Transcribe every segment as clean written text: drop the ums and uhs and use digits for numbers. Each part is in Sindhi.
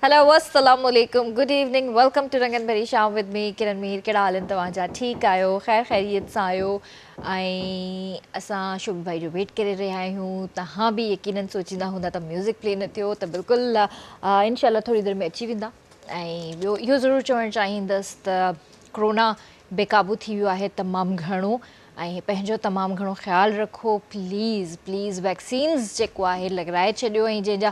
هيلو السلام عليڪم good evening welcome to رنگن ڀري شام ود مي ڪرن مير ڪهڙا حال آهن توهان جا ٺيڪ آهيو خير خيريت سان آهيو ۽ اسان شوبي ڀائي جو ويٽ ڪري رهيا آهيون توهان به يقينن سوچيندا هوندا ته ميوزڪ پلي نه ٿيو ته بلڪل انشاء الله ٿوري دير ۾ اچي ويندا ۽ ٻيو اهو ضرور چوڻ چاهيندس ته ڪرونا بي قابو ٿي ويو آهي تمام گهڻو ۽ پنهنجو تمام گهڻو خيال رکو پليز پليز ويڪسينز جيڪو آهي لڳرائي ڇڏيو ۽ جنهن جا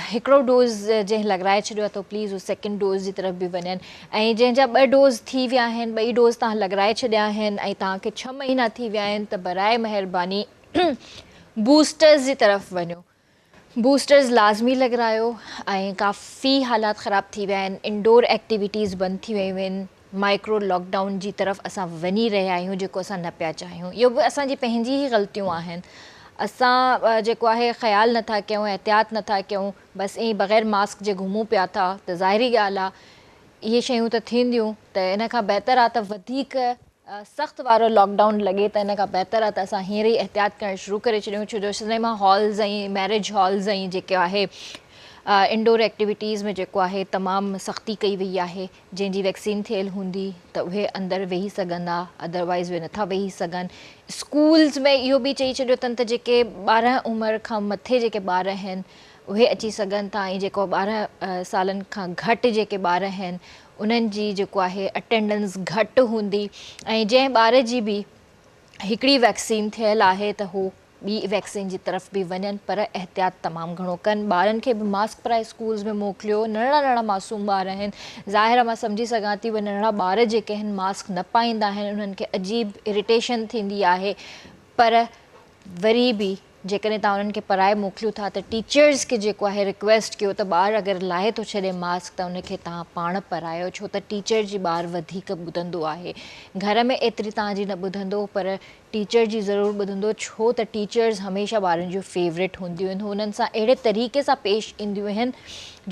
هڪڙو ڊوز جنهن لڳرائي ڇڏيو آهي ته پليز هو سيڪنڊ ڊوز جي طرف به وڃن ۽ جنهن جا ٻه ڊوز ٿي ويا آهن ٻئي ڊوز توهان لڳرائي ڇڏيا آهن ۽ توهان کي ڇهه مهينا ٿي ويا آهن ته برائي مهرباني بوسٽرز جي طرف وڃو بوسٽرز لازمي لڳرايو ۽ ڪافي حالات خراب ٿي ويا آهن انڊور ايڪٽيوٽيز بند ٿي ويون آهن مائڪرو لاڪ ڊائون جي طرف اسان وڃي رهيا آهيون جيڪو اسان نه پيا چاهيون اهو به اسان جي پنهنجي ئي غلطيون آهن اسان جيڪو آهي خيال نٿا ڪيون احتياط نٿا ڪيون بس ائين بغير ماسڪ جي گهمون پيا ٿا ته ظاهري ڳالهه آهي اهي شيون ته ٿينديون ته ان کان بهتر آهي ته وڌيڪ سخت وارو لاڪ ڊائون لڳي ته ان کان بهتر آهي ته اسان هينئر ئي احتياط ڪرڻ شروع ڪري ڇڏيون ڇو جو سئنيما هالز ۽ ميرج هالز ۽ جيڪو آهي انڊور ايڪٽيوٽيز ۾ جيڪو آهي تمام سختي ڪئي وئي آهي جنهن جي ويڪسين ٿيل هوندي ته اهي اندر ويهي سگهندا ادروائز اهي نٿا ويهي سگهن اسڪولز ۾ اهو به چئي ڇڏيو اٿن ته جيڪي 12 عمر کان مٿي جيڪي ٻار آهن اهي اچي سگهن ٿا ۽ جيڪو 12 سالن کان گهٽ جيڪي ٻار آهن انهن جي جيڪو آهي اٽينڊنس گهٽ هوندي ۽ جنهن ٻار جي به هڪڙي ويڪسين ٿيل آهي ته هو ٻي ويڪسين جي طرف به وڃن پر احتياط تمام گهڻو ڪن ٻارن کي به ماسڪ پرائي اسڪولز ۾ موڪليو ننڍڙا ننڍڙا معصوم ٻار آهن ظاهر آهي مان سمجهي سگهان ٿي اهي ننڍڙا ٻار جيڪي آهن ماسڪ نه پائيندا آهن انهن کي عجيب اريٽيشن ٿيندي آهي پر وري به جيڪڏهن توهان انهن کي پرائي موڪليو ٿا ته ٽيچرز کي جيڪو آهي رڪويسٽ ڪيو ته ٻار اگر لاهي ٿو ڇڏي ماسڪ ته ان کي توهان پاڻ پرايو ڇو ته ٽيچر جي ٻار وڌيڪ ٻڌندو آهي گهر ۾ ايتري توهان جي نه ٻڌندو پر ٽيچر جي ضرور ٻڌندو ڇو ته ٽيچرز هميشه ٻارن جون فيورٽ هونديون آهن هو انهن سان اهڙي طريقي سان پيش اينديون آهن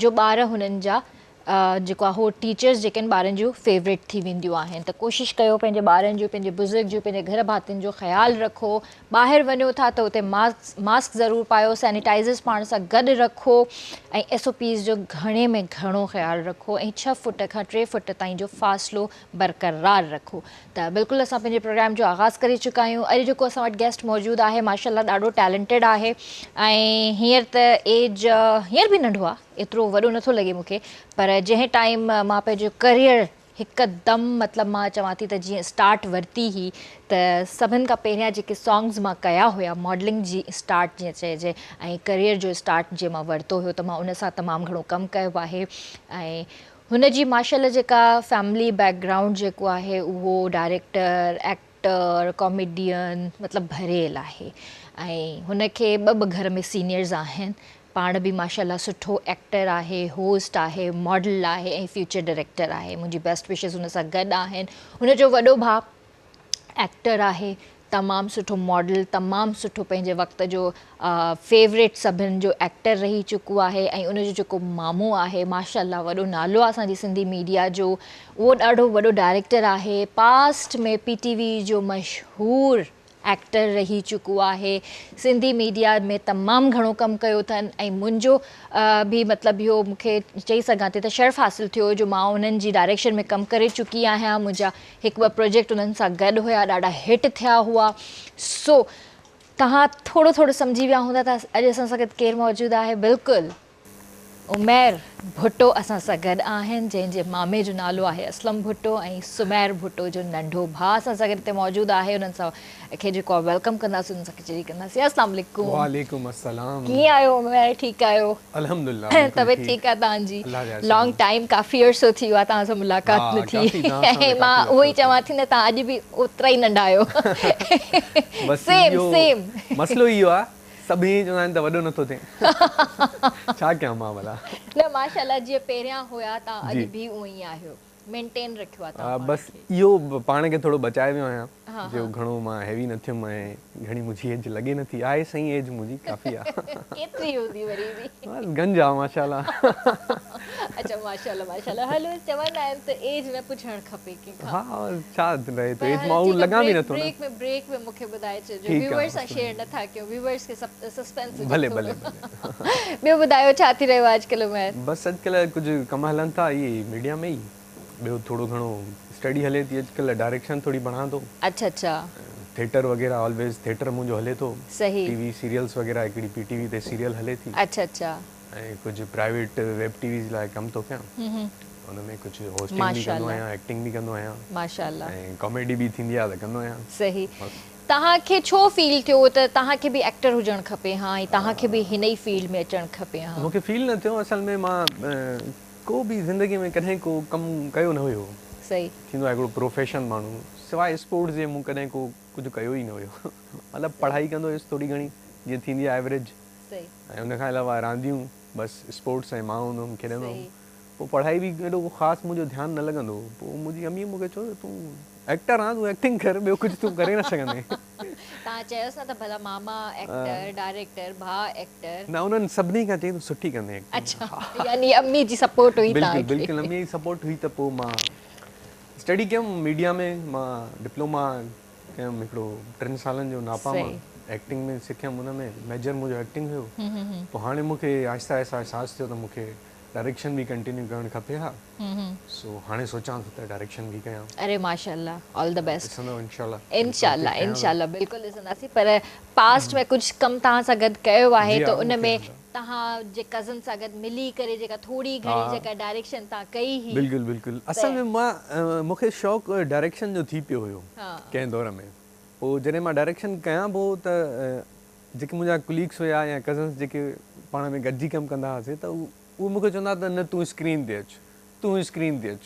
جو ٻار هنن جا جيڪو آهي هو ٽيچرز جيڪي آهن ٻارن جون فيورٽ ٿي وينديون آهن ته ڪوشش ڪيو پنهنجي ٻارن جو پنهنجي بزرگ جو پنهنجي گهر ڀاتين جو خيال رکو ٻاهر وڃو ٿا ته اتي ماسڪ ماسڪ ضرور پايو سينيٽائزرز پاڻ سان گڏ رکو ۽ ايس او پيز جو گهڻي ۾ گهڻو خيال رکو ۽ 6 فوٽ کان 3 فوٽ تائين جو فاصلو برقرار رکو ته بلڪل اسان پنهنجي پروگرام جو آغاز ڪري چڪا آهيون اڄ جيڪو اسان وٽ گيسٽ موجود آهي ماشاءالله ڏاڍو ٽيلنٽيڊ آهي ۽ هينئر ته ايج هينئر به ننڍو آهي ايترو وڏو نٿو لڳي مون کي پر جنهن ٽائيم مان پنهنجو ڪريئر هڪدم مطلب مان چوان ٿي ته جيئن اسٽارٽ ورتي هئي ته سڀن کان پهريان جيڪي سانگز مان ڪيا هيا ماڊلنگ جي اسٽارٽ جيئن چئجي ۽ ڪريئر جو اسٽارٽ جيئن مان ورتو هيو ته مان ان سان تمام گهڻو ڪم ڪيو آهي ۽ هن جي ماشاءالله جيڪا فيملي بيڪ گرائونڊ جيڪو آهي اهو ڊائريڪٽر ايڪٽر ڪاميڊين مطلب ڀريل آهي ۽ هن کي ٻه ٻه گهر ۾ سينيئرز آهن پاڻ به ماشاءالله سٺو ايڪٽر آهي، هوسٽ آهي، ماڊل آهي ۽ فيوچر ڊائريڪٽر آهي. منهنجي بيسٽ وشز هن سان گڏ آهن. هن جو وڏو ڀاء ايڪٽر آهي، تمام سٺو ماڊل، تمام سٺو پنهنجي وقت جو فيوريٽ سڀن جو ايڪٽر رهي چڪو آهي ۽ ان جو جيڪو مامو آهي ماشاءالله وڏو نالو آهي اسان جي سنڌي ميڊيا جو اهو ڏاڍو وڏو ڊائريڪٽر آهي، پاسٽ ۾ پي ٽي وي جو مشهور ايڪٽر رهي چڪو آهي سنڌي ميڊيا ۾ تمام گهڻو ڪم ڪيو اٿن ۽ منهنجو به مطلب اهو مون کي چئي سگهان ٿي ته شرف حاصل ٿيو جو مان انهن جي ڊائريڪشن ۾ ڪم ڪري چڪي آهيان منهنجا هڪ ٻه پروجيڪٽ انهن سان گڏ هيا ڏاڍا هٽ ٿيا هئا سو توهان ٿورو ٿورو سمجهي ويا هوندا ته اڄ اسان سان گڏ ڪير موجود آهي بلڪل عمير ڀٽو اسان سان گڏ آهن جنهن جي مامي جو نالو آهي اسلم ڀٽو ۽ سمير ڀٽو جو ننڍو ڀاء اسان سان گڏ هتي موجود آهي انهن سان کي جيڪو آهي welcome ڪنداسين انهن سان ڪچهري ڪنداسين السلام عليڪم. وعليڪم السلام. ڪيئن آهيو عمير ٺيڪ آهيو؟ الحمدلله بلڪل طبيعت ٺيڪ آهي توهان جي؟ لانگ ٽائيم ڪافي عرصو ٿي ويو آهي توهان سان ملاقات نه ٿي ۽ مان اهو ئي چوان ٿي نه توهان اڄ به اوترا ئي ننڍا آهيو سيم سيم. مسئلو اهو آهي سڀ ائين ئي چوندا آهن ته وڏو نٿو ٿئين. ڇا ڪيان مان ڀلا. نه ماشاءالله جيئن پهريان هيا توهان اڄ به اونئن ئي آهيو. مينٽين رکيو آهي توهان پاڻ بس کي. اهو پاڻ کي ٿورو بچائي ويو آهيان جو گهڻو مان هيوي نه ٿيم ۽ گهڻي منهنجي ايج لڳي نٿي. آهي صحيح ايج منهنجي ڪافي آهي. ڪيتري هوندي وري به. بس گنج آهي ماشاءالله. اڇا ماشاءالله ماشاءالله هلو چوندا آهن ته ايج نه پڇڻ کپي ڪنهن کان. ها ڇا رهي ٿو ايج مان اهو لڳان به نٿو نه. بريڪ ۾ بريڪ ۾ مونکي ٻڌائي ڇڏجو ويوئرس سان شيئر نٿا ڪيون ويوئرس کي سسپينس هجي ڀلي ڀلي ڀلي. ٻيو ٻڌايو ڇا ٿي رهيو آهي اڄڪلهه عمير. بس اڄڪلهه ڪجهه ڪم هلن ٿا اهي ميڊيا ۾ ئي ٻيو ٿورو گهڻو اسٽڊي هلي ٿي اڄڪلهه ڊائريڪشن ٿوري پڙهان ٿو. اڇا اڇا. ٿيٽر وغيره آلويز ٿيٽر منهنجو هلي ٿو. صحيح. ٽي وي سيريلز وغيره هڪڙي پي ٽي وي تي سيريل هلي ٿي. اڇا اڇا. ۽ ڪجهه پرائيويٽ ويب ٽي ويز لاء ڪم ٿو ڪيان ان ۾ ڪجهه هوسٽنگ به ڪندو آهيان ايڪٽنگ به ڪندو آهيان ماشاءالله ۽ ڪاميڊي به ٿيندي آهي ته ڪندو آهيان. صحيح توهان کي ڇو فيل ٿيو ته توهان کي به ايڪٽر هجڻ کپي ها ۽ توهان کي به هن ئي فيلڊ ۾ اچڻ کپي ها؟ مون کي فيل نه ٿيو اصل ۾ مان ڪو به زندگي ۾ ڪڏهن ڪو ڪم ڪيو نه هيو. صحيح. ٿيندو آهي هڪڙو پروفيشن ماڻهو سواء اسپورٽس جي مون ڪڏهن ڪو ڪجهه ڪيو ئي نه هيو مطلب پڙهائي ڪندو هيس ٿوري گهڻي جيئن ٿيندي آهي ايوريج. صحيح. ۽ ان کان علاوه رانديون بس اسپورٽس ۽ مان هوندو هوم کيڏندو هوم صحيح. پوء پڙهائي به ايڏو ڪو خاص منهنجو ڌيان نه لڳندو هو پوء منهنجي اميء مون کي چيو ته تون ايڪٽر آن تون ايڪٽنگ ڪر ٻيو ڪجهه تون ڪري نه سگهندين. توهان چيوس نه ته ڀلا ماما ايڪٽر ڊائريڪٽر ڀاء ايڪٽر. نه انهن سڀني کان چيائين تون سٺي ڪندين ايڪٽنگ. اڇا يعني امي جي سپورٽ هئي توهان بلڪل کي. بلڪل اميء جي سپورٽ هئي ته پوء مان اسٽڊي ڪيم ميڊيا ۾ مان ڊپلوما ڪيم هڪڙو ٽن سالن جو ناپا مان ايڪٽنگ ۾ سکيم ان ۾ ميجر منهنجو ايڪٽنگ هيو پوء هاڻي مون کي آهستي آهستي احساس ٿيو ته مون کي ڊائريڪشن به ڪنٽينيو ڪرڻ کپي ها سو هاڻي سوچان ٿو ته ڊائريڪشن به ڪيان. اري ماشاءالله آل the best. ڏسندؤ انشاءالله. انشاءالله انشاءالله بلڪل ڏسنداسين پر پاسٽ ۾ ڪجهه ڪم توهان سان گڏ ڪيو آهي ته ان ۾ توهان جي ڪزن سان گڏ ملي ڪري جيڪا ٿوري گهڻي جيڪا ڊائريڪشن توهان ڪئي هئي. بلڪل بلڪل اصل ۾ مان مون کي شوق ڊائريڪشن جو ٿي پيو هيو ڪنهن دور ۾ پوء جڏهن مان ڊائريڪشن ڪيان پيو ته جيڪي منهنجا ڪليگس هيا يا ڪزنس جيڪي پاڻ ۾ گڏجي ڪم ڪندا هئاسين ته اهي مون کي چوندا ته نه تون اسڪرين تي اچ تون اسڪرين تي اچ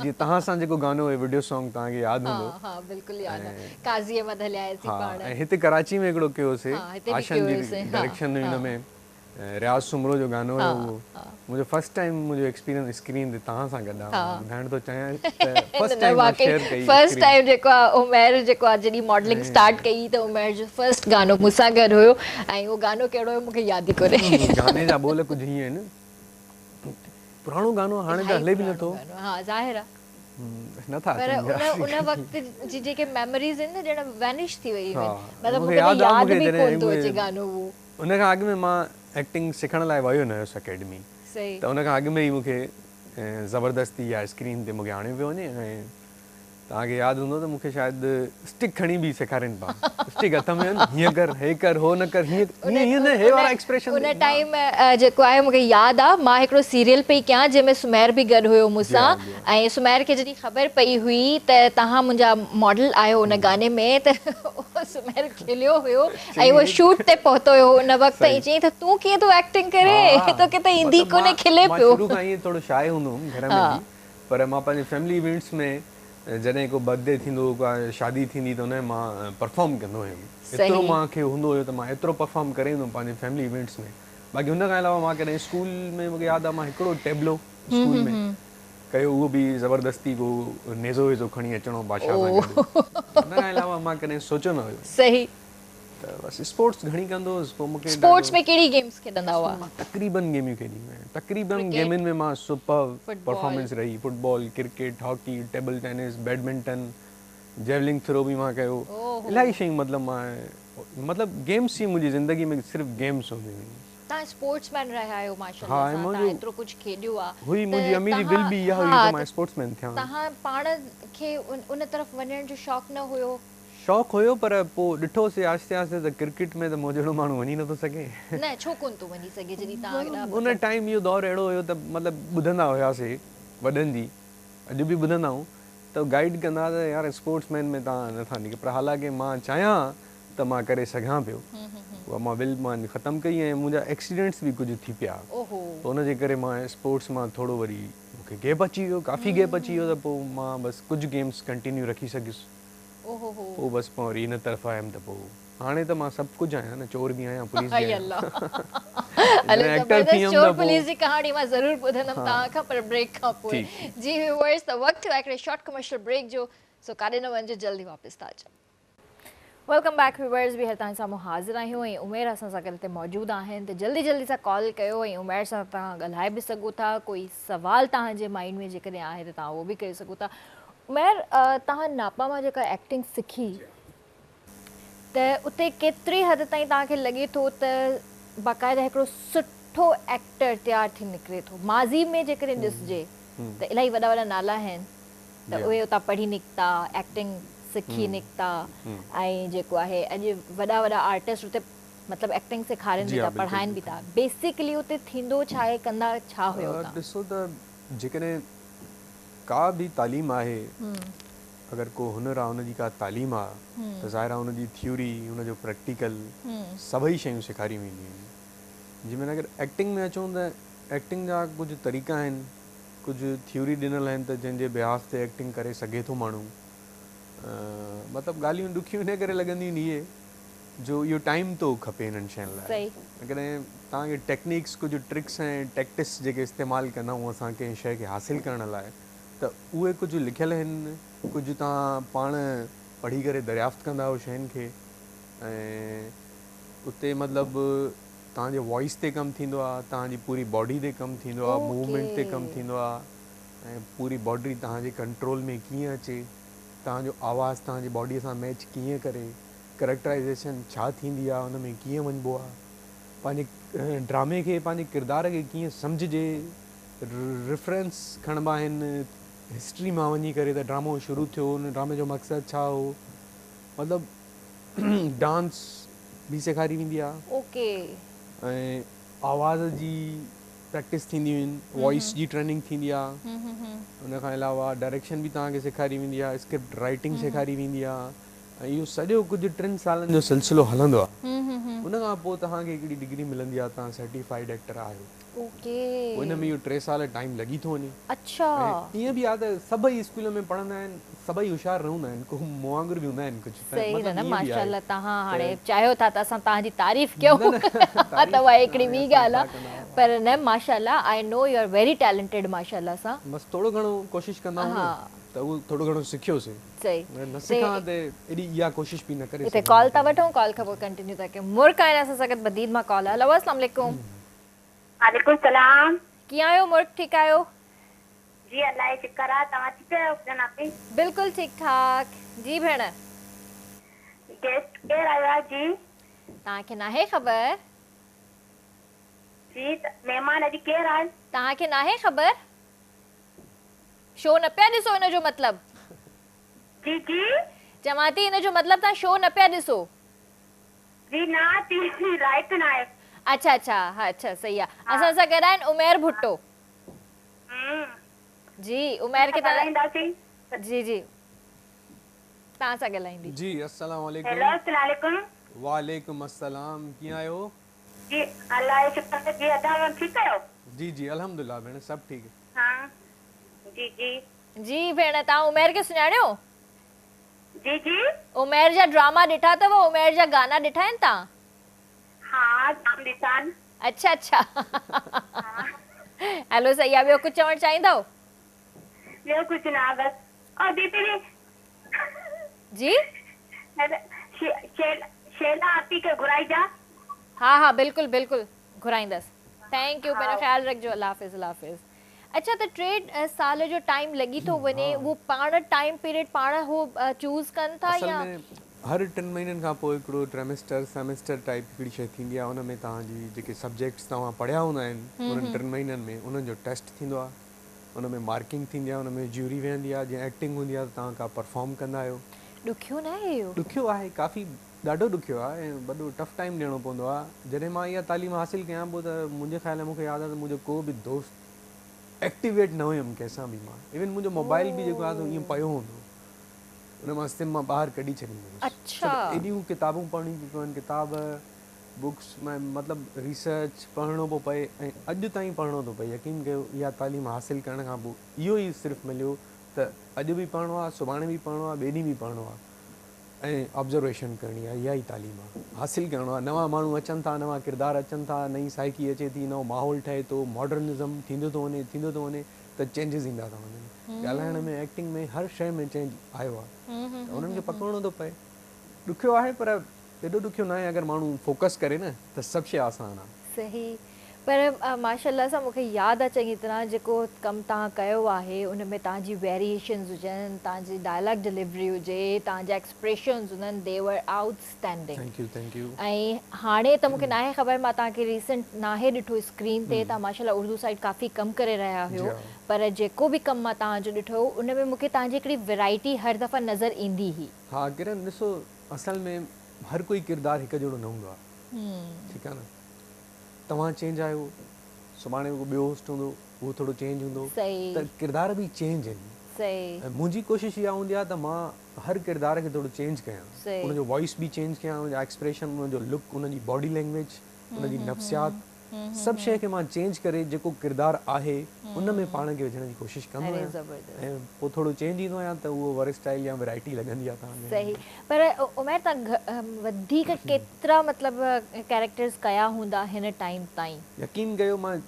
جيئن توهان سان جيڪو گانو هيو وڊيو سانگ توهان کي ياد هوندو. ها ها بلڪل ياد آ قاضي احمد هليا ها پاڻ. ۽ هتي ڪراچي ۾ هڪڙو ڪيوسي آشن جي ڊائريڪشن هئي ان ۾ رياض سومرو جو گانو هيو اهو منهنجو فرسٽ ٽائيم منهنجو ايڪسپيرينس اسڪرين تي توهان سان گڏ آ مان ٻڌائڻ ٿو چاهيان ته فرسٽ ٽائيم مان شيئر ڪئي فرسٽ ٽائيم جيڪو آ عمير جيڪو آ جڏهن ماڊلنگ اسٽارٽ ڪئي ته عمير جو فرسٽ گانو مون سان گڏ هيو ۽ اهو گانو ڪهڙو هيو مون کي ياد ئي ڪونهي. گاني جا ٻول ڪجهه هيئن آهن. پراڻو گانو هاڻي ته هلي به نٿو. ها ظاهر آ. نٿا پر ان ان وقت جي جيڪي ميموريز آهن نه ڄڻ وينش ٿي ويون آهن. مطلب مونکي مونکي ته ياد آ ياد مونکي به جڏهن ڪونه ٿو اچي گانو اهو. ان کان اڳ ۾ مان ايڪٽنگ سکڻ لاء ويو نه هيس اڪيڊمي صحيح. ته ان کان اڳ ۾ ئي مونکي زبردستي يا اسڪرين تي مونکي آڻيو پيو وڃي ۽ توهان کي ياد هوندو ته مون کي شايد اسٽڪ کڻي به سيکارين پيا. اسٽڪ هٿ ۾ هن، هيئن ڪر، هي ڪر، هو نه ڪر، هيئن هيئن نه هي وارا ايڪسپريشن ان ٽائيم جيڪو آهي مون کي ياد آ مان هڪڙو سيريل پئي ڪيان جنهن ۾ سمير به گڏ هيو مون سان ۽ سمير کي جڏهن خبر پئي هئي ته توهان منهنجا ماڊل آهيو ان گاني ۾ ته سمير کليو هيو ۽ اهو شوٽ تي پهتو هيو ان وقت ۽ چيائين ته تون ڪيئن ٿو ايڪٽنگ ڪرين توکي ته ايندي ڪونهي کلي پيو. مان شروع کان ائين ٿورو شاء هوندو هوم گهر ۾ به پر مان پنهنجي فيملي ايونٽس ۾ جڏهن ڪو برٿ ڊي ٿيندو هو ڪا شادي ٿيندي ته ان ۾ مان پرفارم ڪندو هيم ايترو مان کي هوندو هيو ته مان ايترو پرفارم ڪري ايندو هيم پنهنجي فيملي ايونٽس ۾ باقي ان کان علاوه مان ڪڏهن اسڪول ۾ مونکي ياد آهي مان هڪڙو ٽيبلو اسڪول ۾ ڪيو اهو به زبردستي ڪو نيزو ويزو کڻي اچڻو بادشاهه سان گڏ ان کان علاوه مان ڪڏهن سوچيو نه هيو. صحيح. ته بس اسپورٽس گهڻي ڪندو هوس پوء مونکي اسپورٽس ۾ ڪهڙي گيمز کيڏندا هئا؟ مان تقريبن گيميون کيڏيون آهن تقريبن گيمن ۾ مان سپر پرفارمنس رهي football cricket hockey table tennis badminton javelin throw به مان ڪيو الاهي شيون مطلب مان مطلب گيمس ئي منهنجي زندگي ۾ صرف گيمس هونديون هيون. توهان اسپورٽس مين رهيا آهيو ماشاءالله سان توهان ايترو ڪجهه کيڏيو آ هئي منهنجي امي جي ول به اها هئي ته مان اسپورٽس مين ٿيان. توهان پاڻ کي ان طرف وڃڻ جو شوق نه هيو؟ شوق هيو پر پوء ڏٺوسي آهستي آهستي ته ڪرڪيٽ ۾ ته مون جهڙو ماڻهو وڃي نٿو سگهي. نه ڇو ڪونه ٿو وڃي سگهي جڏهن توهان ايڏا ان ٽائيم اهو دور اهڙو هيو ته مطلب ٻڌندا هياسي وڏن جي اڄ به ٻڌندا آهيون ته گائيڊ ڪندا ته يار اسپورٽس مين ۾ توهان نٿا نڪري پر حالانڪه مان چاهيان ته مان ڪري سگهان پيو اها مان ول مان ختم ڪئي ۽ منهنجا ايڪسيڊنٽس به ڪجهه ٿي پيا ته ان جي ڪري مان اسپورٽس مان ٿورو وري مون کي گيپ اچي ويو ڪافي گيپ اچي ويو ته پوء مان بس ڪجهه گيمس ڪنٽينيو رکي سگهيس. پوء بس مان وري هن طرف آيم ته پوء هاڻي ته مان سڀ ڪجهه آهيان نه چور به آهيان پوليس به آهيان. هلو زبردست چور پوليس جي ڪهاڻي مان ضرور ٻڌندم توهان کان پر بريڪ کان پوء. جي ويوئرس ته وقت ٿيو آهي هڪڙي شارٽ ڪمرشل بريڪ جو سو ڪاڏي نه وڃجو جلد ئي واپس ٿا اچون. Welcome back viewers ٻيهر توهان جي سامهون حاضر آهيون ۽ عمير اسان سان گڏ هتي موجود آهن ته جلدي جلدي سان ڪال ڪيو ۽ عمير سان توهان ڳالهائي به سگهو ٿا ڪوئي سوال توهان جي مائنڊ ۾ جيڪڏهن آهي ته توهان اهو به ڪري سگهو ٿا عمير توهان ناپا مان جيڪا ايڪٽنگ سکي ته اتي ڪيتري حد تائين توهان کي لڳي ٿو ته باقاعده هڪڙو سٺو ايڪٽر تيار ٿي نڪري ٿو ماضي ۾ جيڪڏهن ڏسجي ته الاهي وڏا وڏا نالا آهن ته اهي اتان پڙهي نڪتا ايڪٽنگ سکي نڪتا ۽ جيڪو آهي اڄ وڏا وڏا آرٽسٽ اتي مطلب ايڪٽنگ سيکارين به ٿا پڙهائين به ٿا بيسڪلي اتي ٿيندو ڇا آهي ڪندا ڇا هيو اتان. ڏسو ته جيڪڏهن ڪا به تعليم آهي اگر ڪو هنر آهي ان جي ڪا تعليم آهي ته ظاهر آهي ان جي ٿيوري ان جو پريڪٽيڪل سڀئي شيون سيکاريون وينديون آهن جي معنيٰ اگر ايڪٽنگ ۾ اچون ته ايڪٽنگ جا ڪجهه طريقا آهن ڪجهه ٿيوري ڏنل آهن ته جنهن جي بيهاف تي ايڪٽنگ ڪري سگهي ٿو ماڻهو. مطلب ڳالهيون ڏکيون ان ڪري لڳنديون آهن اهي جو اهو ٽائيم ٿو کپي انهن شين لاء. ڪڏهن توهان کي ٽيڪنيڪس ڪجهه ٽرڪس ۽ ٽيڪٽس جيڪي استعمال ڪندا آهيون اسان ڪنهن شيء کي حاصل ڪرڻ لاء ته اهي ڪجهه لکيل آهن ڪجهه توهان پاڻ پڙهي ڪري دريافت ڪندا آهيو شين کي ۽ اتي مطلب توهان جي وائس تي ڪم ٿيندو آ توهان جي پوري باڊي تي ڪم ٿيندو آ موومينٽ تي ڪم ٿيندو آ ۽ پوري باڊي توهان جي ڪنٽرول ۾ ڪيئن اچي توهان جو آواز توهان جي باڊي سان ميچ ڪيئن ڪري ڪريڪٽرائيزيشن ڇا ٿيندي آ ان ۾ ڪيئن وڃبو آ پنهنجي ڊرامي کي پنهنجي ڪردار کي ڪيئن سمجهجي ريفرنس کڻبا آهن هسٽري مان وڃي ڪري ته ڊرامو شروع ٿيو ان ڊرامي جو مقصد ڇا هو مطلب ڊانس به سيکاري ويندي آ. اوڪي. ۽ آواز جي پريڪٽس ٿينديون آهن وائس جي ٽريننگ ٿيندي آ ان کان علاوه ڊائريڪشن به توهان کي سيکاري ويندي آ اسڪرپٽ رائٽنگ سيکاري ويندي آ ۽ اهو سڄو ڪجهه ٽن سالن جو سلسلو هلندو آ ان کان پوء توهان کي هڪڙي ڊگري ملندي آ توهان سرٽيفائيڊ ايڪٽر آهيو. اوڪي. پوء ان ۾ اهو ٽي سال ٽائيم لڳي ٿو وڃي. اڇا. ۽ ائين به آ ته سڀئي اسڪول ۾ پڙهندا آهن سڀئي هوشيار نه هوندا آهن ڪو مون وانگر به هوندا آهن ڪجهه ته صحيح نه مطلب نه ائين به آهي ماشاءالله توهان ته هاڻي چاهيو ٿا ته اسان توهان جي تعريف نه ڪيون نه ته تعريف اها هڪڙي هاڻي ٻي اسان ڳالهه ڇا آ ڪندا هئا. پر نه ماشاءالله I know you are very talented ماشاءالله سان. بس ٿورو گهڻو ڪوشش ڪندا آهيون نه ته اهو ٿورو گهڻو سکيوسين صحيح اگر نه سکان ها ته ايڏي اها ڪوشش به نه ڪري هتي سگهان ڪال ها ٿا وٺون ڪال کان پوء ڪنٽينيو ٿا ڪيون مرڪ آهن اسان سان گڏ بدين مان ڪال هلو اسلام عليڪم. وعليڪم السلام. ڪيئن آهيو مرڪ ٺيڪ آهيو. جي الله جو شڪر آ توهان ٺيڪ آهيو افزل آپي. بلڪل ٺيڪ ٺاڪ جي ڀيڻ. گيسٽ ڪير آيو آ جي. توهان کي ناهي خبر. جي مهمان اڄ ڪير آهي. توهان کي ناهي خبر. شو نه پيا ڏسو ان جو مطلب. جي جي. چوان ٿي ان جو مطلب توهان شو نه پيا ڏسو. جي نه ٽي وي لائٽ ناهي. اڇا اڇا ها اڇا صحيح آ اسان سان گڏ آهن عمير ڀٽو. جي عمير کي ڳالهائينداسين. جي جي توهان سان ڳالهائيندي. جي السلام عليڪم. هيلو السلام عليڪم. وعليڪم السلام ڪيئن آهيو. جي الله جو شڪر جي ادا اوهان ٺيڪ آهيو. جي جي الحمدلله ڀيڻ سڀ ٺيڪ. ها جي جي. جي ڀيڻ توهان عمير کي سڃاڻيو. جي جي. عمير جا ڊراما ڏٺا اٿو عمير جا گانا ڏٺا آهن توهان. ها جام ڏٺا آهن. اڇا اڇا هلو صحيح آ ٻيو ڪجهه چوڻ چاهيندؤ. ٻيو ڪجهه نه بس او ديدي جي شيلا آپي کي گهرائجا. ها ها بلڪل بلڪل گهرائيندس thank you پنهنجو خيال رکجو الله حافظ الله حافظ. اڇا ته ٽي سال جو ٽائيم لڳي ٿو وڃي اهو پاڻ ٽائيم پيريڊ پاڻ هو چوز ڪن ٿا اصل يا. ۾ هر ٽن مهينن کان پوء هڪڙو ٽريمسٽر سيمسٽر ٽائيپ هڪڙي شيء ٿيندي آهي ان ۾ توهان جي جيڪي سبجيڪٽس توهان پڙهيا هوندا آهن انهن ٽن مهينن ۾ انهن جو ٽيسٽ ٿيندو آهي ان ۾ مارڪنگ ٿيندي آهي ان ۾ جيوري ويهندي آهي جيئن ايڪٽنگ هوندي آهي ته توهان ڪا پرفارم ڪندا آهيو. ڏکيو ناهي اهو؟ ڏکيو آهي ڪافي ڏاڍو ڏکيو آهي ۽ وڏو ٽف ٽائيم ڏيڻو پوندو آهي. جڏهن مان اها تعليم حاصل ڪيان پوء ته منهنجي خيال ۾ مون کي ياد آهي ته منهنجو ڪو به دوست ايڪٽيويٽ نه هيم ڪنهن سان به مان ايون منهنجو موبائل به جيڪو آهي سو ائين پيو هوندو هو ان مان سم مان ٻاهر ڪڍي ڇڏيندو هوس ڇو ته ايڏيون ڪتابون پڙهڻيون پيون پون ڪتاب بڪس مطلب ريسرچ پڙهڻو پيو پئي ۽ اڄ تائين پڙهڻو ٿو پئي يقين ڪيو اها تعليم حاصل ڪرڻ کان پوء اهو ئي صرف مليو ته اڄ به پڙهڻو آهي سڀاڻي به پڙهڻو آهي ٻئي ڏينهن به پڙهڻو آهي ۽ آبزرويشن ڪرڻي آهي اها ئي تعليم آهي حاصل ڪرڻو آهي نوان ماڻهو اچن ٿا نوان ڪردار اچن ٿا نئين سائيڪي اچي ٿي نئون ماحول ٺهي ٿو ماڊرنزم ٿيندو ٿو وڃي ٿيندو ٿو وڃي ته چينجز ايندا ٿا وڃن ڳالهائڻ ۾ ايڪٽنگ ۾ هر شيء ۾ چينج آيو آهي ته انهن کي پڪڙڻو ٿو پئي. ڏکيو آهي پر ايڏو ڏکيو ناهي اگر ماڻهو فوڪس ڪري نه ته سڀ شيء آسان آ. صحيح پر ماشاءالله سان مونکي ياد آ چڱي طرح جيڪو ڪم توهان ڪيو آهي ان ۾ توهان جي ويريئيشنز هجن توهان جي ڊائلاگ ڊليوري هجي توهان جا ايڪسپريشنز هجن the were outstanding. Thank you thank you. ۽ هاڻي ته مونکي ناهي خبر مان توهان کي ريسنٽ ناهي ڏٺو اسڪرين تي توهان ماشاءالله اردو سائيڊ ڪافي ڪم ڪري رهيا هيو پر جيڪو به ڪم مان توهان جو ڏٺو هو ان ۾ مونکي توهان جي هڪڙي ورائٽي هر دفعا نظر ايندي هئي. ها ڪرن ڏسو اصل ۾ هر ڪوئي ڪردار هڪ جهڙو نه هوندو آهي ٺيڪ آهي نه توهان چينج آهيو سڀاڻي ڪو ٻيو هوسٽ هوندو اهو ٿورو چينج هوندو ته ڪردار به چينج آهن ۽ منهنجي ڪوشش اها هوندي آهي ته مان هر ڪردار کي ٿورو چينج ڪيان ان جو وائس به چينج ڪيان ان جا ايڪسپريشن ان جو لڪ ان جي باڊي لينگويج ان جي نفسيات سڀ شيء کي مان چينج ڪري جيڪو ڪردار آهي ان ۾ پاڻ کي وجهڻ جي ڪوشش ڪندو آهيان ۽ پوء ٿورو چينج ايندو آهيان ته اهو ورسٽائل يا ورائٽي لڳندي آهي توهان کي. صحيح پر عمير توهان وڌيڪ ڪيترا مطلب ڪيريڪٽرز ڪيا هوندا هن ٽائيم تائين؟ يقين ڪيو مان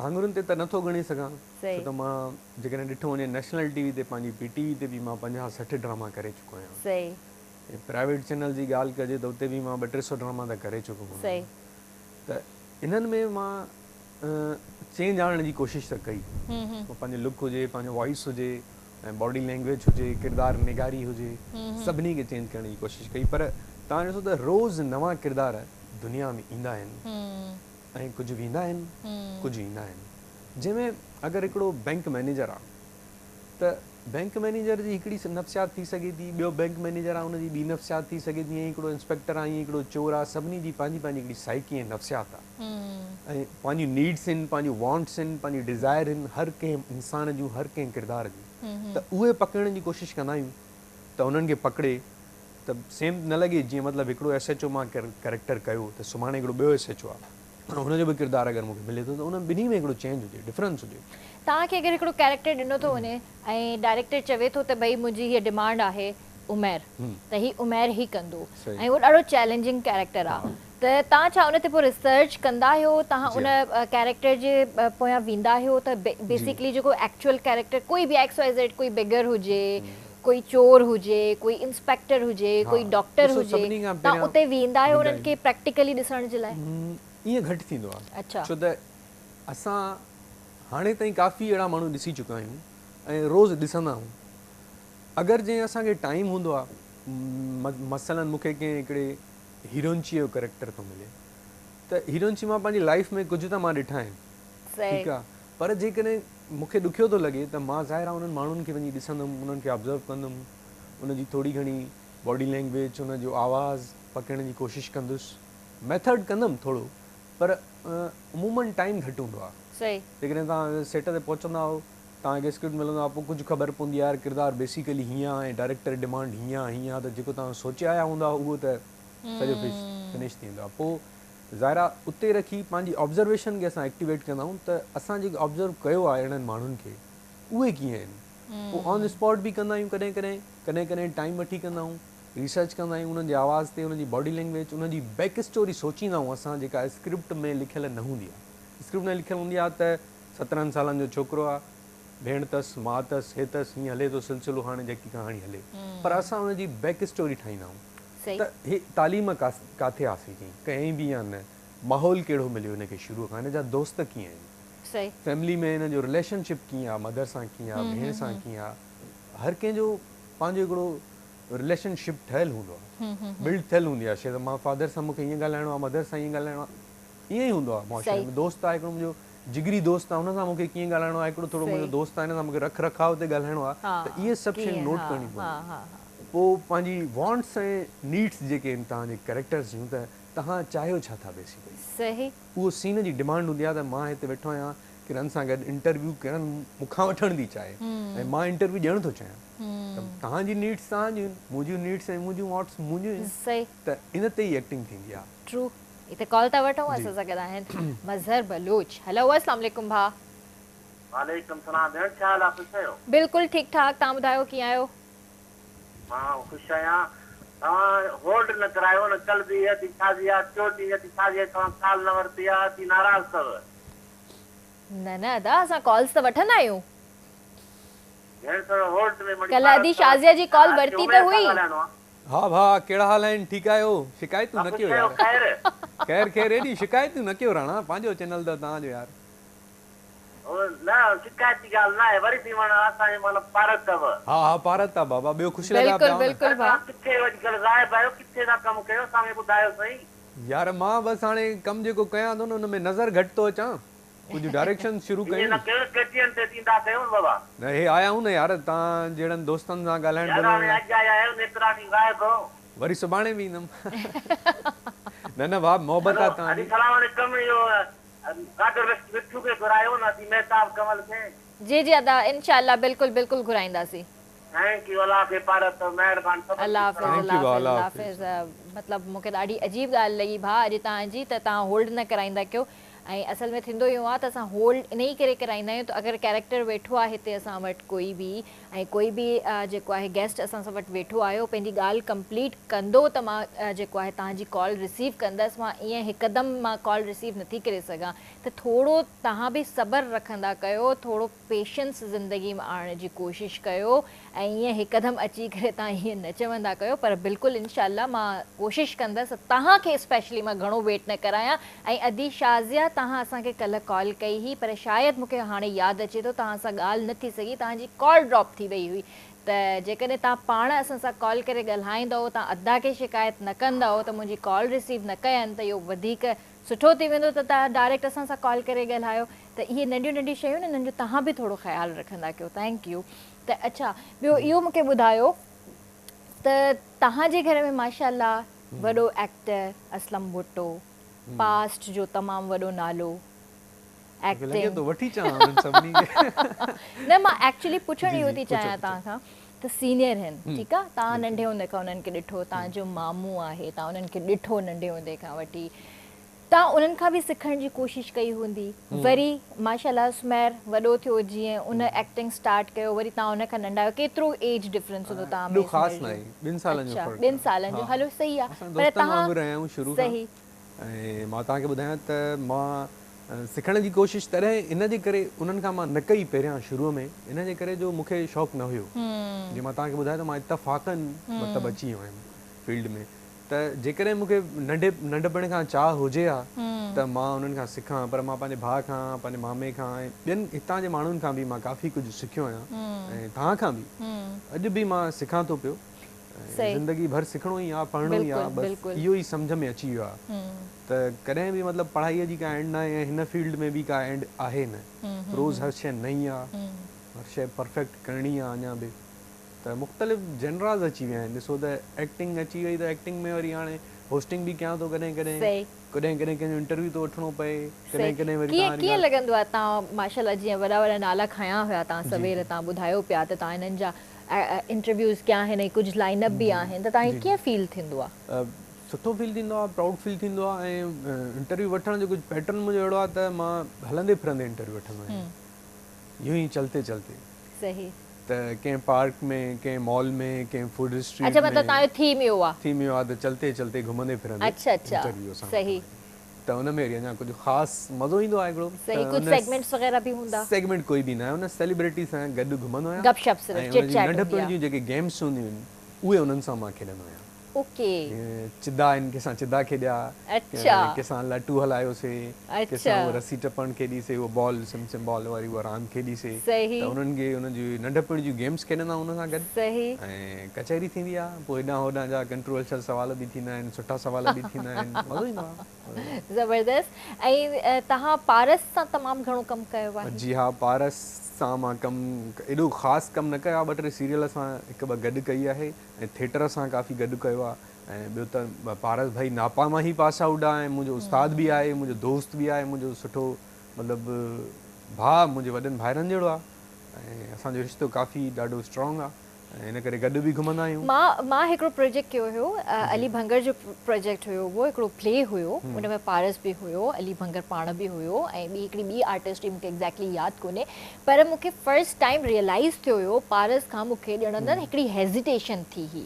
آڱرين تي ته نٿو ڳڻي سگهان ڇو ته مان جيڪڏهن ڏٺو وڃي نيشنل ٽي وي تي پنهنجي پي ٽي وي تي به مان 50 60 ڊراما ڪري چڪو آهيان. صحيح. ۽ پرائيويٽ چينل جي ڳالهه ڪجي ته اتي به مان ٻه ٽي سو ڊراما ته ڪري چڪو هوندم ته انهن ۾ مان چينج آڻڻ جي ڪوشش ته ڪئي پنهنجو لڪ هجي پنهنجو وائس هجي ۽ باڊي لينگويج هجي ڪردار نگاري هجي سڀني کي چينج ڪرڻ جي ڪوشش ڪئي پر توهان ڏسو ته روز نوان ڪردار دنيا ۾ ايندا آهن ۽ ڪجهه ويندا آهن ڪجهه ايندا آهن جنهن ۾ اگر هڪڙو بينڪ مئنيجر آ ته بينڪ مئنيجر جي هڪڙي نفسيات ٿي سگهي ٿي، ٻيو بينڪ مئنيجر آ ان جي ٻي نفسيات ٿي سگهي ٿي ۽ هڪڙو انسپيڪٽر آ ۽ هڪڙو چور آ سڀني جي پنهنجي پنهنجي هڪڙي سائيڪي ۽ نفسيات آ ۽ پنهنجيون نيڊس آهن پنهنجيون وانٽس آهن پنهنجيون ڊزائر آهن هر ڪنهن انسان جون هر ڪنهن ڪردار جون ته اهي پڪڙڻ جي ڪوشش ڪندا آهيون ته انهن کي پڪڙي ته سيم نه لڳي جيئن مطلب هڪڙو ايس ايڇ او مان ڪريڪٽر ڪيو ته سڀاڻي هڪڙو ٻيو ايس ايڇ او آ ان جو به ڪردار اگر مون کي ملي ٿو ته انهن ٻنهي ۾ هڪڙو چينج هجي ڊفرنس هجي. توهان کي اگر هڪڙو ڪيريڪٽر ڏنو ٿو وڃي ۽ ڊائريڪٽر چوي ٿو ته ڀئي منهنجي هيء ڊمانڊ آهي عمير ته هي عمير ئي ڪندو ۽ اهو ڏاڍو چئلينجنگ ڪيريڪٽر آ ته توهان ڇا ان تي پوء ريسرچ ڪندا آهيو توهان ان ڪيريڪٽر جي پويان ويندا آهيو ته بيسيڪلي جيڪو ايڪچوئل ڪيريڪٽر ڪوئي به ايڪس وائي زيڊ ڪوئي بيگر هجي ڪوئي چور هجي، ڪوئي انسپيڪٽر هجي، ڪوئي ڊاڪٽر هجي، توهان اتي ويندا آهيو انهن کي پريڪٽيڪلي ڏسڻ جي لاء؟ ائين گهٽ ٿيندو آهي ڇو ته اسان هاڻي تائين ڪافي اهڙا ماڻهو ڏسي چڪا آهيون ۽ روز ڏسندا آهيون اگر جنهن اسان کي ٽائيم هوندو آهي مثلا مون کي ڪنهن هڪڙي هيرونچيء جو ڪريڪٽر ٿو ملي ته هيرونچي مان پنهنجي لائيف ۾ ڪجهه ته مان ڏٺا آهن ٺيڪ آهي پر جيڪڏهن مون کي ڏکيو ٿو لڳي ته مان ظاهر آهي انهن ماڻهن کي وڃي ڏسندم، انهن کي آبزرو ڪندم، ان جي ٿوري گهڻي باڊي لينگويج، ان جو آواز پڪڙڻ جي ڪوشش ڪندس، ميٿڊ ڪندم ٿورو پر عموماً ٽائيم گهٽ هوندو آهي. جيڪڏهن توهان سيٽ تي پهچندا آهيو، توهان کي اسڪرپٽ ملندو آهي، پوء ڪجهه خبر پوندي آهي يار ڪردار بيسيڪلي هيئن آهي ۽ ڊائريڪٽر ڊمانڊ هيئن آهي هيئن آهي ته جيڪو توهان سوچي آيا هوندا اهو ته سڄو فنش ٿي ويندو آهي پوء ظاهر آ اتي رکي پنهنجي آبزرويشن کي اسان ايڪٽيويٽ ڪندا آهيون ته اسان جيڪي آبزرو ڪيو آهي اهڙن ماڻهن کي اهي ڪيئن آهن پوء آن اسپاٽ به ڪندا آهيون ڪڏهن ڪڏهن ڪڏهن ڪڏهن ٽائيم وٺي ڪندا آهيون ريسرچ ڪندا آهيون انهن جي آواز تي انهن جي باڊي لينگويج انهن جي بيڪ اسٽوري سوچيندا آهيون اسان جيڪا اسڪرپٽ ۾ لکيل نه هوندي آهي اسڪرپٽ ۾ لکيل هوندي آهي ته 17 سالن جو ڇوڪرو آهي ڀيڻ تس ماء تس هي تس هيئن هلي ٿو سلسلو هاڻي جيڪي ڪهاڻي هلي پر اسان ان جي بيڪ اسٽوري ٺاهيندا آهيون ته هي تعليم ڪاٿي حاصل ڪيائين، ڪيائين به يا نه، ماحول ڪهڙو مليو هن کي شروع کان، هن جا دوست ڪيئن آهن، فيملي ۾ هن جو رليشن شپ ڪيئن آهي، مدر سان ڪيئن آهي، ڀيڻ سان ڪيئن آهي، هر ڪنهن جو پنهنجو هڪڙو رليشن شپ ٺهيل هوندو آهي، بلڊ ٿيل هوندي آهي شيء ته مان فادر سان مون کي هيئن ڳالهائڻو آهي، مدر سان هيئن ڳالهائڻو آهي، ائين ئي هوندو آهي معاشري ۾ دوست آهي هڪڙو منهنجو جگري دوست آهي ان سان مون کي ڪيئن ڳالهائڻو آهي، هڪڙو ٿورو منهنجو دوست آهي ان سان مون کي رک رکاء تي ڳالهائڻو آهي ته اهي سڀ شيون نوٽ ڪرڻيون پونديون. پوء پنهنجي وانٽس ۽ نيڊس جيڪي آهن توهان جي ڪريڪٽرس جون ته توهان چاهيو ڇا ٿا بيسيڪلي. اهو سين جي ڊمانڊ هوندي آهي ته مان هتي ويٺو آهيان ڪرن سان گڏ انٽرويو ڪرن مون کان وٺڻ ٿي چاهي ۽ مان انٽرويو ڏيڻ ٿو چاهيان ته توهان جي نيڊس توهان جون آهن منهنجون نيڊس ۽ منهنجون وانٽس منهنجون آهن ته ان تي ئي ايڪٽنگ ٿيندي آهي. ٽرو هتي ڪال ٿا وٺون اسان سان گڏ آهن مظهر بلوچ هلو اسلام عليڪم ڀاء. وعليڪم سلام ڀيڻ ڇا حال آ خوش آهيو. بلڪل ٺيڪ ٺاڪ توهان ٻڌايو ڪيئن آهيو. مان خوش آهيان توهان هولڊ نه ڪرايو نه ڪل به ادي شازيه ٽيون ڏينهن ادي شازيه توهان ڪال نه ورتي آ ادي ناراض اٿو. نه نه ادا اسان ڪالز ته وٺندا آهيون. ڀيڻ ٿورو هولڊ ۾ مڙئي ڪلهه ادي شازيه جي ڪال ورتي ته هئي. ها ڀاء ڪهڙا حال آهن ٺيڪ آهيو شڪايتون نه ڪيو يار خير خير خير ايڏي شڪايتون نه ڪيو راڻا پنهنجو چينل ته توهان جو يار. نه شڪايت جي ڳالهه نه آهي وري به معنيٰ اسان جي معنيٰ پارت اٿو. ها ها پارت آ بابا ٻيو خوش لڳا پيا بلڪل آهيو نه. بلڪل ڀاء. توهان ڪٿي اڄڪلهه غائب آهيو ڪٿي ٿا ڪم ڪيو اسان کي ٻڌايو سهي. يار مان بس هاڻي ڪم جيڪو ڪيان ٿو نه ان ۾ نظر گهٽ ٿو اچان ڪجهه ڊائريڪشن شروع ائين ڪيون. نه ڪيو ڪي ٽي اين تي ڏيندا ڪيو نه بابا. نه هي آيا آهيون نه يار توهان جهڙن دوستن سان ڳالهائڻ يار ٻولهائڻ هاڻي لاء. اڄ آيا آهيو نيترا ڏينهن غائب هو. وري سڀاڻي به ايندم نه نه ڀاء محبت هلو آ توهان ادي جي. سلام عليڪم اهو قادر بخش مٺو کي گهرايو نه ادي مهتاب ڪنول کي. جي جي ادا انشاء الله بلڪل بلڪل گهرائينداسين. Thank you الله کي پارت مهربان سڀن الله کي حافظ سلام. Thank الله يو ڀاء حافظ الله الله حافظ. حافظ مطلب مونکي ڏاڍي عجيب ڳالهه لڳي ڀاء اڄ توهان جي ته توهان هولڊ نه ڪرائيندا ڪيو ۽ اصل ۾ ٿيندو اهو آهي ته اسان هولڊ انهي ڪري ڪرائيندا آهيون ته اگر ڪيريڪٽر ويٺو آهي هتي اسان وٽ ڪوئي به ۽ ڪوئي به جيڪو آهي گيسٽ اسان سان وٽ ويٺو آهي هو پنهنجي ڳالهه ڪمپليٽ ڪندو ته مان جيڪو آهي توهان جي ڪال رسيو ڪندس مان ائين هڪدم مان ڪال رسيو نٿي ڪري سگهان ته ٿورو توهان به صبر رکندا ڪيو ٿورو پيشنس زندگي ۾ آڻڻ جي ڪوشش ڪيو ۽ ائين هڪدم اچي ڪري توهان ائين نه چوندا ڪيو پر بلڪل انشاء الله مان ڪوشش ڪندس ته توهان کي اسپيشلي مان گهڻو ويٽ نه ڪرايان ۽ ادي شازيه توهان اسان کي ڪلهه ڪال ڪئي هئي پر شايد مون کي هاڻي ياد اچي ٿو توهان سان ڳالهه نه ٿي سگهي توهان جي ڪال ڊراپ ٿي وئي هئي ته جيڪڏهن توهان پاڻ اسان سان ڪال ڪري ڳالهائيندؤ توهان ادا کي شڪايت نه ڪندؤ ته منهنجي ڪال رسيو نه ڪين ته اهو وڌيڪ سٺو ٿي ويندو ته توهان ڊائريڪٽ اسان سان ڪال ڪري ڳالهايو ته اهي ننڍيون ننڍيون شيون آهن انهن جو توهان به ٿورو خيال رکندا ڪيو thank you ته اڇا ٻيو اهو مونکي ٻڌايو ته توهان جي گهر ۾ ماشاء الله وڏو ايڪٽر اسلم ڀٽو پاسٽ جو تمام وڏو نالو مونکي لڳي ايڪٽنگ ٿو وٺي چان انهن سڀني کي نه مان ايڪچولي پڇڻ جي اهو جي ٿي پڇو چاهيان پڇو توهان کان ته سينيئر هن ٺيڪ آ توهان بلڪل ننڍي هوندي کان انهن کي ڏٺو توهان جو مامو آهي توهان انهن کي ڏٺو ننڍي هوندي کان وٺي توهان انهن کان به سکڻ جي ڪوشش ڪئي هوندي وري ماشاء الله سمير وڏو ٿيو جيئن ان ايڪٽنگ اسٽارٽ ڪيو وري توهان ان کان ننڍا آهيو ڪيترو ايج ڊفرنس هوندو توهان ايڏو ۾ خاص سمير جو ناهي ٻن سالن جو اڇا فرق ٻن آ سالن جو ها هلو صحيح آ اسان پر دوستن توهان وانگر رهيا آهيون شروع کان صحيح ۽ مان توهان کي ٻڌايان ته مان سکڻ جي ڪوشش تڏهن ان جي ڪري انهن کان مان نه ڪئي پهريان شروع ۾ ان جي ڪري جو مون کي شوق نه هيو جيئن مان توهان کي ٻڌايو ته مان اتفاقن مطلب اچي ويو آهيان فيلڊ ۾ ته جيڪڏهن مون کي ننڍي ننڍپڻ کان چاهه هجي ها ته مان انهن کان سکان پر مان پنهنجي ڀاء کان پنهنجي مامي کان ۽ ٻين هتان جي ماڻهن کان به مان ڪافي ڪجهه سکيو آهيان ۽ توهان کان به اڄ به مان سکان ٿو پيو ۽ زندگي ڀر سکڻو ئي آ پڙهڻو ئي آ بس اهو ئي سمجهه ۾ اچي ويو آ ته ڪڏهن به مطلب پڙهائيء جي ڪا اينڊ ناهي ۽ هن فيلڊ ۾ به ڪا اينڊ آهي نه روز هر شيء نئين آ هر شيء پرفيڪٽ ڪرڻي آ اڃا به ته مختلف جنراز اچي ويا آهن ڏسو ته ايڪٽنگ اچي وئي ته ايڪٽنگ ۾ وري هاڻي هوسٽنگ به ڪيان ٿو ڪڏهن ڪڏهن ڪڏهن ڪڏهن ڪنهن جو انٽرويو ٿو وٺڻو پئي ڪڏهن ڪڏهن وري ڪيئن توهان ڪيئن لڳندو آهي توهان ماشاء الله جيئن وڏا وڏا نالا کنيا هيا توهان سوير توهان ٻڌايو پيا ته توهان انهن جا انٽرويوز ڪيا آهن ۽ ڪجهه لائن اپ به آهن ته توهان کي ڪيئن فيل ٿيندو آهي؟ سٺو فيل ٿيندو آهي پرائوڊ فيل ٿيندو آهي ۽ انٽرويو وٺڻ جو ڪجهه پيٽرن منهنجو اهڙو آهي ته مان هلندي ڦرندي انٽرويو وٺندو آهيان يون ئي چلتي چلتي صحيح ته ڪنهن پارڪ ۾ ڪنهن مال ۾ ڪنهن فوڊ اسٽريٽ اڇا مطلب توهان جو ٿيم اهو آهي. ٿيم اهو آهي ته چلتي چلتي گهمندي ڦرندي اڇا اڇا انٽرويو اسان صحيح ته ان ۾ وري اڃا ڪجهه خاص مزو ايندو آهي هڪڙو صحيح ڪجهه سيگمينٽس وغيره به هوندا. سيگمينٽ ڪوئي به نه آهي ان سيليبريٽي سان گڏ گهمندو آهيان گپ شپ صرف ۽ چٽ ان جون چيٽ هوندي ننڍپڻ آهي. جون جيڪي گيمس هونديون آهن اهي انهن سان مان کيڏندو آهيان. اوڪي. جيئن چدا آهن ڪنهن سان چدا کيڏيا اڇا. ڪنهن سان لٽو هلايو سي ڪنهن سان اهو رسي ٽپڻ کيڏي سي اهو بال سم سم بال واري اها راند کيڏي سي ته انهن کي انهن جي ننڍپڻ جون گيمس کيڏندا آهيون انهن سان گڏ ۽ ڪچهري ٿيندي آهي پوء هيڏانهن هوڏانهن جا ڪنٽروورشل سوال به ٿيندا آهن سٺا سوال به ٿيندا آهن مزو ايندو آهي. زبردست ۽ توهان پارس سان تمام گهڻو ڪم ڪيو آهي. جي ها پارس سان مان ڪم ايڏو خاص ڪم نه ڪيو آهي ٻه ٽي سيريل اسان هڪ ٻه گڏ ڪئي آهي ۽ ٿيٽر سان ڪافي گڏ ڪيو آهي ۽ ٻيو ته پارس ڀائي ناپا مان ئي پاس آئوٽ آهي ۽ منهنجو استاد به آهي منهنجو دوست به آهي منهنجو سٺو مطلب ڀاء منهنجي وڏن ڀائرن جهڙو آهي ۽ اسان جو رشتو ڪافي ڏاڍو اسٽرانگ آهي ۽ ان ڪري گڏ به گهمندا آهيون. مان مان هڪڙو پروجيڪٽ ڪيو هيو علي ڀنگر جو پروجيڪٽ هيو اهو هڪڙو پلي هيو ان ۾ پارس به هيو علي ڀنگر پاڻ به هيو ۽ ٻي هڪڙي ٻي آرٽسٽ هئي مونکي ايگزيڪٽلي ياد ڪونهي پر مونکي فرسٽ ٽائيم ريئلائيز ٿيو هيو پارس کان مونکي ڄڻ نه هڪڙي هيزيٽيشن ٿي هئي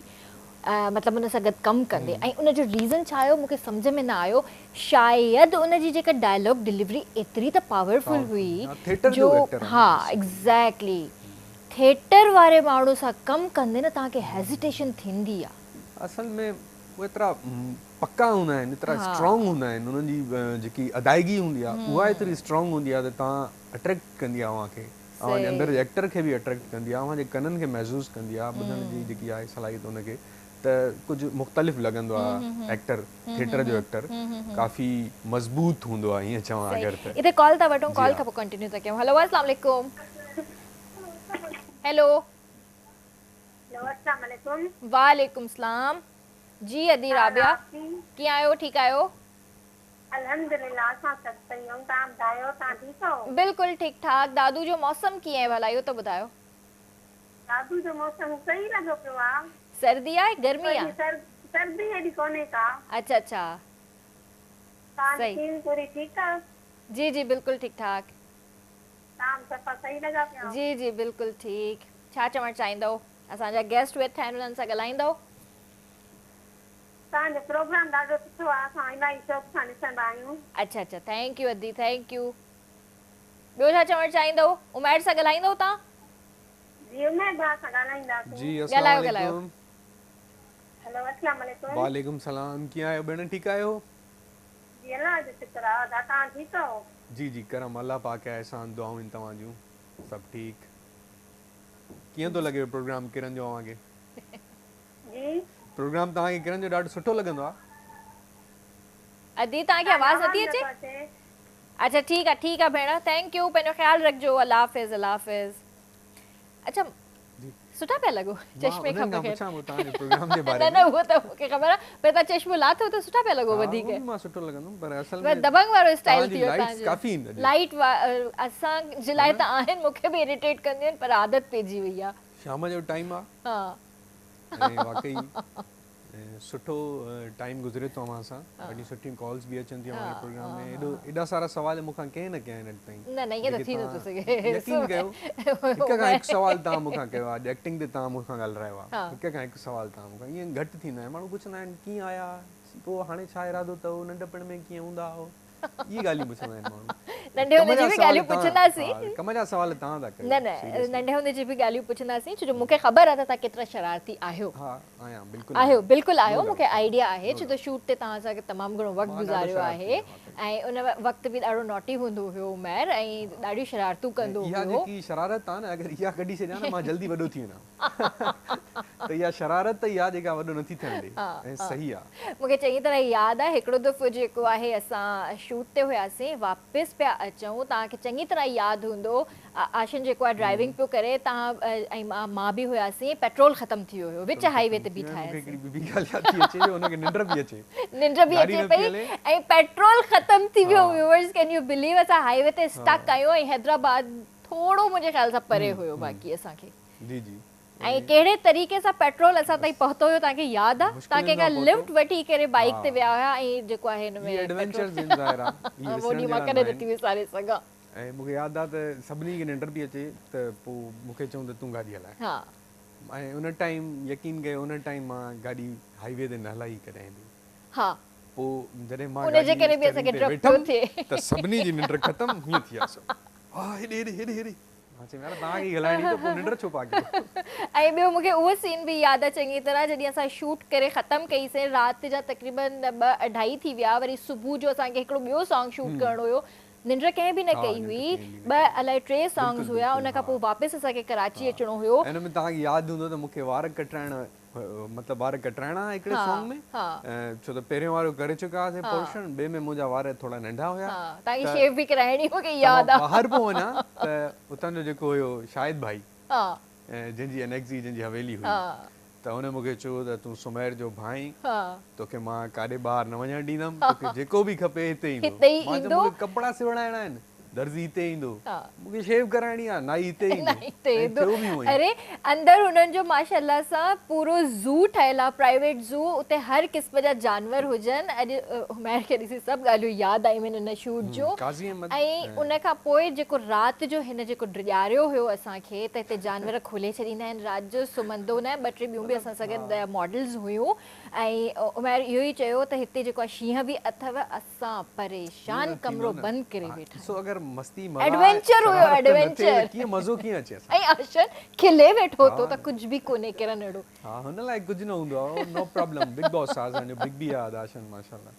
مطلب ان سان گڏ ڪم ڪندي ۽ ان جو ريزن ڇا هيو مونکي سمجهه ۾ نه آيو شايد ان جي جيڪا ڊائلاگ ڊليوري ايتري ته پاورفل هئي جو ها ايگزيڪٽلي ٿيٽر واري ماڻهو سان ڪم ڪندي نه توهان کي هيزيٽيشن ٿيندي آ. اصل ۾ اهي ايترا پڪا هوندا آهن ايترا اسٽرانگ هوندا آهن انهن جي جيڪي ادائگي هوندي آهي اها ايتري اسٽرانگ هوندي آهي ته توهان اٽريڪٽ ڪندي آهي اوهان کي اوهان جي اندر جي ايڪٽر کي به اٽريڪٽ ڪندي آهي اوهان جي ڪنن کي محظوظ ڪندي آهي ٻڌڻ جي جيڪي آهي صلاحيت ان کي ته ڪجهه مختلف لڳندو آهي ايڪٽر ٿيٽر جو ايڪٽر ڪافي مضبوط هوندو آهي ائين چوان اگر ته. هتي ڪال ٿا وٺون ڪال کان پوء ڪنٽينيو ٿا ڪيون هلو اسلام عليڪم هيلو. هيلو اسلام عليڪم. وعليڪم سلام جي ادي رابعه ڪيئن آهيو ٺيڪ آهيو. الحمدلله اسان سڀ صحيح آهيون توهان ٻڌايو توهان ٺيڪ آهيو. بلڪل ٺيڪ ٺاڪ دادو جو موسم ڪيئن آهي ڀلا اهو ته ٻڌايو. دادو جو موسم صحيح لڳو پيو آ. سردي آهي گرمي آ. سردي ايڏي ڪونهي ڪا. اڇا اڇا توهان جي ٽيم پوري ٺيڪ آ. جي جي بلڪل ٺيڪ ٺاڪ. توهان به صفا صحيح لڳا پيا آهيو. جي جي بلڪل ٺيڪ ڇا چوڻ چاهيندؤ اسان جا گيسٽ ويٺا آهن انهن سان ڳالهائيندؤ. توهان جو پروگرام ڏاڍو سٺو آهي اسان الاهي شوق سان ڏسندا آهيون. اڇا اڇا thank you ادي thank you ٻيو ڇا چوڻ چاهيندؤ عمير سان ڳالهائيندؤ توهان. جي عمير ڀاء سان ڳالهائينداسين. جي اسلام عليڪم. هيلو اسلام عليڪم. وعليڪم سلام ڪيئن آهيو ڀيڻ ٺيڪ آهيو. جي الله جو شڪر آ ادا توهان ٺيڪ آهو. جي جي ڪرم الله پاڪ آ احسان دعائون آهن توهان جون سڀ ٺيڪ ڪيئن ٿو لڳي پروگرام ڪرن جو اوهان کي. جي. پروگرام توهان کي ڪرن جو ڏاڍو سٺو لڳندو آ. ادي توهان کي آواز نٿي اچي. اڇا ٺيڪ آ ٺيڪ آ ڀيڻ thank you پنهنجو خيال رکجو الله حافظ الله حافظ اڇا سٺا پيا لڳو چشمي کان بغير. نه نه اهو ته مونکي خبر آ پر توهان چشمو لاٿو ته سٺا پيا لڳو وڌيڪ. دبنگ وارو اسٽائل ٿي ويو توهان جو. لائيٽ اسان جي لاء ته آهن مونکي به اريٽيٽ ڪنديون آهن پر عادت پئجي وئي آ. شام جو ٽائيم آ ۽ واقعي سٺو ٽائيم گذري ٿو اوهان سان ڏاڍيون سٺيون ڪالز به اچن ٿيون اوهان جي پروگرام ۾ ايڏو ايڏا سارا سوال مون کان ڪنهن نه ڪيا آهن اڄ تائين نه نه ائين ته ٿي نٿو سگهي يقين ڪيو هڪ کان هڪ سوال توهان مون کان ڪيو آهي اڄ ايڪٽنگ تي توهان مون کان ڳالهرايو آهي هڪ کان هڪ سوال توهان مون کان ائين گهٽ ٿيندا آهن ماڻهو پڇندا آهن ڪيئن آيا پوء هاڻي ڇا ارادو اٿو ننڍپڻ ۾ ڪيئن هوندا هئو اهي ڳالهيون پڇندا آهن ماڻهو. ننڍي هوندي جي به ڳالهيون پڇنداسين. ڪم جا سوال توهان ٿا ڪيو. نه نه ننڍي هوندي جي به ڳالهيون پڇنداسين ڇو جو مون کي خبر آهي ته توهان ڪيترا شرارتي آهيو. ها آهيان بلڪل آهيو بلڪل آهيو مون کي آئيڊيا آهي ڇو ته شوٽ تي توهان سان تمام گهڻو وقت گذاريو آهي ۽ ان وقت به ڏاڍو ناٽي هوندو هيو عمير ۽ ڏاڍيون شرارتون ڪندو هيو. اها جيڪي شرارت آهي نه اگر اها ڪڍي ڇڏيان نه مان جلدي وڏو ٿي وڃان. ته اها شرارت ئي آ جيڪا وڏو نٿي ٿيڻ ڏي ۽ صحيح آ. مون کي چڱي طرح ياد آهي هڪڙو دفعو جيڪو آهي اسان شوٽ تي هياسين واپس پيا اچون توهان کي چڱي طرح ياد هوندو آشن جيڪو آهي ڊرائيونگ پيو ڪري توهان ۽ مان به هياسين پيٽرول ختم ٿي ويو هيو وچ هائي وي تي بيٺا هياسين. مون کي هڪڙي ٻي ڳالهه ياد ٿي اچي جو هن کي ننڊ پئي اچي. ننڊ به اچي پئي ۽ پيٽرول ختم ٿي ويو ويوئرز ڪين يو بليو اسان هائي وي تي اسٽڪ آهيون ۽ حيدرآباد ٿورو منهنجي خيال سان پري هيو باقي اسان کي. جي جي. ۽ ڪهڙي طريقي سان پيٽرول اسان تائين پهتو هيو توهان کي ياد آ؟ توهان ڪنهن کان لفٽ وٺي ڪري بائيڪ تي ويا هيا ۽ جيڪو آهي هن ۾ پيٽرول اهو ڏينهن مان ڪڏهن نٿي وساري سگهان. ۽ مون کي ياد آ ته سڀني کي ننڊ پئي اچي ته پوء مون کي چون ته تون گاڏي هلاء ۽ ان ٽائيم يقين ڪيو ان ٽائيم مان گاڏي هائي وي تي نه هلائي ڪڏهن به. ها. پوء جڏهن مان گاڏي اسٽيئرنگ تي ويٺم ته سڀني جي ننڊ ختم هيئن ٿي ويا سڀ ها هيڏي هيڏي هيڏي هيڏي. مان چيم يار توهان کي ئي هلائڻي ته پوء ننڊ ڇو پيا ڪيو. ۽ ٻيو مون کي اهو سين به ياد آ چڱي طرح جڏهن اسان شوٽ ڪري ختم ڪئي سين رات جا تقريبن ٻه اڍائي ٿي ويا وري صبح جو اسان کي هڪڙو ٻيو سانگ شوٽ ڪرڻو هيو ننڊ ڪنهن به نه ڪئي هئي ٻه الائي ٽي سانگز هيا ان کان پوء واپس اسان کي ڪراچي اچڻو هيو. ۽ ان ۾ توهان کي ياد هوندو ته مون کي وار ڪٽرائڻ مطلب وار ڪٽرائڻا ها هڪڙي سانگ ۾ ڇو ته پهريون وارو ڪري چڪا هئاسين پورشن ٻئي ۾ منهنجا وار ٿورا ننڍا هيا توهان کي شيو به ڪرائڻي مون کي ياد آ. ٻاهر پيو وڃان ته اتان جو جيڪو هيو شاهد ڀائي جنهن جي انيڪزي جنهن جي حويلي هئي ته ان مون کي چيو ته تون سمير جو ڀاء آهين توکي مان ڪاڏي ٻاهر نه وڃڻ ڏيندم توکي جيڪو به کپي هتي ايندو مان چيو مون کي ڪپڙا سبڻائڻا آهن درزي هتي ايندو، مون کي شيو ڪرائڻي آ، نائي هتي ايندو ۽ ٿيو به اونئين. اري اندر هنن جو ماشاءالله سان پورو زو ٺهيل آ پرائيويٽ زو اتي هر قسم جا جانور هجن اڄ حمير کي ڏسي سڀ ڳالهيون ياد آيون آهن ان شوٽ جون ۽ ان کان پوء جيڪو رات جو هن جيڪو ڊيڄاريو هيو اسان کي ته هتي جانور کولي ڇڏيندا آهن رات جو سمهندو نه ٻه ٽي ٻيون به اسان سان گڏ ماڊلز هيون. ۽ عمير اهو ئي چيو ته هتي جيڪو آهي شينهن به اٿو اسان پريشان ڪمرو بند ڪري ويٺا ڏسو اگر مستي مزا ايڊونچر هيو ايڊونچر ڪيئن مزو ڪيئن اچي اسان ۽ آشن کلي ويٺو ٿو ته ڪجهه به ڪونهي ڪرن اهڙو ها هن لاء ڪجهه نه هوندو آهي نو پرابلم بگ باس آ اسان جو بگ بي آ آشن ماشاءالله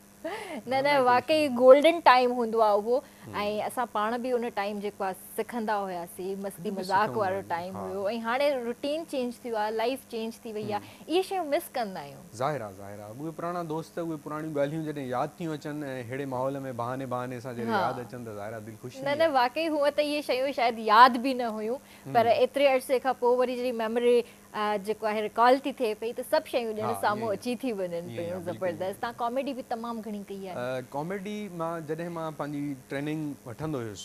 نه نه واقعي گولڊن ٽائيم هوندو آ اهو ۽ اسان پاڻ به ان ٽائيم جيڪو آ سکندا هياسين مستي مذاق وارو ٽائيم هيو ۽ هاڻي روٽين چينج ٿي ويو آ لائيف چينج ٿي وئي آ اهي شيون مس ڪندا آهيون. ظاهر آ ظاهر آ اهي پراڻا دوست اهي پراڻيون ڳالهيون جڏهن ياد ٿيون اچن ۽ ههڙي ماحول ۾ بهاني بهاني سان جڏهن ياد اچن ته ظاهر آ دل خوش نه ٿيندي نه آ. واقعي هونء ته اهي شيون شايد ياد به نه هيون پر ايتري عرصي کان پوء وري جڏهن ميموري جيڪو آهي ريڪال ٿي ٿئي پئي ته سڀ شيون ڄڻ سامهون اچي ٿي وڃن پيون زبردست توهان ڪاميڊي به تمام گهڻي ڪئي آهي. ڪاميڊي مان جڏهن مان پنهنجي ٽريننگ وٺندو هيس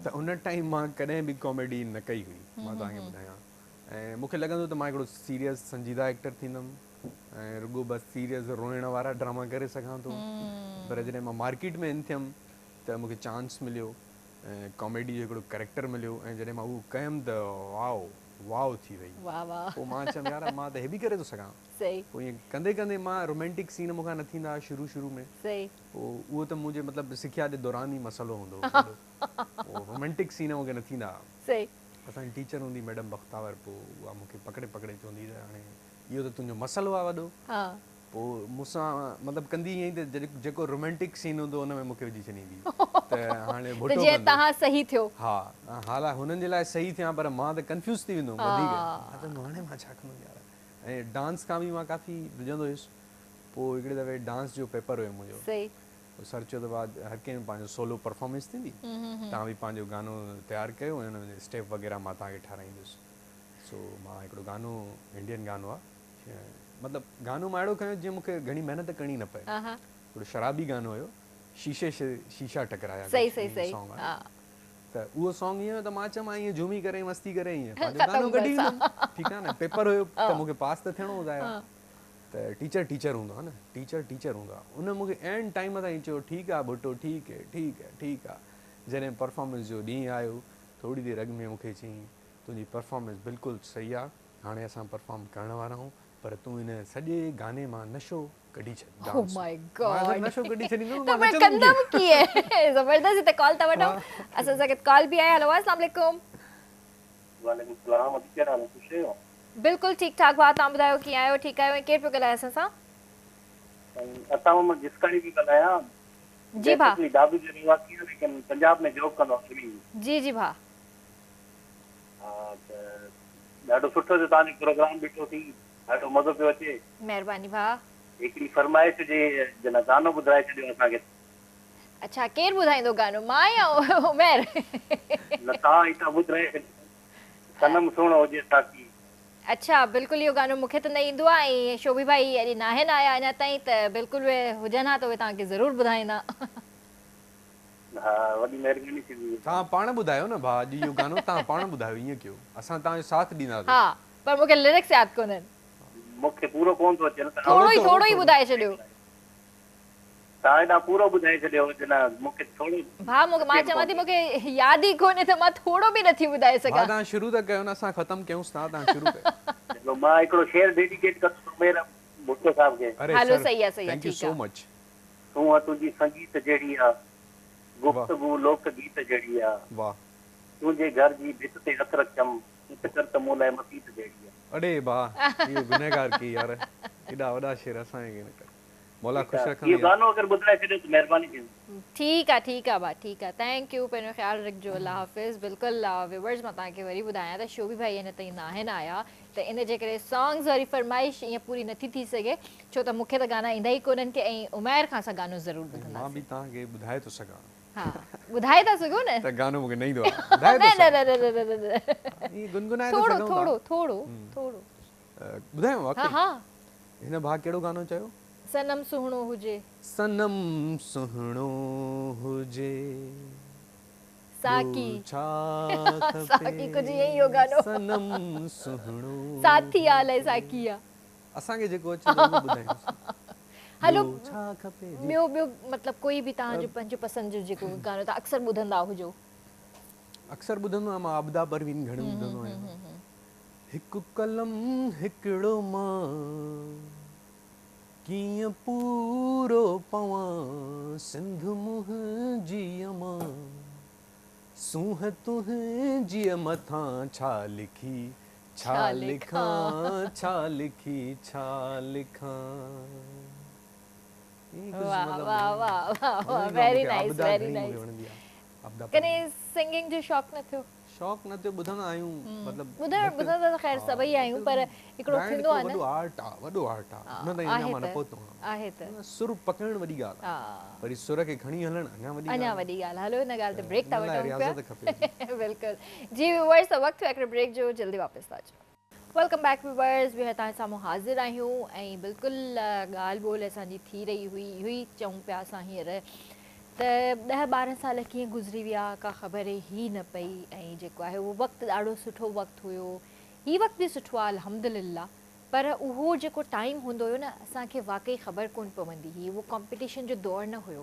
ته ان ٽائيم مان ڪڏهن به ڪاميڊي نه ڪئي هئي مان توهان کي ٻڌايان ۽ مون کي لڳندو ته مان هڪڙو سيريس سنجيده ايڪٽر ٿيندم ۽ رڳو بس سيريس روئڻ وارا ڊراما ڪري سگهان ٿو پر جڏهن مان مارڪيٽ ۾ ان ٿيم ته مون کي چانس مليو ۽ ڪاميڊي جو هڪڙو ڪريڪٽر مليو ۽ جڏهن مان اهو ڪيم ته وائو واء ٿي وئي. واھ واھ. پوء مان چيم يار مان ته هي به ڪري ٿو سگهان. صحيح. پوء ائين ڪندي ڪندي مان رومينٽڪ سين مون کان نه ٿيندا هئا شروع شروع ۾. صحيح. پوء اهو ته منهنجي مطلب سکيا جي دوران ئي مسئلو هوندو هو وڏو. پوء رومينٽڪ سين مون کي نه ٿيندا هئا. صحيح. اسان جي ٽيچر هوندي ميڊم بختاور پوء اها مون کي پڪڙي پڪڙي چوندي ته هاڻي اهو ته تنهنجو مسئلو آهي وڏو. ها. پوء مون سان مطلب ڪندي ائين ئي ته جيڪو رومينٽڪ سين هوندو ان ۾ مون کي وجهي ڇڏيندي ته هاڻي ته ڀٽو جيئن ڪندو. توهان صحيح ٿيو. ها حالانڪ هنن جي لاء صحيح ٿيان پر مان ته ڪنفيوز ٿي ويندو هوم وڌيڪ. مان چوندو هاڻي مان ڇا ڪندم يار ۽ ڊانس کان به مان ڪافي ڊڄندو هيس پوء هڪڙي دفعي ڊانس جو پيپر هيو منهنجو صحيح. پوء سر چيو ته ڀاء هر ڪنهن جو پنهنجو سولو پرفارمنس ٿيندي توهان به پنهنجو گانو تيار ڪيو ۽ ان ۾ اسٽيپ وغيره مان توهان کي ٺهرائيندس سو مان هڪڙو گانو انڊين گانو آ مطلب گانو مان اهڙو کنيو جيئن مون کي گهڻي محنت ڪرڻي نه پئي. هڪڙو شرابي گانو هيو شيشي سي شيشا ٽڪرايا صحيح صحيح صحيح سانگ آهي ته اهو سانگ ائين هيو ته مان چيم مان ائين جهومي ڪري مستي ڪري ائين پنهنجو گانو ڪڍي ويندم ٺيڪ آهي نه پيپر هيو ته مون کي پاس ته ٿيڻو هو ظاهر آهي ته ٽيچر ٽيچر هوندو آهي نه ٽيچر ٽيچر هوندو آهي ان مون کي عين ٽائيم تائين چيو ٺيڪ آهي ڀٽو ٺيڪ هي ٺيڪ هي ٺيڪ آهي جڏهن پرفارمنس جو ڏينهن آيو ٿوري دير اڳ ۾ مون کي چيائين تنهنجي پرفارمنس بلڪل صحيح آهي هاڻي اسان پرفارم ڪرڻ وارا آهيون پر تون هن سڄي گاني مان نشو ڪڍي ڇڏ او ڊانس ماء مان گاڊ نشو ڪڍي ڇڏيندم ته مان مان نچندم ڪندم ڪيئن ڪيئن زبردست هتي ڪال ٿا وٺون اسان سان گڏ ڪال به آهي هلو اسلام عليڪم. وعليڪم السلام ادي ڪهڙا حال خوش آهيو. بلڪل ٺيڪ ٺاڪ ڀاء توهان ٻڌايو ڪيئن آهيو ٺيڪ آهيو ۽ ڪير پيو ڳالهائي اسان سان. سائين عطا محمد جسڪاڻي پيو ڳالهايان جي ڀاء. بيسڪلي دادو جو رهواسي آهيان ليڪن پنجاب ۾ جاب ڪندو آهيان. جي جي ڀاء. ها ته ڏاڍو سٺو ٿيو توهان جو پروگرام ڏٺوسين ڏاڍو مزو پيو اچي. مهرباني ڀاء. هڪڙي فرمائش هجي جنا گانو ٻڌرائي ڇڏيو اسان کي. اڇا ڪير ٻڌائيندو گانو مان يا عمير. نه توهان ئي ته ٻڌرائي ڇڏيو صنم سهڻو هجي ساقي. اڇا بلڪل اهو گانو مونکي ته نه ايندو آهي ۽ شوڀي ڀائي اڄ ناهن آيا اڃا تائين ته بلڪل اهي هجن ها ته اهي توهان کي ضرور ٻڌائيندا. ها وڏي مهرباني ٿيندي. توهان پاڻ ٻڌايو نه ڀاء اڄ اهو گانو توهان پاڻ ٻڌايو ائين ڪيو اسان توهان جو ساٿ ڏينداسين. ها پر مونکي لرڪس ياد ڪونهن. مونکي پورو ڪون ٿو اچي نه توهان ٿورو ئي ٿورو ئي ٻڌائي ڇڏيو. توهان هيڏانهن پورو ٻڌائي ڇڏيو جنا مونکي ٿورو ڀاء مونکي مان چوان ٿي مونکي ياد ئي ڪونهي ته مان ٿورو به نٿي ٻڌائي ڀاء سگهان. توهان شروع ته ڪيو نه اسان ختم ڪيونس ٿا توهان شروع ڪيو. چلو مان هڪڙو شعر ڊيڊيڪيٽ ڪندس عمير ڀٽو صاحب کي. اري هلو سر صحيح آ صحيح آ thank you ٺيڪ سو آ. مچ. سونهن تنهنجي سنگيت جهڙي آ، گفتگو لوڪ گيت جهڙي آ. واھ. تنهنجي گهر جي ڀت تي هٿ رکيم، هٿ ڪر ته مون لاء مسيت جهڙي آ. اڙي ڀاء اهو گنهگار ڪي يار ايڏا وڏا شعر اسان کي نه ڪر مولا ٺيڪ خوش آ رکندي اهو يار. گانو اگر ٻڌرائي ڇڏيو ته مهرباني ٿيندي. ٺيڪ آ ٺيڪ آ ڀاء ٺيڪ آ thank you پنهنجو خيال رکجو الله حافظ بلڪل ويورز مان توهان کي وري ٻڌايان ته شوڀي ڀائي اڃا تائين ناهن آيا ته ان جي ڪري سانگز واري فرمائش ائين پوري نٿي ٿي سگهي ڇو ته مونکي ته گانا ايندا ئي ڪونهن ڪي ۽ عمير کان اسان گانو ضرور مان به ٻڌنداسين. توهان کي ٻڌائي ٿو سگهان. ها ٻڌائي ٿا سگهو نه. ته گانو مونکي نه ايندو آهي ٻڌائي ٿو نه نه سگهان. نه نه نه نه نه ائين گنگنائي ٿا ٿورو سگهون ٿا. ٿورو ٿورو ٿورو. ٻڌايان ها واقعي ها. هن ڀاء ڪهڙو گانو چيو؟ صنم سهڻو هجي. صنم سهڻو هجي. ساقي ٻيو ڇا کپي ساقي ڪجهه ائين ئي هو گانو. صنم سهڻو ساٿي آ الائي ساقي آ. اسان کي جيڪو اچي ٿو اهو ٻڌايونس. هلو ٻيو ڇا کپي جي. ٻيو ٻيو مطلب ڪوئي به توهان جو پنهنجو پسند جو جيڪو گانو توهان اڪثر ٻڌندا هجو. اڪثر ٻڌندو آهيان مان عابده پروين گهڻو ٻڌندو آهيان. هڪ قلم هڪڙو مان. ڪيئن پورو پوان سنڌ منهنجي امان سونهن تنهنجيء مٿان ڇا لکي ڇا لکان ڇا لکي ڇا لکان. واه واه واه واه ويري نائيس ويري نائيس. ڪڏهن سنگنگ جو شوق نه ٿيو؟ شوق نه ٿيو ٻڌندا آهيون مطلب ٻڌڻ ٻڌندا ته خير سڀئي آهيون پر هڪڙو ٿيندو آهي نه وڏو آرٽ آ وڏو آرٽ آ ان تائين اڃا مان نه پهتو آهيان آهي ته سر پڪڙڻ وڏي ڳالهه آ وري سر کي کڻي هلڻ اڃا وڏي اڃا وڏي ڳالهه هلو ان ڳالهه تي بريڪ ٿا وٺون پيا بلڪل جي ويورز ته وقت ٿيو هڪڙي بريڪ جو جلدي واپس ٿا اچون. Welcome back viewers ٻيهر توهان جي سامهون حاضر آهيون ۽ بلڪل ڳالهه ٻولهه اسان جي ٿي رهي هئي اهو ئي چئون پيا اسان هينئر ته ڏهه ٻارهن سال ڪيئن گذري ويا ڪا خبر ئي نه پئي ۽ جيڪو آهي اهو وقت ڏاڍو سٺو وقت هيو هي وقت به سٺو آهي الحمدلله پر اهو جيڪو ٽائيم هوندو هيو نه اسان کي واقعي خبر ڪونه پوندي هئي اهو ڪامپيٽيشن جو دور نه هيو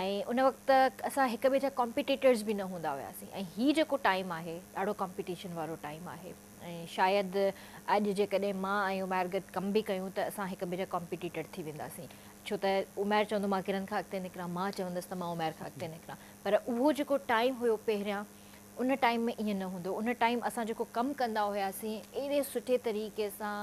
۽ ان وقت اسان هڪ ٻئي جا ڪامپيٽيٽرز به نه هوندا هياسين ۽ هي جيڪو ٽائيم آهي ڏاڍو ڪامپيٽيشن وارو ٽائيم آهي. ۽ شايد اڄ جيڪڏهن مان ۽ عمير گڏ ڪم به ڪيون ته اسان هڪ ٻئي جا ڪامپيٽيٽر ٿي وينداسين ڇو ته عمير چوندو مان ڪرن کان اڳتي نڪران مان چوندس ته مان عمير کان اڳتي نڪران پر اهو جيڪو ٽائيم هيو پهريان ان ٽائيم ۾ ائين نه هوندو ان ٽائيم اسان جيڪو ڪم ڪندا هياسين اهڙي سٺي طريقي سان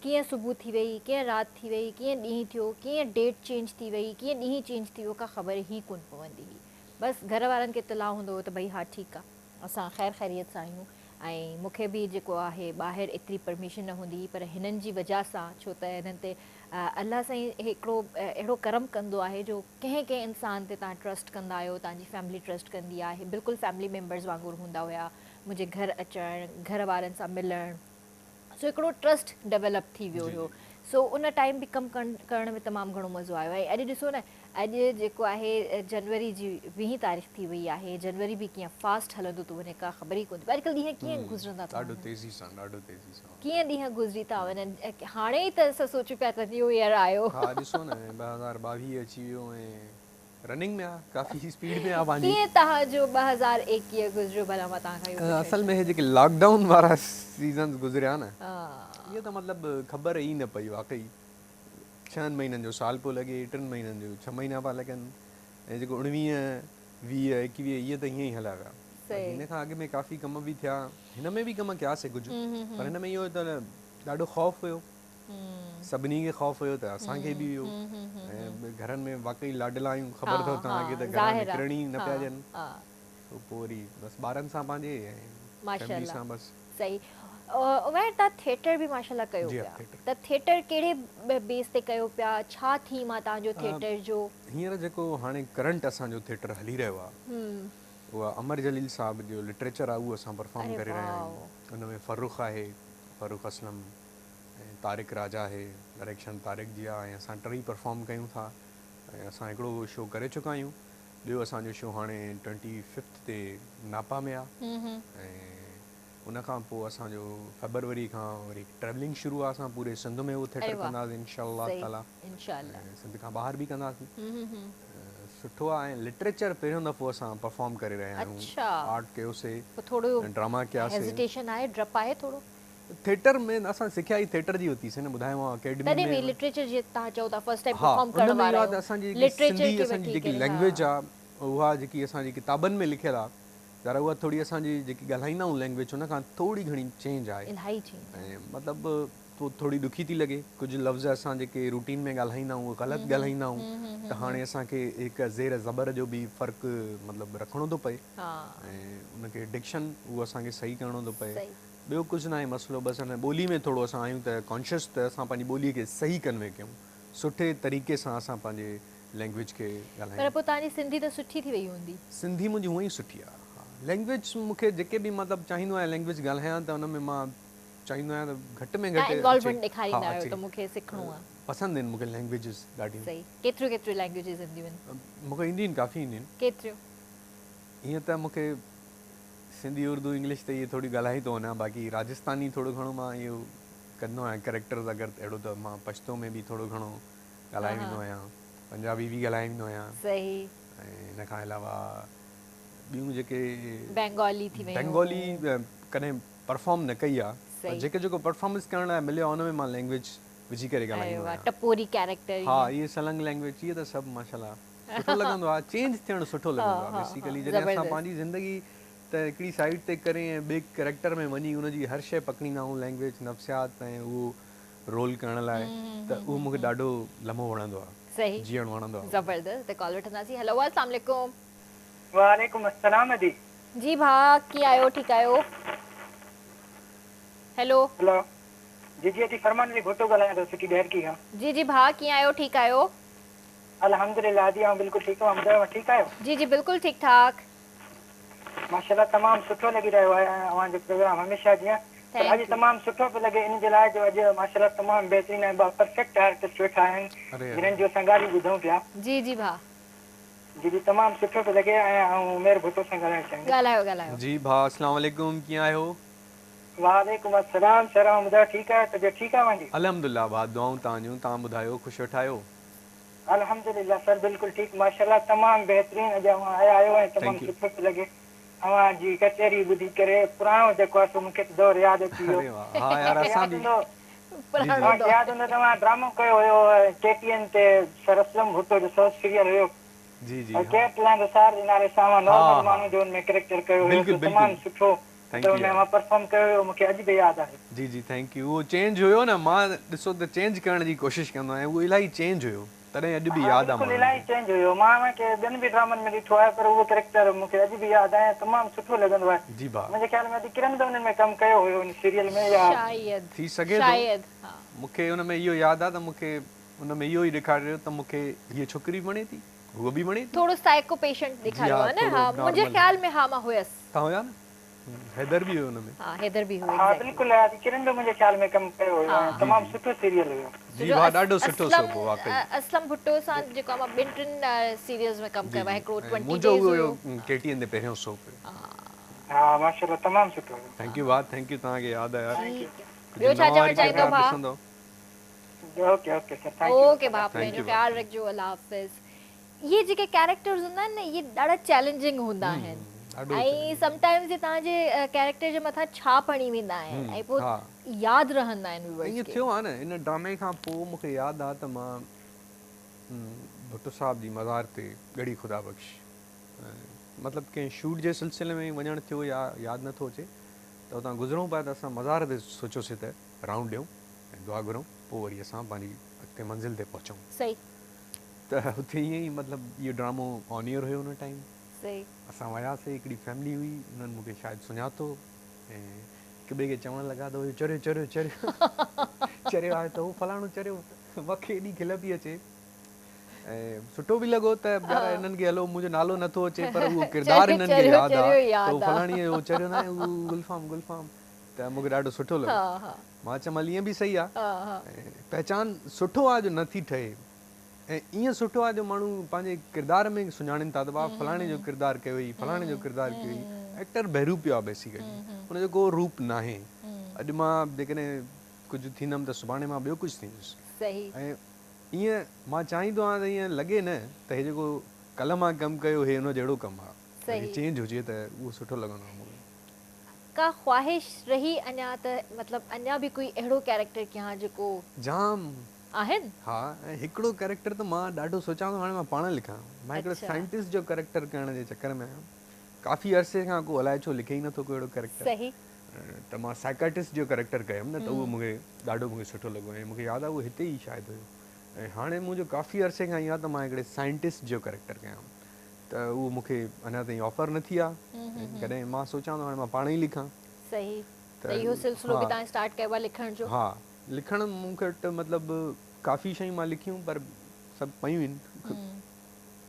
ڪيئن صبح ٿي وئي ڪيئن رات ٿي وئي ڪيئن ڏينهن ٿيو ڪيئن ڊيٽ چينج ٿي وئي ڪيئن ڏينهن چينج ٿي ويو ڪا خبر ئي ڪونه پوندي هئي بس گهر وارن کي اطلاع هوندو هو ته ڀئي ها ٺيڪ آ اسان خير خيريت سان آهيون ۽ مون کي به جيڪو آهي ٻاهر ايتري پرميشن نه هوندي هئي پر هنن جي وجه سان ڇو ته هنن تي الله سائين هڪڙو اهڙو ڪرم ڪندو آهي جو ڪنهن ڪنهن انسان تي توهان ٽرسٽ ڪندا آهيو توهان جي فيملي ٽرسٽ ڪندي آهي بلڪل فيملي ميمبرز وانگر هوندا هيا منهنجي گهر اچڻ گهر وارن سان ملڻ سو هڪڙو ٽرسٽ ڊولپ ٿي ويو هيو سو ان ٽائيم به ڪم ڪرڻ ۾ تمام گهڻو مزو آيو ۽ اڄ ڏسو نه اڄ جيڪو آهي جنوري جي ويهين تاريخ ٿي وئي آهي جنوري به ڪيئن فاسٽ هلندو ٿو وڃي ڪا خبر ئي ڪونه ٿي پئي اڄڪلهه ڏينهن ڪيئن گذرندا ٿا ڏاڍو تيزي سان ڏاڍو تيزي سان ڪيئن ڏينهن گذري ٿا وڃن هاڻي ئي ته اسان سوچون پيا ته نيو ايئر آيو. ها ڏسو نه 2022 اچي ويو ۽ رننگ ۾ آ ڪافي اسپيڊ ۾ آ پنهنجي. ڪيئن توهان جو 2021 گذريو ڀلا مان توهان کان اهو پڇڻ اصل ۾ هي جيڪي لاڪ ڊائون وارا سيزنز گذريا نه اهي ته مطلب خبر ئي نه پئي واقعي ڇهن مهينن جو سال پيو لڳي ٽن مهينن جو ڇهه مهينا پيا لڳن ۽ جيڪو اڻويهه ويهه ايڪويهه اهي ته ائين ئي هليا ويا باقي هن کان اڳ ۾ ڪافي ڪم به ٿيا هن ۾ به ڪم ڪياسي ڪجهه پر هن ۾ اهو ته ڏاڍو خوف هيو سڀني کي خوف هيو ته اسان کي به هيو ۽ گهرن ۾ واقعي لاڏلا آهيون خبر اٿو توهان کي ته گهران نڪرڻ ئي نه پيا ڏين سو پوء وري بس ٻارن سان پنهنجي ۽ فيملي سان بس. صحيح عمير توهان ٿيٽر به ماشاءالله ڪيو پيا ته ٿيٽر ڪهڙي بيس تي ڪيو پيا ڇا ٿيم آ توهان جو ٿيٽر جو؟ هينئر جيڪو هاڻي ڪرنٽ اسان جو ٿيٽر هلي رهيو آ اهو امر جليل صاحب جو لٽريچر آ اهو اسان پرفارم ڪري رهيا آهيون ان ۾ فرخ آهي فرخ اسلم ۽ طارق راجا آهي ڊائريڪشن طارق جي آ ۽ اسان ٽئي پرفارم ڪيون ٿا ۽ اسان هڪڙو شو ڪري چڪا آهيون ٻيو اسان جو شو هاڻي ٽوئنٽي ففٿ تي ناپا ۾ آ ۽ ان کان پوء اسان جو فيبروري کان وري ٽريولنگ شروع آ اسان پوري سنڌ ۾ اهو ٿيٽر ڪنداسين انشاء الله تعالي ۽ سنڌ کان ٻاهر به ڪنداسين سٺو آ ۽ لٽريچر پهريون دفعو اسان پرفارم ڪري رهيا آهيون آرٽ ڪيوسي ڊراما ڪياسي هيزيٽيشن آهي ڊپ آهي ٿورو ٿيٽر ۾ اسان سکيا ئي ٿيٽر جي ورتي سين نه ٻڌايومانو اڪيڊمي ۾. تڏهن به لٽريچر جيئن توهان چئو ٿا فرسٽ ٽائيم پرفارم ڪرڻ وارا آهيو اسان جي جيڪي سنڌي اسان جي جيڪي لينگويج آ اها جيڪي اسان جي ڪتابن ۾ لکيل آ ذرا اها ٿوري اسان جي جيڪي ڳالهائيندا آهيون لينگويج ان کان ٿوري گهڻي چينج آهي الاهي چينج ۽ مطلب پوء ٿوري ڏکي ٿي لڳي ڪجهه لفظ اسان جيڪي روٽين ۾ ڳالهائيندا آهيون اهي غلط ڳالهائيندا آهيون ته هاڻي اسان کي هڪ زير زبر جو به فرق مطلب رکڻو ٿو پئي ۽ ان کي ڊڪشن اهو اسان کي صحيح ڪرڻو ٿو پئي ٻيو ڪجهه ناهي مسئلو بس ان ٻولي ۾ ٿورو اسان آهيون ته ڪانشس ته اسان پنهنجي ٻولي کي صحيح ڪنوي ڪيون سٺي طريقي سان اسان پنهنجي لينگويج کي ڳالهايون. پر پوء توهان جي سنڌي ته سٺي ٿي وئي هوندي. سنڌي منهنجي هونئن ئي سٺي آهي ها لينگويج مون کي جيڪي به مطلب چاهيندو آهيان لينگويج ڳالهايان ته ان ۾ مان چاهيندو آهيان ته گهٽ ۾ گهٽ اچي انوالومينٽ ڏيکاريندا آهيو ته مون کي سکڻو آهي. پسند آهن مون کي لينگويجز ڏاڍيون. صحيح ڪيتريون ڪيتريون لينگويجز اينديون آهن. مون کي اينديون آهن ڪافي اينديون آهن. ڪيتريون. ائين ته مون کي سنڌي اردو انگلش ته اهي ٿوري ڳالهائي ٿو وڃان باقي راجستاني ٿورو گهڻو مان اهو ڪندو آهيان ڪريڪٽرز اگر اهڙو ته مان پشتو ۾ به ٿورو گهڻو ڳالهائي ويندو آهيان پنجابي به ڳالهائي ويندو آهيان صحيح ۽ ان کان علاوه ٻيون جيڪي بينگالي ٿي ويون بينگالي ڪڏهن پرفارم نه ڪئي آهي پر جيڪي جيڪو پرفارمنس ڪرڻ لاء مليو آهي ان ۾ مان لينگويج وجهي ڪري ڳالهائيندو آهيان. ٽپوري ڪيريڪٽر ها اهي سلنگ لينگويج اهي ته سڀ ماشاءالله سٺو لڳندو آهي چينج ٿيڻ سٺو لڳندو آهي بيسيڪلي جڏهن اسان پنهنجي زندگي ته هڪڙي سائيڊ تي ڪري ۽ ٻئي ڪيريڪٽر ۾ وڃي ان جي هر شيء پڪڙيندا آهيون لينگويج نفسيات ۽ اهو رول ڪرڻ لاء ته اهو مونکي ڏاڍو لمحو وڻندو آهي صحيح جيئڻ وڻندو آهي. زبردست ته ڪال وٺنداسين هيلو السلام عليڪم. وعليڪم السلام ادي. جي ڀاء ڪيئن آهيو ٺيڪ آهيو هيلو. هيلو جي جي ادي فرمان علي ڀٽو ڳالهايان ٿو سٽي ڏهرڪي کان. جي جي ڀاء ڪيئن آهيو ٺيڪ آهيو. الحمدلله ادي آئون بلڪل ٺيڪ آهيان ٻڌايو اوهان ٺيڪ آهيو. جي جي بلڪل ٺيڪ ٺاڪ. ماشاءالله تمام سٺو لڳي رهيو آهي ۽ اوهان جو پروگرام هميشه جيان پر اڄ تمام سٺو پيو لڳي ان جي لاء جو اڄ ماشاءالله تمام بهترين ۽ ٻه پرفيڪٽ آرٽسٽ ويٺا آهن جنن جون اسان ڳالهيون ٻڌون پيا. جي جي ڀاء. جي جي تمام سٺو پيو لڳي ۽ آئون عمير ڀٽو سان ڳالهائڻ چاهيندس. ڳالهايو ڳالهايو. جي ڀاء اسلام عليڪم ڪيئن آهيو. وعليڪم السلام سر اوهان ٻڌايو ٺيڪ آهيو طبيعت ٺيڪ آهي اوهان جي. الحمدلله ڀاء دعائون توهان جون توهان ٻڌايو خوش ويٺا آهيو. الحمدلله سر بلڪل ٺيڪ ماشاءالله تمام بهترين اڄ اوهان آيا آهيو ۽ تمام سٺو پيو لڳي اوهان جي ڪچهري ٻڌي ڪري پراڻو جيڪو آهي سو مونکي ته دور ياد اچي ويو اري واه ها يار اسان به پراڻو اوهان کي ياد هوندو ته اوهان ڊرامو ڪيو هيو ڪي ٽي اين تي سر اسلم ڀٽو جو سوچ سيريل هيو جي جي ۽ ڪير پلاند سار جي نالي سان اوهان نارمل ماڻهو جو ان ۾ ڪريڪٽر ڪيو هيو سو تمام سٺو ته ان ۾ اوهان پرفارم ڪيو هيو مونکي اڄ به ياد آهي. جي جي thank you اهو چينج هيو نه مان ڏسو ته چينج ڪرڻ جي ڪوشش ڪندو آهيان اهو الاهي چينج هيو تڏهن اڄ به ها ياد آ بلڪل ماڻهن الاهي کي. چينج هيو مان اوهان کي ٻين به ڊرامن ۾ ڏٺو آهي پر اهو ڪريڪٽر مونکي اڄ به ياد آهي ۽ تمام سٺو لڳندو آهي جي ڀاء. منهنجي خيال ۾ ادي ڪرن به انهن ۾ ڪم ڪيو هيو ان سيريل ۾ يا. شايد ٿي سگهي ٿو شايد ها. مونکي ان ۾ اهو ياد آ ته مونکي ان ۾ اهو ئي ڏيکاريو ته مونکي هيء ڇوڪري به وڻي ٿي هوء به وڻي ٿي. ٿورو سائيڪو پيشنٽ جي ڏيکاريو ها آ نه ٿورو ها منهنجي نارمل. خيال ۾ ها مان هيس. توهان هيا نه حيدر به هيو ان ۾. ها حيدر به هو ها ايگزيڪٽلي. بلڪل ادي ڪرن به منهنجي خيال ۾ ڪم ڪيو هيو ها. ۽ جي تمام جي. سٺو سيريل هيو. جي ڀاء ڏاڍو سٺو اسلم سوپ هو واقعي. اسلم ڀٽو سان جيڪو آ مان ٻن ٽن سيريلز ۾ ڪم جي ڪيو آ جي هڪڙو ۽ ٽوئنٽي منهنجو ڊيز اهو هيو. هيو ڪي ٽي اين تي پهريون سوپ هيو. ها ماشاءالله تمام سٺو هيو. Thank you ڀاء thank you توهان کي ياد آ يار. ٺيڪ ڪجهه ٻيو ڇا نوان چوڻ وري چاهيندو ڪردار ڀاء. ڏسندؤ. Okay okay sir thank you. Okay ڀاء thank پنهنجو يو ڀاء. خيال رکجو الله حافظ. اهي جيڪي ڪيريڪٽرز هوندا آهن نه اهي ڏاڍا چئلينجنگ هوندا آهن ۽ سم ٽائمز اهي توهان جي ڪيريڪٽر جي مٿان ڇاپ هڻي ويندا آهن ۽ پوء ياد رهندا آهن ويورز ائين کي. ٿيو آهي نه ان ڊرامي کان پوء مون کي ياد آهي ته مان ڀٽو صاحب جي مزار تي ڳڙهي خدا بخش مطلب ڪنهن شوٽ جي سلسلي ۾ وڃڻ ٿيو يا ياد نه ٿو اچي ته اتان گذرون پيا ته اسان مزار تي سوچيوسي ته رائونڊ ڏيون ۽ دعا گهرون پوء وري اسان پنهنجي اڳتي منزل تي پهچون. صحيح. ته اتي ائين ئي مطلب اهو ڊرامو on air have in time. صحيح. اسان وياسي هڪڙي فيملي هئي انهن مون کي شايد سڃاتو ۽ هڪ ٻئي کي چوڻ لڳا ته اهو چريو چريو چريو چريو آهي ته هو فلاڻو چريو مون کي ايڏي کل پئي اچي ۽ سٺو به لڳو ته يار هنن کي هلو منهنجو نالو نٿو اچي پر اهو ڪردار هنن کي ياد آ ته هو فلاڻي جو چريو ناهي هو گلفام گلفام ته مون کي ڏاڍو سٺو لڳو مان چيم هل ائين به صحيح آ پهچان سٺو آ جو نٿي ٺهي ۽ ائين سٺو آ جو ماڻهو پنهنجي ڪردار ۾ سڃاڻين ٿا ته بابا فلاڻي جو ڪردار ڪيو هئي فلاڻي جو ڪردار ڪيو هئي ايڪٽر بهروپيو آ بيسيڪلي ان جو ڪو روپ ناهي اڄ مان جيڪڏهن ڪجهه ٿيندم ته سڀاڻي مان ٻيو ڪجهه ٿيندس صحيح ۽ ائين مان چاهيندو آهيان ته ائين لڳي نه ته هي جيڪو ڪلهه مان ڪم ڪيو هي ان جهڙو ڪم آ صحيح چينج هجي ته اهو سٺو لڳندو آ مون کي. ڪا خواهش رهي اڃا ته مطلب اڃا به ڪوئي اهڙو ڪيريڪٽر ڪيان جيڪو. جام آهن. ها ۽ هڪڙو ڪيريڪٽر ته مان ڏاڍو سوچان ٿو هاڻي مان پاڻ لکان. مان هڪڙو سائنٽسٽ جو ڪيريڪٽر ڪرڻ جي چڪر ۾ آهيان. ڪافي عرصي کان ڪو الائي ڇو لکي ئي نٿو ڪو اهڙو ڪيريڪٽر. صحيح. ته مان سائيڪاٽرسٽ جو ڪيريڪٽر ڪيم نه ته اهو مون کي ڏاڍو مون کي سٺو لڳو ۽ مون کي ياد آهي اهو هتي ئي شايد هيو ۽ هاڻي منهنجو ڪافي عرصي کان اهو آهي ته مان هڪڙي سائنٽسٽ جو ڪيريڪٽر ڪيان ته اهو مون کي اڃا تائين آفر نه ٿي آهي ۽ ڪڏهن مان سوچان ٿو هاڻي مان پاڻ ئي لکان. صحيح ته اهو سلسلو به توهان اسٽارٽ ڪيو آهي لکڻ جو. ها لکڻ مون کي وٽ مطلب ڪافي شيون مان لکيون پر سڀ پيون آهن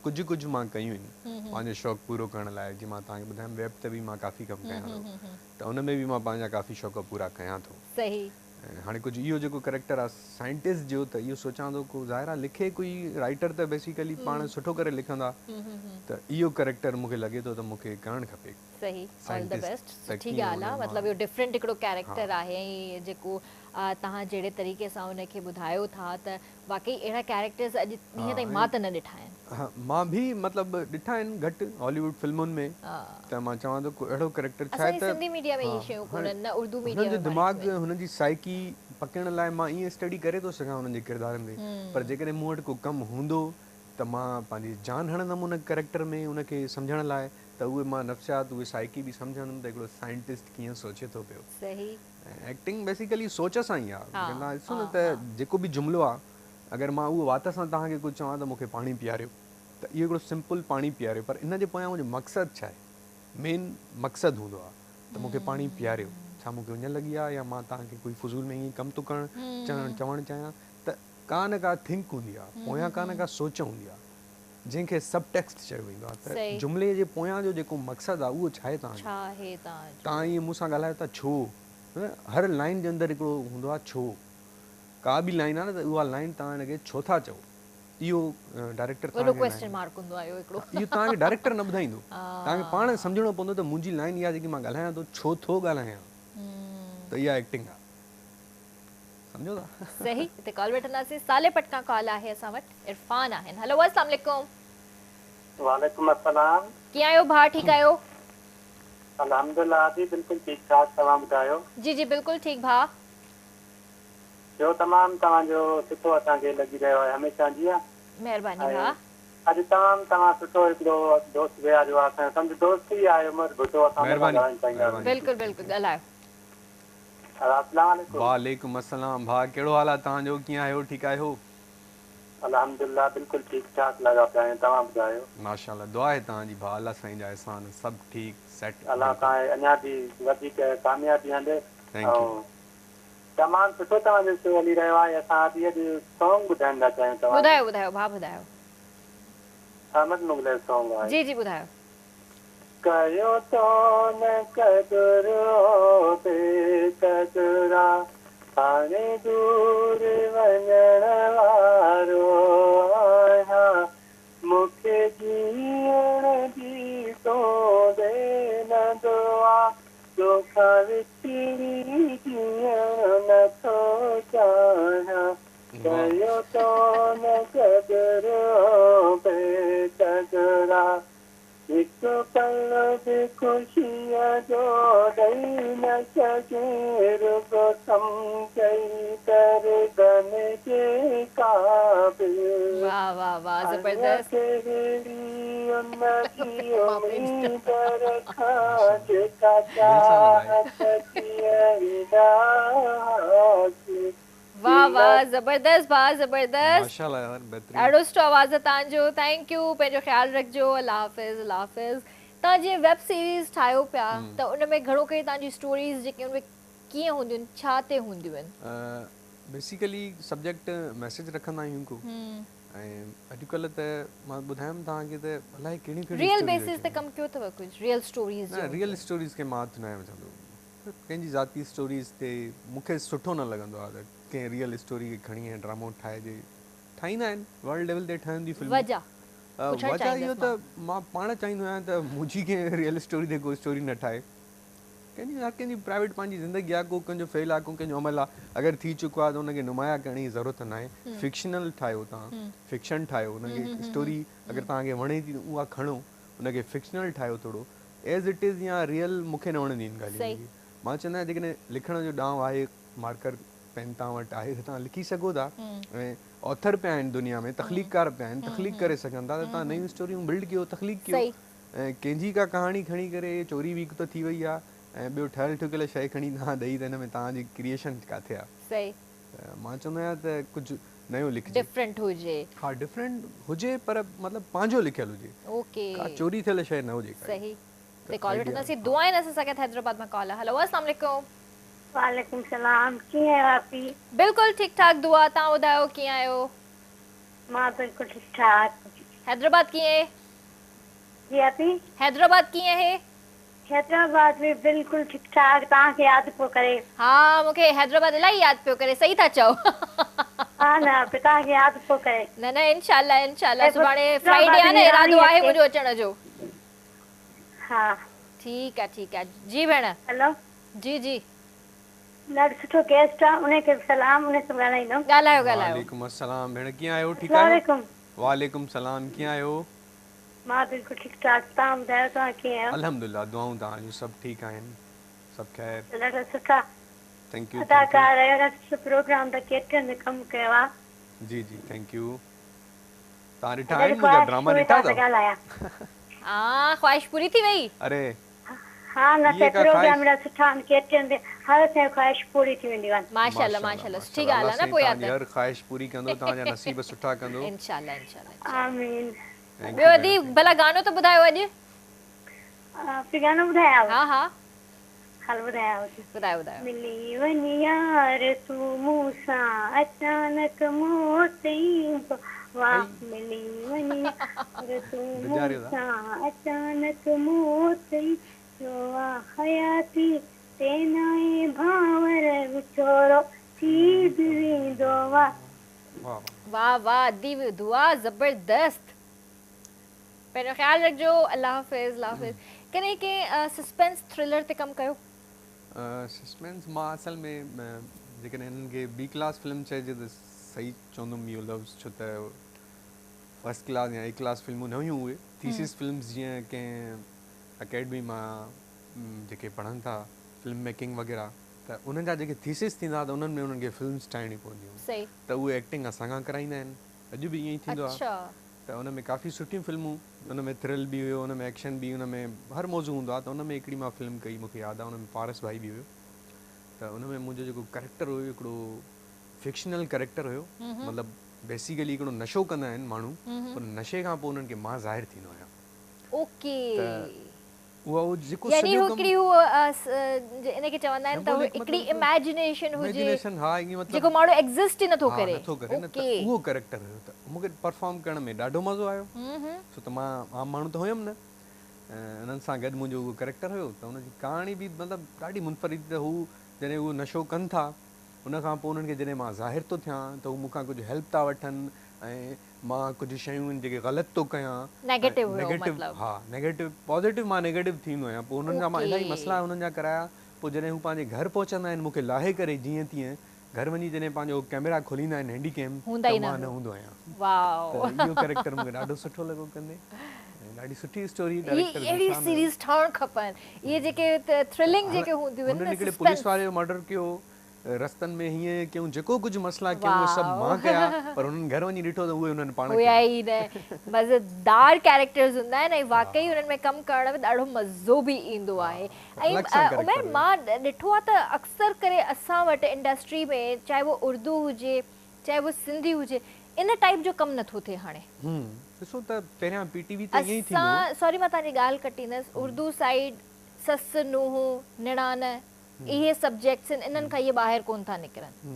ڪجهه ڪجهه مان ڪيون آهن پنهنجو شوق پورو ڪرڻ لاء جيئن مان توهان کي ٻڌايم ويب تي به مان ڪافي ڪم ڪيان ٿو ته ان ۾ به مان پنهنجا ڪافي شوق پورا ڪيان ٿو. صحيح. ۽ هاڻي ڪجهه اهو جيڪو ڪريڪٽر آهي سائنٽسٽ جو ته اهو سوچان ٿو ڪو ظاهر آهي لکي ڪوئي رائيٽر ته بيسيڪلي پاڻ سٺو ڪري لکندا ته اهو ڪريڪٽر مون کي لڳي ٿو ته مون کي ڪرڻ کپي. صحيح آل the best سٺي ڳالهه آ مطلب اهو ڊفرنٽ هڪڙو ڪيريڪٽر آهي ۽ جيڪو توهان جهڙي طريقي سان ان کي ٻڌايو ٿا ته واقعي اهڙا ڪيريڪٽرز اڄ ڏينهن تائين مان ته نه ڏٺا آهن. ها مان به مطلب ڏٺا آهن گهٽ هالي ووڊ فلمن ۾ ته مان چوان ٿو ڪو اهڙو ڪيريڪٽر ڇا آهي ته اسان جي سنڌي ميڊيا ۾ اهي شيون ڪونهن نه اردو ميڊيا ۾ هنن جو دماغ هنن جي سائيڪي پڪڙڻ لاء مان ائين اسٽڊي ڪري ٿو سگهان انهن جي ڪردارن تي پر جيڪڏهن مون وٽ ڪو ڪم هوندو ته مان پنهنجي جان هڻندم ان ڪريڪٽر ۾ ان کي سمجهڻ لاء ته اهي مان نفسيات اهي سائيڪي به سمجهندم ته هڪڙو سائنٽسٽ ڪيئن سوچي ٿو پيو. صحيح. ۽ ايڪٽنگ بيسيڪلي سوچ سان ئي آ. توهان ڏسو نه ته جيڪو به جملو آ اگر مان اهو وات سان توهان کي ڪجهه چوان ته مون کي پاڻي پياريو ته اهو هڪڙو سمپل پاڻي پياريو پر ان جي پويان منهنجو مقصد ڇا آهي مين مقصد هوندو آ ته مون کي پاڻي پياريو ڇا مون کي اڃ لڳي آ يا مان توهان کي ڪوئي فضول ۾ ائين ڪم ٿو ڪرڻ چوڻ چاهيان ته ڪا نه ڪا ٿنڪ هوندي آ پويان ڪا نه ڪا سوچ هوندي آ جنهن کي سب ٽيڪسٽ چيو ويندو آ ته جملي جي پويان جو جيڪو مقصد آ اهو ڇا آهي توهان جو توهان ائين مون سان ڳالهايو ٿا ڇو هر لائين جي اندر هڪڙو هوندو آ ڇو ڪا به لائين آ نه ته اها لائين توهان هن کي ڇو ٿا چئو اهو ڊائريڪٽر وڏو ڪويسچن مارڪ هوندو آ اهو هڪڙو اهو توهان کي ڊائريڪٽر نه ٻڌائيندو توهان کي پاڻ سمجهڻو پوندو ته منهنجي لائين اها جيڪي مان ڳالهايان ٿو ڇو ٿو ڳالهايان ته اها ايڪٽنگ آ سمجهو ٿا. صحيح هتي ڪال وٺنداسين صالح پٽ کان ڪال آهي اسان وٽ عرفان آهن هلو السلام عليڪم. وعليڪم السلام. ڪيئن آهيو ڀاء ٺيڪ آهيو. الحمدلله جي بلڪل ٺيڪ ٺاڪ توهان ٻڌايو. جي جي بلڪل ٺيڪ ڀاء. شو تمام توهان جو سٺو اسان کي لڳي رهيو آهي هميشه جيان. مهرباني ڀاء. اڄ تمام توهان سٺو هڪڙو دوست ويهاريو آهي اسان جو سمجهه دوست ئي آهي عمر ڀٽو اسان ان سان ڳالهائڻ چاهينداسين. بلڪل بلڪل ڳالهايو. السلام عليڪم. وعليڪم السلام ڀاء ڪهڙو حال آ توهان جو ڪيئن آهيو ٺيڪ آهيو. الحمدلله بلڪل ٺيڪ ٺاڪ لڳا پيا آهيون توهان ٻڌايو. ماشاءالله دعا آهي توهان جي ڀاء الله سائين جا احسان سڀ ٺيڪ سيٽ الله بلڪل. توهان کي اڃا به وڌيڪ ڪاميابي ڏي thank you. ۽ تمام سٺو توهان جو شو هلي رهيو آهي اسان اڄ اڄ سونگ ٻڌائڻ ٿا چاهيون توهان کي. ٻڌايو ٻڌايو ڀاء ٻڌايو. احمد مغل جو سونگ آهي. جي جي ٻڌايو. ڪيو تو نه قدر او بي قدرا هاڻي دور وڃڻ وارو آهيان مون کي جيئڻ جي تون ڏي نه دعا توکان وڇڙي جيئڻ نه ٿو چاهيان ڪيو تو نه قدر او بي قدرا هڪ پل به خوشيء جو ڏئي نه سگهين رڳو سمجهئي دردن جي قابل واه واه واه اڃا زبردست. ڪهڙي ان جي اميد رکان جيڪا چاهت ٿيئي نه حاصل. واه واه زبردست ڀاء زبردست ماشاءالله يار بهترين. ڏاڍو سٺو آواز آ توهان جو thank you پنهنجو خيال رکجو الله حافظ الله حافظ توهان جيئن ويب سيريز ٺاهيو پيا ته ان ۾ گهڻو ڪري توهان جي اسٽوريز جيڪي ان ۾ ڪيئن هونديون آهن ڇا تي هونديون آهن. بيسيڪلي سبجيڪٽ ميسيج رکندا آهيون ڪو ۽ اڄڪلهه ته مان ٻڌايم توهان کي ته الائي ڪهڙيون ڪهڙيون ريئل اسٽوريز بيسز تي ڪم ڪيو اٿو ڪجهه ريئل اسٽوريز نه ريئل اسٽوريز کي مان هٿ ناهي وجهندو ڪنهن جي ذاتي اسٽوريز تي مون کي سٺو نه لڳندو آهي ته ڪنهن ريئل اسٽوري کي کڻي ۽ ڊرامو ٺاهجي. ٺاهيندا آهن ورلڊ ليول تي ٺهن ٿيون فلمون. وجه پڇڻ وجه چاهيندس اهو ته مان. مان پاڻ چاهيندو آهيان ته منهنجي ڪنهن ريئل اسٽوري تي ڪو اسٽوري نه ٺاهي. ڪنهن جي هر ڪنهن جي پرائيويٽ پنهنجي زندگي آهي ڪو ڪنهن جو فعل آهي ڪو ڪنهن جو عمل آهي اگر ٿي چڪو آهي ته ان کي نمايان ڪرڻ جي ضرورت ناهي. فڪشنل ٺاهيو توهان فڪشن ٺاهيو ان کي اسٽوري اگر توهان کي وڻي ٿي ته اها کڻو ان کي فڪشنل ٺاهيو ٿورو ايز it از يا ريئل مون کي نه وڻنديون آهن ڳالهيون صحيح. جيڪي مان چوندو آهيان جيڪڏهن لکڻ جو ڏانء آهي مارڪر پين توهان وٽ آهي ته توهان لکي سگهو ٿا ۽ آٿر پيا آهن دنيا ۾ تخليقڪار پيا آهن تخليق ڪري سگهن ٿا ته توهان نيون اسٽوريون بلڊ ڪيو تخليق ڪيو صحيح. ۽ ڪنهن جي ڪا ڪهاڻي کڻي ڪري چوري به هڪ ته ٿي وئي آهي ۽ ٻيو ٺهيل ٺڪيل شيء کڻي توهان ڏئي ته ان ۾ توهان جي ڪريئيشن ڪاٿي آهي صحيح. ته مان چوندو آهيان ته ڪجهه نيو لکجي. ڊفرنٽ هجي. ها ڊفرنٽ هجي پر مطلب پنهنجو لکيل هجي. اوڪي. ڪا چوري ٿيل شيء نه هجي ڪائي. صحيح تي ڪال وٺنداسين دعا آهن اسان سان گڏ حيدرآباد مان ڪال آهي هلو السلام عليڪم. وعليڪم سلام ڪيئن آهيو آپي. بلڪل ٺيڪ ٺاڪ دعا توهان ٻڌايو ڪيئن آهيو. مان بلڪل ٺيڪ ٺاڪ. حيدرآباد ڪيئن اهي. جي آپي. حيدرآباد ڪيئن اهي. حيدرآباد به بلڪل ٺيڪ ٺاڪ توهان کي ياد پيو ڪري. ها مون کي حيدرآباد الاهي ياد پيو ڪري صحيح ٿا چئو. ها نه آپي توهان کي ياد پيو ڪري. نه نه انشاء الله انشاء الله سڀاڻي فرائيڊي آ نه ارادو آهي منهنجو اچڻ جو. ها. ٺيڪ آ ٺيڪ آ جي ڀيڻ. هلو. جي جي. ڏاڍو سٺو گيسٽ آ انهي کي به سلام انهي سان به ڳالهائيندم. ڳالهايو ڳالهايو. وعليڪم السلام ڀيڻ ڪيئن آهيو ٺيڪ اسلام آهيو. عليڪم. وعليڪم سلام ڪيئن آهيو. مان بلڪل ٺيڪ ٺاڪ توهان ٻڌايو توهان ڪيئن آهيو. الحمدلله دعائون توهان جون سڀ ٺيڪ آهن سڀ خير. ڏاڍا سٺا Thank you thank you. اداڪار آهيو اهڙا سٺا پروگرام ته ڪيترن ۾ ڪم ڪيو آ. جي جي thank you توهان ڏٺا آهن منهنجا ڊراما ڏٺا اٿو. ها خواهش پوري ٿي وئي. اري ها نه هيء سائين ڪا پروگرام خواهش. اهڙا سٺا آهن ڪيترن تي هر اسان جي خواهش پوري ٿي وينديون آهن. ماشاءالله ماشاءالله سٺي ماشاءالله ڳالهه الله آ نه سائين پوء توهان جي ته. هر خواهش پوري ڪندو توهان جا نصيب سٺا ڪندو. انشاءالله انشاءالله انشاءالله. آمين. Thank ٻيو you ادي ڀيڻ thank ڀلا گانو ته ٻڌايو اڄ. في گانو ٻڌايانو. ها ها. هل ٻڌايانو ٿي. ٻڌايو ٻڌايو. ملي وڃ يار تون مون سان اچانڪ موت ايندو آ ملي وڃ يار تون مون سان اچانڪ موت ايندو آ حياتي تي ناهي ڀانور وڇوڙو ٿي به ويندو آ. واه واه ادي دعا زبردست. پنهنجو خيال رکجو الله حافظ الله حافظ ڪڏهن ڪنهن سسپينس ٿرلر تي ڪم ڪيو؟ سسپينس مان اصل ۾ جيڪڏهن هنن کي بي ڪلاس فلم چئجي ته صحيح چوندم اهو لفظ ڇو ته فرسٽ ڪلاس يا اي ڪلاس فلمون نه هيون اهي ٿيسز فلمز جيئن ڪنهن اڪيڊمي مان جيڪي پڙهن ٿا فلم ميڪنگ وغيره ته انهن جا جيڪي ٿيسز ٿيندا ته انهن ۾ انهن کي فلمز ٺاهڻيون پونديون ته اهي ايڪٽنگ اسان کان ڪرائيندا آهن اڄ به ائين ئي ٿيندو آهي ته ان ۾ ڪافي سٺيون فلمون ان ۾ ٿرل به هيو ان ۾ ايڪشن به ان ۾ هر موضوع هوندو آهي ته ان ۾ هڪڙي مان فلم ڪئي مونکي ياد آهي ان ۾ پارس ڀائي به هيو ته ان ۾ منهنجو جيڪو ڪريڪٽر هيو هڪڙو فڪشنل ڪريڪٽر هيو مطلب بيسيڪلي هڪڙو نشو ڪندا آهن ماڻهو ان نشي کان پوء انهن کي مان ظاهر ٿيندو آهيان اوڪي ته اهو جيڪو يعني سڄو ڪم هڪڙي هو ان کي چوندا آهن ته هڪڙي اميجنيشن هجي اميجنيشن ها ائين مطلب جيڪو ماڻهو ايگزسٽ ئي نٿو ها ڪري نٿو ڪري نه ته اهو ڪريڪٽر هيو ته مون کي پرفارم ڪرڻ ۾ ڏاڍو مزو آيو ڇو ته مان عام ماڻهو ته هيم نه انهن سان گڏ منهنجو اهو ڪريڪٽر هيو ته ان جي ڪهاڻي به مطلب ڏاڍي منفرد ته هو جڏهن اهو نشو ڪن ٿا ان کان پوء انهن کي جڏهن مان ظاهر ٿو ٿيان ته هو مون کان ڪجهه هيلپ ٿا وٺن ۽ مان ڪجهه شيون آهن جيڪي غلط ٿو ڪيان نيگيٽو هيو نيگيٽو مطلب. ها نيگيٽو پازيٽو مان نيگيٽو ٿيندو آهيان پوء انهن جا مان الاهي اوڪي. مسئلا انهن جا ڪرايا پوء جڏهن هو پنهنجي گهر پهچندا آهن مون کي لاهي ڪري جيئن تيئن گهر وڃي جڏهن پنهنجو ڪئميرا کوليندا آهن هينڊي ڪيم هوندا ته ئي نه مان نه هيو هوندو آهيان واو ته اهو ڪريڪٽر مون کي ڏاڍو سٺو لڳو ڪندي ۽ ڏاڍي سٺي اسٽوري اهي ڊائريڪٽر اهڙيون ذيشان هيو. سيريز ٺهڻ کپن اهي جيڪي ٿرلنگ جيڪي هونديون آهن هنن نه هڪڙي پوليس سسپينس واري جو مرڊر ڪيو رستن ۾ هيئن ڪيون جيڪو ڪجهه مسئلا ڪيون اهي سڀ مان ڪيا پر هنن گهر وڃي ڏٺو ته اهي هنن پاڻ هيا ڪيا. ئي نه مزيدار ڪيريڪٽرز هوندا آهن ۽ واقعي انهن ۾ ڪم ڪرڻ ۾ ڏاڍو مزو به ايندو آهي ۽ الڳ سان ڪيريڪٽر عمير هيو. مان ڏٺو آهي ته اڪثر ڪري اسان وٽ انڊسٽري ۾ چاهي اهو اردو هجي چاهي اهو سنڌي هجي ان ٽائيپ جو ڪم نٿو ٿئي هاڻي. ڏسو ته پهريان پي ٽي وي تي ائين ئي ٿيندو هو. اسان سوري مان توهان جي ڳالهه ڪٽيندس اردو سائيڊ سس نونهن نڻان اهي سبجيڪٽس آهن انهن کان اهي ٻاهر ڪونه ٿا نڪرن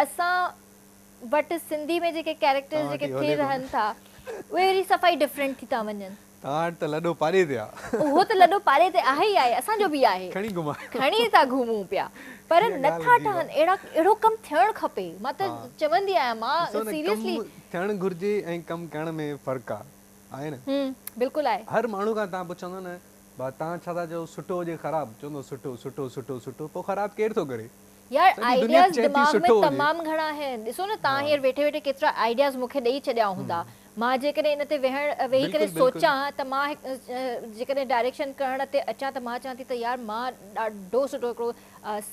اسان وٽ سنڌي ۾ جيڪي ڪيريڪٽرز جيڪي ٿي رهن ٿا اهي وري صفائي ڊفرنٽ ٿي ٿا وڃن. توهان وٽ ته لڏو پاڏي تي آ. اهو ته لڏو پاڏي تي آهي ئي آهي اسان جو به آهي. کڻي گهمايو. کڻي ٿا گهمون پيا پر نه ٿا ٺهن اهڙا اهڙو ڪم ٿيڻ کپي مان ته چوندي آهيان مان سيريسلي. ڪم ٿيڻ گهرجي ۽ ڪم ڪرڻ ۾ فرق آ آهي نه. بلڪل آهي. هر ماڻهو کان توهان پڇندو نه ڀاء توهان ڇا ٿا چئو سٺو هجي خراب چوندو سٺو سٺو سٺو سٺو پوء خراب ڪير ٿو ڪري يار سڄي دنيا آئيڊياز چئي ٿي دماغ ۾ سٺو هجي تمام گهڻا آهن ڏسو نه توهان هينئر ويٺي ويٺي ڪيترا آئيڊياز مون کي ڏئي ڇڏيا هوندا مان جيڪڏهن ان تي ويهڻ ويهي ڪري بلڪل بلڪل سوچان ته مان جيڪڏهن ڊائريڪشن ڪرڻ تي اچان ته مان چوان ٿي ته يار مان ڏاڍو سٺو هڪڙو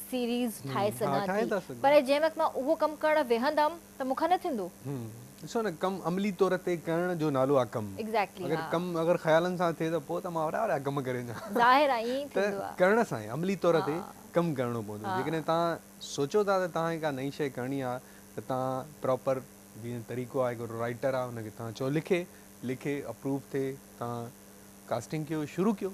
سيريز ٺاهي ها سگهان ٺاهي ٿي ٿا سگهو پر جنهن وقت مان اهو ڪم ڪرڻ ويهندم ته مون کان نه ٿيندو. ڏسو نه ڪم عملي طور تي ڪرڻ جو نالو آ ڪم. Exactly اگر ها. ڪم اگر خيالن سان ٿئي ته پوء ته مان وڏا وڏا ڪم ڪري وڃان. ظاهر آ ائين ئي ته ٿيندو آ. ڪرڻ سان ئي عملي طور تي ها. ڪم ڪرڻو پوندو. ها. جيڪڏهن توهان سوچو ٿا ته توهان کي ڪا نئين شيء ڪرڻي آ ته توهان پراپر جيئن طريقو آ هڪڙو رائيٽر آ ان کي توهان چئو لکي لکي اپروو ٿئي توهان ڪاسٽنگ ڪيو شروع ڪيو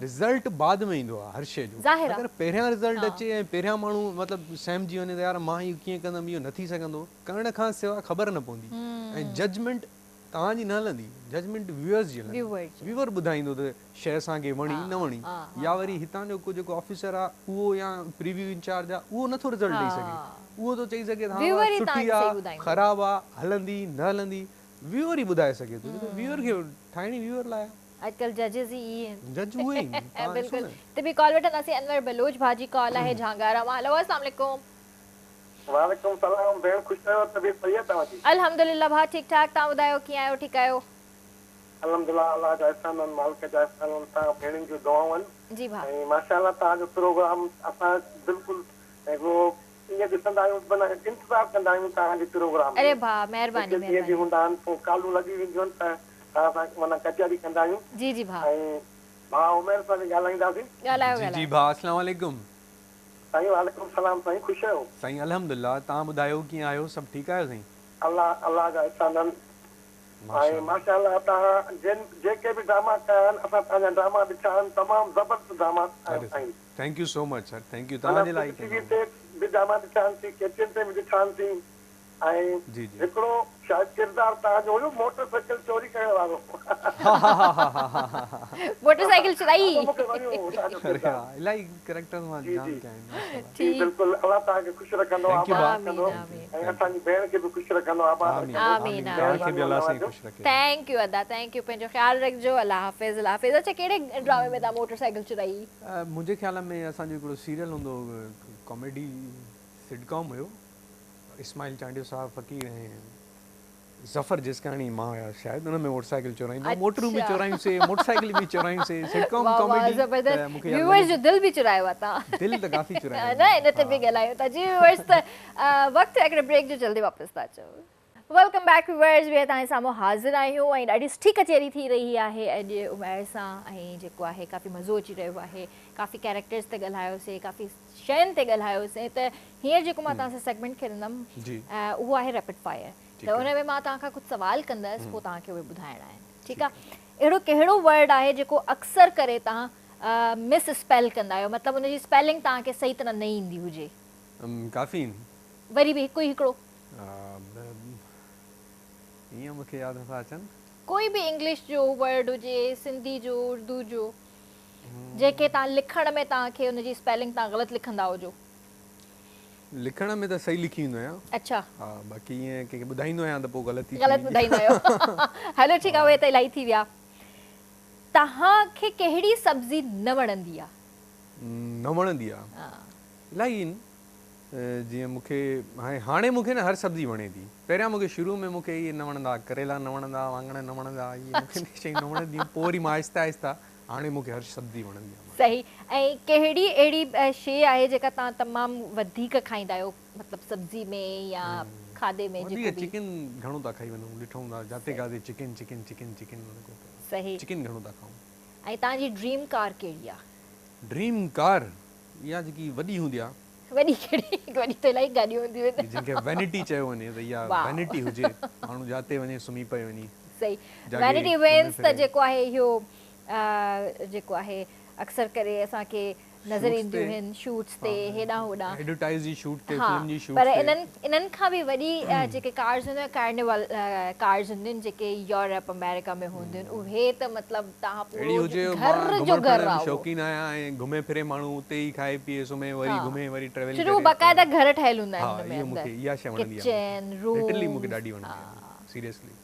رزلٽ بعد ۾ ايندو آهي هر شيء جو ظاهر اگر پهريان رزلٽ ها. اچي ۽ پهريان ماڻهو مطلب سهمجي وڃي ته يار مان اهو ڪيئن ڪندم اهو نه ٿي سگهندو ڪرڻ کان سوا خبر نه پوندي ۽ ججمينٽ توهان جي نه هلندي ججمينٽ ويورز جي هلندي ويور ٻڌائيندو ته شيء اسان کي وڻي نه وڻي يا وري هتان جو ڪو جيڪو آفيسر آهي اهو يا پريويو انچارج آهي اهو نٿو رزلٽ ڏئي سگهي اهو ٿو چئي سگهي ته ها سٺي آهي خراب آهي هلندي نه هلندي ويوئر ئي ٻڌائي سگهي ٿو ڇو ته ويوئر کي ٺاهڻي ويوئر لاء آهي. اڄڪلهه ججز ئي اهي آهن. جج اهي ئي آهن توهان ڏسو بلڪل نه. ته ٻي ڪال وٺنداسين انور بلوچ ڀاء جي ڪال آهي جهانگارا مان هلو اسلام عليڪم. وعليڪم سلام ڀيڻ خوش آهيو طبيعت صحيح آهي توهان جي. الحمدلله ڀاء ٺيڪ ٺاڪ توهان ٻڌايو ڪيئن آهيو ٺيڪ آهيو. الحمدلله الله جا احسان آهن مالڪ جا احسان آهن توهان ڀيڻن جون دعائون آهن جي ڀاء. ۽ ماشاءالله توهان جو پروگرام اسان بلڪل ऐं पोइ ईअं ॾिसंदा आहियूं माना इंतज़ारु कंदा आहियूं तव्हांजे प्रोग्राम अरे भाउ महिरबानी जेके ॾींहं बि महिरबानी। हूंदा आहिनि पोइ कॉलूं लॻी वेंदियूं आहिनि त तव्हां सां माना कचहरी कंदा आहियूं। जी जी भाउ। ऐं भाउ उमेर सां बि ॻाल्हाईंदासीं। ॻाल्हायो जी जी ॻाल्हायो। भाउ अस्सलाम वालेकुम। साईं वालेकुम सलाम साईं ख़ुशि आहियो? साईं अल्हम्दुलिल्लाह तव्हां ॿुधायो कीअं आहियो सभु ठीकु आहियो साईं? अलाह अलाह जा अहसान आहिनि। ऐं माशाअल्लाह। माशाअल्लाह तव्हां जिन जेके बि ड्रामा कया आहिनि असां तव्हांजा ड्रामा ॾिठा आहिनि तमामु ज़बरदस्त ड्रामा अरे आहिनि। Thank you so much sir thank you माना तव्हांजे लाइ टीवी ते बि ड्रामा ॾिठा आहिनि केटीएन ते बि ॾिठा आहिनि ऐं जी जी। हिकिड़ो शायदि किरदारु तव्हांजो हुयो मोटरसाइकिल चोरी करण वारो। हा हा हा हा हा हा मोटरसाइकिल चुराई। ॾाढो मूंखे वणियो हो तव्हांजो अरे किरदारु। हा इलाही कैरेक्टर्स मां जी जाम जी। कया आहिनि माशाअल्लाह। जी ठीक। बिल्कुलु अलाह तव्हांखे ख़ुशि रखंदो thank you आबाद भाउ। रखंदो आमीन आमीन। ऐं असांजी भेण खे बि ख़ुशि रखंदो आबाद आमीन रखंदो। आमीन आमीन तव्हांखे आमीन। बि महिरबानी अलाह साईं तव्हांजो। ख़ुशि रखे। Thank you अदा thank you पंहिंजो ख़्यालु रखिजो अलाह हाफ़िज़ अलाह हाफ़िज़। अच्छा कहिड़े ड्रामे में तव्हां मोटरसाइकिल चुराई? मुंहिंजे ख़्याल में असांजो हिकिड़ो सीरियल हूंदो हो कॉमेडी सिटकॉम हुयो इस्माइल चांडियो साहिबु फ़क़ीर ऐं ज़फ़र जिस्काणी मां हुया शायदि उन में मोटरसाइकिल चोराईंदो मोटरूं बि अच्छा। चोरायूंसीं मोटरसाइकिल बि चोरायूंसीं सिटकॉम वाह वाह कॉमेडी त ज़बरदस्त। मूंखे यादि व्यूअर्स लॻे जो दिलि बि चुरायो आहे तव्हां। दिलि त काफ़ी चुराया न इन ते हा। बि ॻाल्हायूं था। जी व्यूअर्स त वक़्तु हिकिड़े ब्रेक जो जल्दी वापसि था अचूं। Welcome back viewers ॿीहर तव्हांजे साम्हूं हाज़िर आहियूं ऐं ॾाढी सुठी कचहरी थी रही आहे अॼु उमेर सां ऐं जेको आहे काफ़ी मज़ो अची रहियो आहे। काफ़ी कैरेक्टर्स ते ॻाल्हायोसीं काफ़ी शयुनि ते ॻाल्हायोसीं त हींअर जेको मां तव्हां सां सेगमेंट खेॾंदमि जी। उहो आहे रैपिड फायर। त ठीकु आहे। उन में मां तव्हां खां कुझु सवाल कंदसि पोइ तव्हांखे उहे ॿुधाइणा आहिनि। ठीकु आहे। अहिड़ो कहिड़ो वर्ड आहे जेको अक्सर करे तव्हां मिस स्पेल कंदा आहियो मतिलबु उनजी स्पेलिंग तव्हांखे सही तरह न ईंदी हुजे? काफ़ी आहिनि। वरी बि हिकु ई हिकिड़ो। ईअं मूंखे यादि नथा अचनि। कोई बि इंग्लिश जो वर्ड हुजे सिंधी जो उर्दू जो जेके तव्हां लिखण में तव्हांखे उनजी स्पेलिंग तव्हां ग़लति लिखंदा हुजो। लिखण में त सही लिखी ईंदो आहियाँ। अच्छा। हा बाक़ी ईअं कंहिंखे ॿुधाईंदो आहियाँ त पोइ ग़लति थी ग़लति वेंदी ॿुधाईंदा आहियो। हलो ठीकु आहे उहे त इलाही थी विया। तव्हांखे कहिड़ी सब्ज़ी न वणंदी आहे? न वणंदी आहे इलाही आहिनि जीअं मूंखे हाणे हाणे मूंखे न हर सब्ज़ी वणे थी। पहिरियां मूंखे शुरू में मूंखे इहे न वणंदा करेला न वणंदा वाङण न वणंदा इहे मूंखे शयूं न वणंदियूं पोइ वरी मां आहिस्ता आहिस्ता हाणे मूंखे हर सब्ज़ी वणंदी आहे। सही। ऐं कहिड़ी अहिड़ी शइ आहे जेका तव्हां तमामु वधीक खाईंदा आहियो मतिलबु सब्ज़ी में या खाधे में वधीक जेको बि? चिकन घणो था खाई वञूं ॾिठो हूंदा जाते काथे चिकन चिकन चिकन चिकन सही। चिकन घणो था खाऊं। ऐं तव्हांजी ड्रीम कार कहिड़ी आहे? ड्रीम कार इहा जेकी वॾी हूंदी आहे। वॾी कहिड़ी? वॾी त इलाही गाॾियूं हूंदियूं आहिनि। जंहिंखे वैनिटी चयो वञे त इहा वैनिटी हुजे माण्हू जाते वञे सुम्ही पए वञी। सही। वैनिटी वेंस त जेको आहे इहो जेको आहे अक्सर करे असांखे नज़र ईंदियूं आहिनि शूट्स ते हेॾां होॾां एडवर्टाइज़ जी शूट ते फिल्म जी शूट पर ते। इन्हनि इन्हनि खां बि वॾी जेके कार्स हूंदियूं आहिनि कार्निवल कार्स हूंदियूं आहिनि जेके यूरोप अमेरिका में हूंदियूं आहिनि उहे त मतिलबु तव्हां अहिड़ी पूरो हुजे मां घर जो घुमण घर फिरण जो आहे उहो। शौक़ीन आहियाँ ऐं घुमे फिरे माण्हू उते ई खाए पीए सुम्हे वरी घुमे वरी ट्रैवल शुरू करे बाक़ाइदा घर ठहियल हूंदा हा आहिनि हुन में इहो मूंखे अंदरि इहा शइ वणंदी आहे किचन लिटरली मूंखे रूम्स। ॾाढी वणंदी आहे सीरियसली।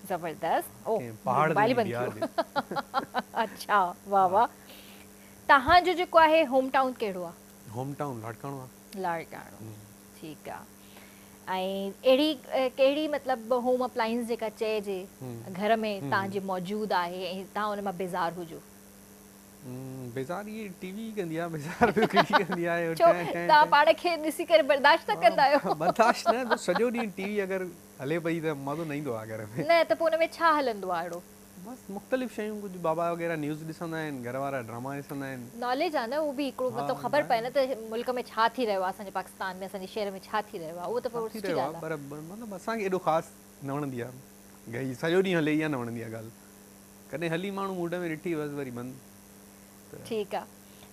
ज़बरदस्त। ओ कंहिं पहाड़ ते मोबाइल वञी बंदि बीहार थियो। अच्छा वाह वाह। तव्हांजो जेको आहे होम टाउन कहिड़ो आहे? होम टाउन लाड़काणो आहे। लाड़काणो ठीकु आहे। ऐं अहिड़ी कहिड़ी मतिलबु होम अप्लायंस जेका चइजे घर में तव्हांजे मौजूदु आहे ऐं तव्हां उन मां बेज़ार हुजो? बेज़ार इहे टीवी कंदी आहे बेज़ार ॿियो कहिड़ी कंदी आहे छो तव्हां पाण खे ॾिसी करे बर्दाश्त न कंदा आहियो? बर्दाश्त न त सॼो ॾींहुं टीवी अगरि हले पई त मज़ो न ईंदो आहे घर में। न त पोइ हुन में छा हलंदो आहे अहिड़ो? बसि मुख़्तलिफ़ शयूं कुझु बाबा वग़ैरह न्यूज़ ॾिसंदा आहिनि घर वारा ड्रामा ॾिसंदा आहिनि। नॉलेज आहे न उहो बि हिकिड़ो हा मतिलबु ख़बर पए न त मुल्क में छा थी रहियो आहे असांजे पाकिस्तान में असांजे शहर में छा थी रहियो आहे उहो त पोइ थी सुठी रहियो आहे ॻाल्हि आहे। पर मतिलबु असांखे एॾो ख़ासि न वणंदी आहे गई सॼो ॾींहुं हले इहा न वणंदी आहे ॻाल्हि कॾहिं हली माण्हू मूड में ॾिठी बसि वरी बंदि। ठीकु आहे।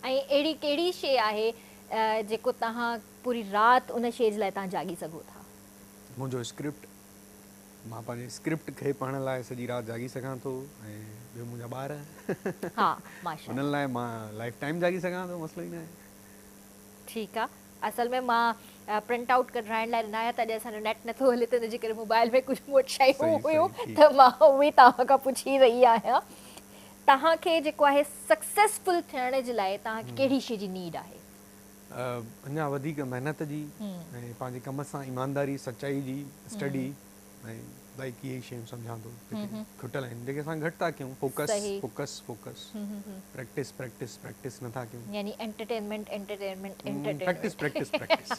ऐं अहिड़ी कहिड़ी शइ आहे जेको तव्हां पूरी राति उन शइ जे लाइ तव्हां जाॻी सघो था? मुंहिंजो स्क्रिप्ट मां पंहिंजे स्क्रिप्ट खे पढ़ण लाइ सॼी राति जाॻी सघां थो ऐं ॿियो मुंहिंजा ॿार हा माशा उन्हनि लाइ मां लाइफ टाइम जाॻी सघां थो मसइलो ई न आहे। ठीकु आहे। असल में मां प्रिंट आउट कढाइण लाइ ॾिना आहियाँ तॾहिं असांजो नेट नथो हले त हुनजे करे मोबाइल में कुझु मूं वटि शयूं हुयूं त मां उहे तव्हां खां पुछी रही आहियाँ। तव्हांखे जेको आहे सक्सेसफुल थियण जे लाइ तव्हांखे कहिड़ी शइ जी नीड आहे? अञा वधीक महिनत जी ऐं पंहिंजे कम सां ईमानदारी सचाई जी स्टडी ۽ لائيڪ اهي ئي شيون سمجهان ٿو جيڪي کٽل آهن جيڪي اسان گهٽ ٿا ڪيون focus focus focus practice practice practice نه ٿا ڪيون يعني entertainment entertainment entertainment practice practice practice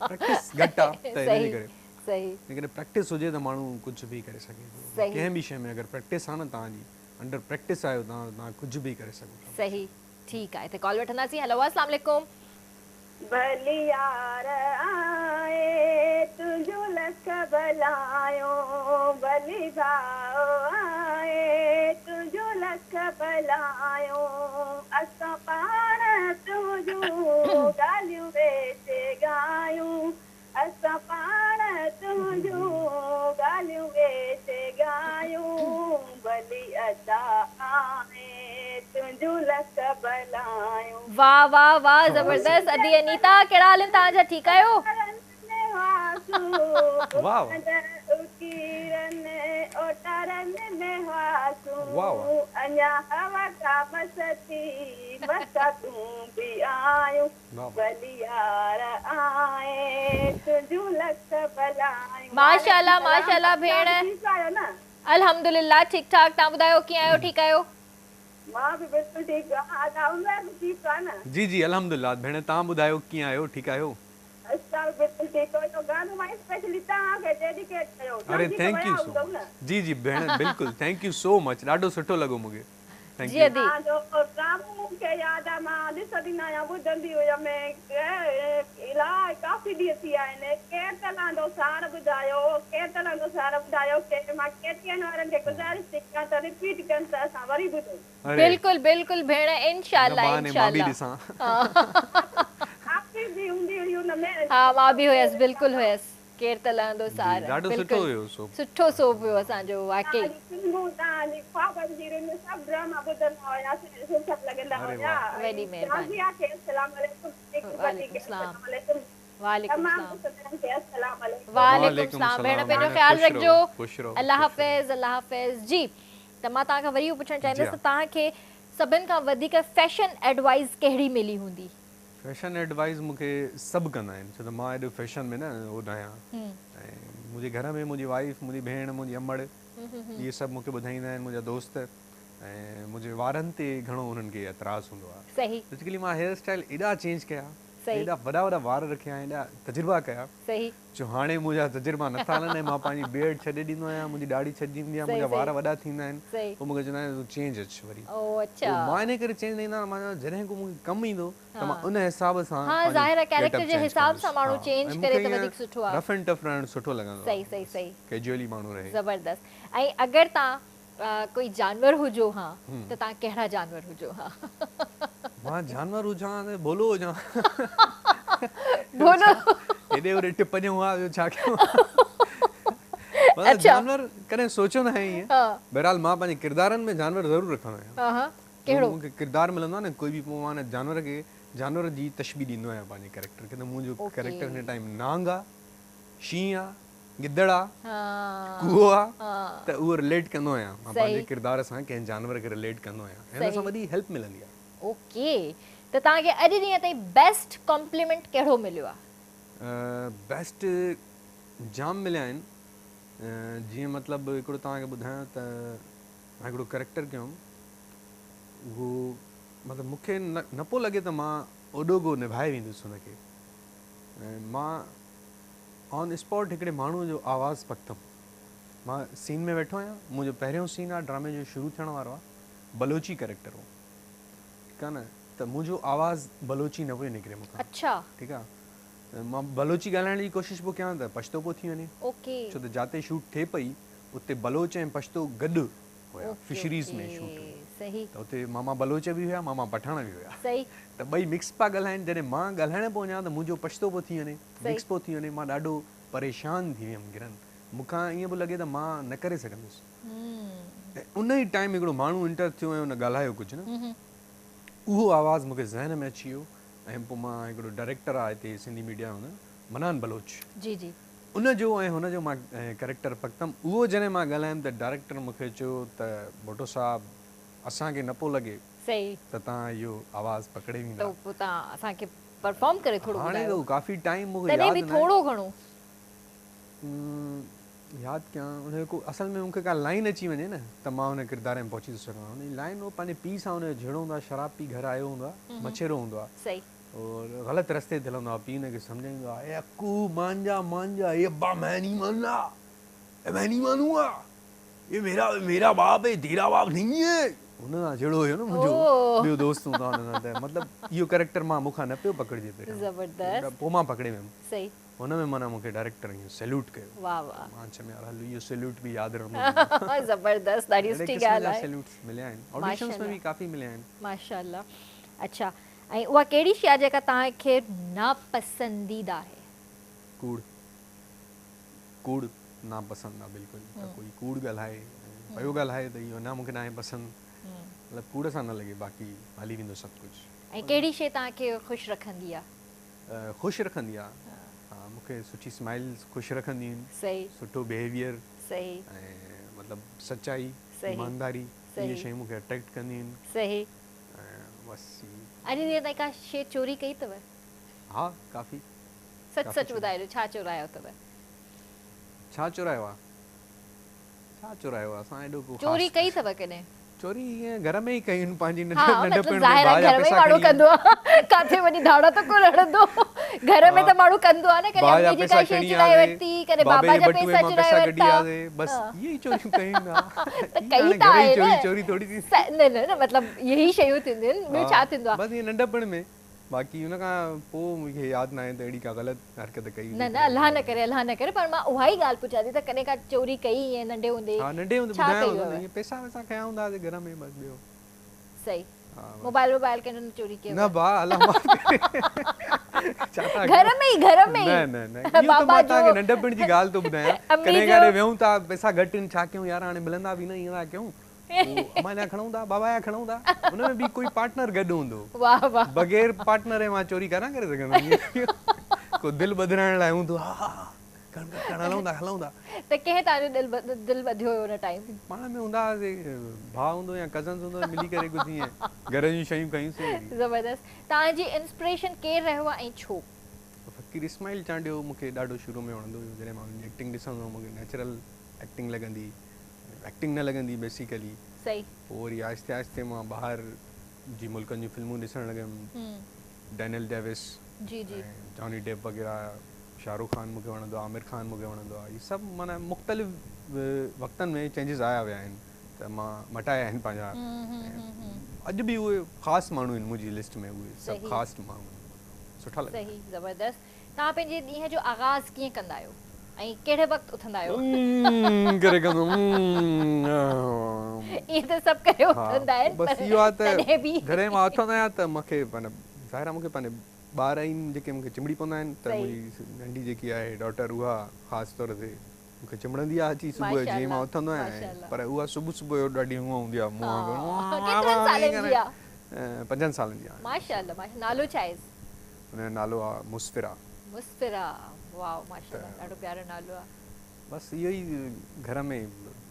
practice گهٽ آ ته ان جي ڪري صحيح جيڪڏهن پريڪٽس هجي ته ماڻهو ڪجهه به ڪري سگهي ٿو ڪنهن به شيء ۾ اگر پريڪٽس آ نه توهان جي انڊر پريڪٽس آهيو توهان توهان ڪجهه به ڪري سگهو ٿا. صحيح ٺيڪ آ هتي ڪال وٺنداسين هيلو اسلام عليڪم. ڀلي يار آئي تنهنجون لک ڀلايون ڀلي ڀاء آئي تنهنجون لک ڀلايون اسان پاڻ تنهنجون ڳالهيون ويٺي ڳايون اسان پاڻ تنهنجون ڳالهيون ويٺي ڳايون ڀلي ادا آئي تنهنجون لک ڀلايون. واھ واھ واھ زبردست ادي انيتا ڪهڙا حال آهن توهان جا ٺيڪ آهيو. واھ واھ واھ. ماشاءالله ماشاءالله ڀيڻ الحمدلله ٺيڪ ٺاڪ توهان ٻڌايو ڪيئن آهيو ٺيڪ آهيو. جي جي الحمدلله ڀيڻ توهان ٻڌايو ڪيئن آهيو ٺيڪ آهيو. اري thank you سو مچ جي جي ڀيڻ بلڪل thank you سو مچ ڏاڍو سٺو لڳو مونکي. Thank جي you. ادي. توهان جو ڊرامو مون کي ياد آ مان ڏسندي نه آهيان ٻڌندي هيم الاء ڪافي ڏينهن ٿي ويا آهن ڪير ته لهندو سار ٻڌايو ڪير ته لهندو سار ٻڌايو ڪي مان ڪي ٽي اين وارن کي گذارش ٿي ڪيان ته رپيٽ ڪن ته اسان وري ٻڌون. اري بلڪل بلڪل ڀيڻ انشاء ان الله بهاني انشاء مان به الله ڏسان. آفيس به هوندي هئي ان ۾. ها مان به هيس بلڪل هيس. ڪير ته لهندو جي سار. ڏاڍو سٺو بلڪل هيو سوپ. سٺو سوپ هيو اسان جو واقعي. توهان جي فلمون توهان جي خوابن جي رن سڀ ڊراما ٻڌندا هياسين سٺا لڳندا اري هيا واه. وڏي ۽ مهرباني. شازيا کي السلام عليڪم هڪ ڀٽي وعليڪم کي السلام. السلام عليڪم وعليڪم تمام السلام. ڏسندڙن کي السلام عليڪم. وعليڪم وعليڪم السلام ڀيڻ السلام پنهنجو ڀيڻ خيال خوش رکجو رهو خوش رهو الله خوش رهو. حافظ الله حافظ جي ته مان توهان کان وري اهو پڇڻ جي چاهيندس ها. ته توهان کي سڀن کان وڌيڪ فيشن ايڊوائيز ڪهڙي ملي هوندي؟ فيشن ايڊوائيز مون کي سڀ ڪندا آهن ڇو ته مان ايڏو فيشن ۾ نه هو نه آهيان ۽ منهنجي گهر ۾ منهنجي وائيف منهنجي ڀيڻ منهنجي امڙ اهي سڀ مون کي ٻڌائيندا آهن منهنجا دوست ۽ منهنجي وارن تي گهڻو انهن کي اعتراض هوندو آهي صحيح بيسيڪلي مان هيئر اسٽائل ايڏا چينج ڪيا صحيح ايڏا وڏا وڏا وار رکيا ايڏا تجربا ڪيا صحيح جو هاڻي منهنجا تجربا نٿا هلن ۽ مان پنهنجي بيئرڊ ڇڏي ڏيندو آهيان، منهنجي ڏاڙهي ڇڏجي ويندي آهي، صحيح منهنجا وار صحيح وڏا ٿيندا آهن، صحيح پوء مون کي چوندا آهن تون چينج اچ وري. او اڇا. پوء مان انهي ڪري چينج نه ايندو آهيان، مان چوان جڏهن ڪو مون کي ڪم ايندو ته مان ها ان حساب سان ها پنهنجو ظاهر آهي گيٽ ڪيريڪٽر اپ جي چينج حساب ڪندس. سان ماڻهو ها چينج ۽ مون ڪري کي ته ائين وڌيڪ سٺو آهي. رف اينڊ ٽف رهڻ سٺو لڳندو صحيح آهي صحيح بس صحيح. ڪيجوئلي ماڻهو رهي. زبردست ۽ اگر تان ڪوئي جانور هجو ها ته تان ڪهڙا جانور هجو ها؟ مان جانور هجان ها ته ڀولو هجان ها. ڀولو هيڏي هوڏي ٽپ ڏيون ها ٻيو ڇا ڪيون ها. مطلب جانور ڪڏهن سوچيو ناهي ائين. بهرحال مان پنهنجي ڪردارن ۾ جانور ضرور رکندو آهيان. ڪهڙو؟ مون کي ڪردار ملندو آهي نه ڪوئي به پوء مان ان جانور کي جانور جي تشبيهه ڏيندو آهيان پنهنجي ڪريڪٽر کي ته منهنجو ڪريڪٽر هن ٽائيم نانگ آهي، شينهن آهي، گدڙ آ، ڪوئو آ ته اهو رليٽ ڪندو آهيان مان پنهنجي ڪردار سان ڪنهن جانور کي رليٽ ڪندو آهيان ۽ ان سان وڏي هيلپ ملندي آ. اوڪي ته توهان کي اڄ ڏينهن تائين بيسٽ ڪمپليمينٽ ڪهڙو مليو آ؟ بيسٽ جام مليا آهن جيئن مطلب هڪڙو توهان کي ٻڌايان ته مان هڪڙو ڪريڪٽر ڪيو هيم اهو مطلب مون کي نه پيو لڳي ته مان اوڏو ڪو نڀائي ويندس ان کي ۽ مان آن اسپاٽ هڪڙي ماڻهوء جو آواز پڪتم. مان سين ۾ ويٺو آهيان، منهنجو پهريون سين آهي، ڊرامي جو شروع ٿيڻ وارو آهي، بلوچي ڪريڪٽر هو، ٺيڪ آهي نه، ته منهنجو آواز بلوچي نه پيو نڪري مون کان، ٺيڪ آهي، مان بلوچي ڳالهائڻ جي ڪوشش پيو ڪيان ته پشتو پيو ٿي وڃي، ڇو ته جاتي شوٽ ٿئي پئي اتي بلوچ ۽ پشتو گڏ هيا، فشريز ۾ شوٽ هئي، ته اتي ماما بلوچ به هيا، ماما پٺاڻ به هيا، ته ٻئي مڪس پيا ڳالهائن، جڏهن مان ڳالهائڻ پيو وڃان ته منهنجو پشتو پيو ٿي وڃي. مڪس پيو ٿي وڃي مان ڏاڍو پريشان ٿي ويم گرن مون کان ائين پيو لڳي ته مان نه ڪري سگهندس ۽ ان ئي ٽائيم هڪڙو ماڻهو انٽر ٿيو ۽ ان ڳالهايو ڪجهه نه اهو آواز مون کي ذهن ۾ اچي ويو ۽ پوء مان هڪڙو ڊائريڪٽر آهي هتي سنڌي ميڊيا جو منان بلوچ جي جي ان جو ۽ هن جو مان ڪريڪٽر پڪتم اهو جڏهن مان ڳالهايم ته ڊائريڪٽر مون کي چيو ته ڀٽو صاحب اسان کي نه پيو لڳي ته توهان اهو آواز پڪڙي ويندا ته پوء توهان اسان کي پرفارم ڪري ٿورو هاڻي ٻڌايو. ته ڪافي ٽائيم مون کي تڏهن ياد به ناهي. ٿورو گهڻو. ياد ڪيان ان جو ڪو اصل ۾ مونکي ڪا لائين اچي وڃي نه ته مان ان ڪردار ۾ پهچي ٿو سگهان ان جي لائين هو پنهنجي پيء سان ان جو جهيڙو هوندو آهي شراب پي گهر آيو هوندو آهي مڇيرو هوندو آهي صحيح. اور غلط رستي تي هلندو آهي پيء ان کي سمجهائيندو آهي اي اڪو مان جا مان جا اي ابا مين نهين ماننا اي مين نهين مانونگا اي ميرا ميرا باپ هي تيرا باپ نهين هي هن سان جهيڙو هيو نه منهنجو ٻيو دوست هوندو آهي هن سان ته مطلب اهو ڪريڪٽر مان مون کان نه پيو پڪڙجي پهريان زبردست پوء مان پڪڙي ويم صحيح. هن ۾ معنيٰ مون کي ڊائريڪٽر ائين سيلوٽ ڪيو. واه واه. مان چيم يار هل اهو سيلوٽ به ياد رهندو. زبردست ڏاڍي اهڙي سٺي قسم ڳالهه جا آهي. سيلوٽس مليا آهن. آڊيشنس ۾ به ڪافي مليا آهن. ماشاءالله اڇا ۽ اها ڪهڙي شي آهي جيڪا توهان کي ناپسنديده آهي؟ ڪوڙ ڪوڙ ناپسند آهي بلڪل ته ڪوئي ڪوڙ ڳالهائي ۽ پيو ڳالهائي ته اهو نه مون کي ناهي پسند مطلب ڪوڙ سان نه لڳي باقي هلي ويندو سڀ ڪجهه. ۽ ڪهڙي شي توهان کي خوش رکندي آهي؟ خوش رکندي آ ها مون کي سٺي اسمائلز خوش رکنديون آهن صحيح سٺو بيهيويئر صحيح ۽ مطلب سچائي صحيح ايمانداري اهي صحيح شيون مون کي اٽريڪٽ ڪنديون آهن صحيح ۽ بس اڄ ڏينهن تائين ڪا شي چوري ڪئي اٿو؟ ها ڪافي سچ ڪافي سچ چوري ٻڌايو ڇا چورايو اٿو؟ ڇا چورايو آ ڇا چورايو آ اسان ايڏو ڪو چوري خاص ڪئي اٿو ڪڏهن؟ چوري ائين گهر ۾ ئي ڪيون پنهنجي ها ننڍپڻ مطلب ۾ ظاهر ڀاء آهي جا گهر ۾ ئي پئسا ماڻهو کڻي ڪندو آهي ڪاٿي وڃي ڌاڙا ته ڪونه هڻندو گهر ۾ ها ته ماڻهو ڪندو آهي نه ڪڏهن ڀاء جا امي جي پئسا ڪا شيء کڻي چورائي آياسي ورتي ڪڏهن بابي بابا جي جا بٽوئي پئسا مان چورائي پئسا ڪڍي ورتا آياسي بس ها اهي ئي چوريون ڪيون ها ته اهي ڪئي هاڻي ته گهر جي آهي چوري نه چوري ٿوري ٿيندي نه نه نه مطلب اهي ئي شيون ٿينديون آهن ٻيو ها ڇا ٿيندو آهي بس ائين ننڍپڻ ۾ باقي ان کان پوء مون کي ياد ناهي ته اهڙي ڪا غلط حرڪت ڪئي نه هجي نه الله نه ڪري الله نه ڪري پر مان اها ئي ڳالهه پڇان ٿي ته ڪڏهن ڪا چوري ڪئي ائين ننڍي هوندي ها ننڍي هوندي ڇا ٻڌايانو ڪئي ٿو نه هيو؟ ائين پئسا وئسا کنيا هوندا هئاسين گهر ۾ بس ٻيو صحيح ها بس موبائل ووبائل ڪنهن جو نه چوري ڪيو نه ڀاء الله معاف ڪري ڇا ٿا گهر ڪيو ۾ ئي گهر ۾ نه ئي نه نه اهو ته بابا مان جو توهان کي ننڍپڻ جي ڳالهه ٿو ٻڌايان امي ڪڏهن جو ڪڏهن ويهون ٿا پئسا گهٽ آهن ڇا ڪيون يار هاڻي ملندا به نه ائين ٿا ڪيون پوء امان جا کڻون ٿا بابا جا کڻون ٿا ان ۾ به ڪوئي پارٽنر گڏ هوندو واه واه بغير پارٽنر جي مان چوري ڪانه ڪري سگهندم ڪو دل ٻڌرائڻ لاء هوندو ها ها ها کڻ کڻ کڻ هلون ٿا هلون ٿا. ته ڪنهن توهان جو دل دل ٻڌيو هيو ان ٽائيم؟ پاڻ ۾ هوندا هئاسي ڀاء هوندو يا ڪزنس هوندو ملي ڪري ڪجهه ائين گهر جون شيون کنيون سين وري. زبردست توهان جي انسپريشن ڪير رهيو آهي ۽ ڇو؟ فقير اسماعيل چانڊيو مون کي ڏاڍو شروع ۾ وڻندو هيو جڏهن مان ان جي ايڪٽنگ ڏسندو هوم مون کي نيچرل ايڪٽنگ لڳندي ايڪٽنگ نه لڳندي بيسيڪلي صحيح. پوء وري آهستي آهستي مان ٻاهر جي ملڪن جون فلمون ڏسڻ لڳم ڊينيل ڊيوس جي جي ۽ جاني ڊيپ وغيره شاهه رخ خان مون کي وڻندو آهي عامر خان مون کي وڻندو آهي هي سڀ معنيٰ مختلف وقتن ۾ چينجز آيا ويا آهن ته مان مٽايا آهن پنهنجا اڄ به اهي خاص ماڻهو آهن منهنجي لسٽ ۾ اهي سڀ خاص ماڻهو سٺا لڳندا صحيح زبردست توهان پنهنجي ڏينهن جو آغاز ڪيئن ڪندا آهيو ۽ ڪهڙي وقت اٿندا آهيو؟ ڪري ڪندو ائين ته سڀ ڪري اٿندا آهن بس پر اهو آهي ته تڏهن به جڏهن مان اٿندو آهيان ته مون کي معنيٰ ظاهر آهي مون کي پنهنجي ٻار آهن جيڪي مون کي چنبڙي پوندا آهن ته منهنجي ننڍي جيڪي آهي ڊاٽر اها خاص طور تي مون کي چنبڙندي آهي اچي صبح جو جيئن مان اٿندو آهيان پر اها صبح صبح جو ڏاڍي هونء هوندي آهي مون وانگر ڪيترن سالن جي آهي؟ پنجن سالن جي آهي. ماشاءالله ماشاءالله نالو ڇا آهيس؟ ان جو نالو آهي مسفرا. مسفرا واو ماشاءالله ڏاڍو پيارو نالو آهي. بس اهو ئي گهر ۾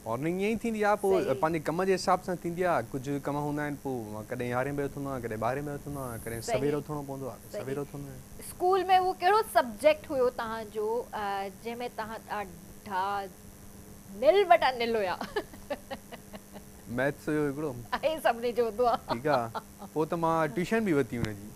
مارننگ ائين ئي ٿيندي آهي پوء پنهنجي ڪم جي حساب سان ٿيندي آهي ڪجهه ڪم هوندا آهن پوء مان ڪڏهن يارهين بجي اٿندو آهيان ڪڏهن ٻارهين بجي اٿندو آهيان ڪڏهن سوير اٿڻو پوندو آهي ته سوير اٿندو آهيان. اسڪول ۾ اهو ڪهڙو سبجيڪٽ هيو توهان جو جنهن ۾ توهان ڏاڍا نل وٽان نل هيا؟ ميٿس هيو هڪڙو. اهي سڀني جو هوندو آهي. ٺيڪ آهي پوء ته مان ٽيوشن به ورتي ان جي.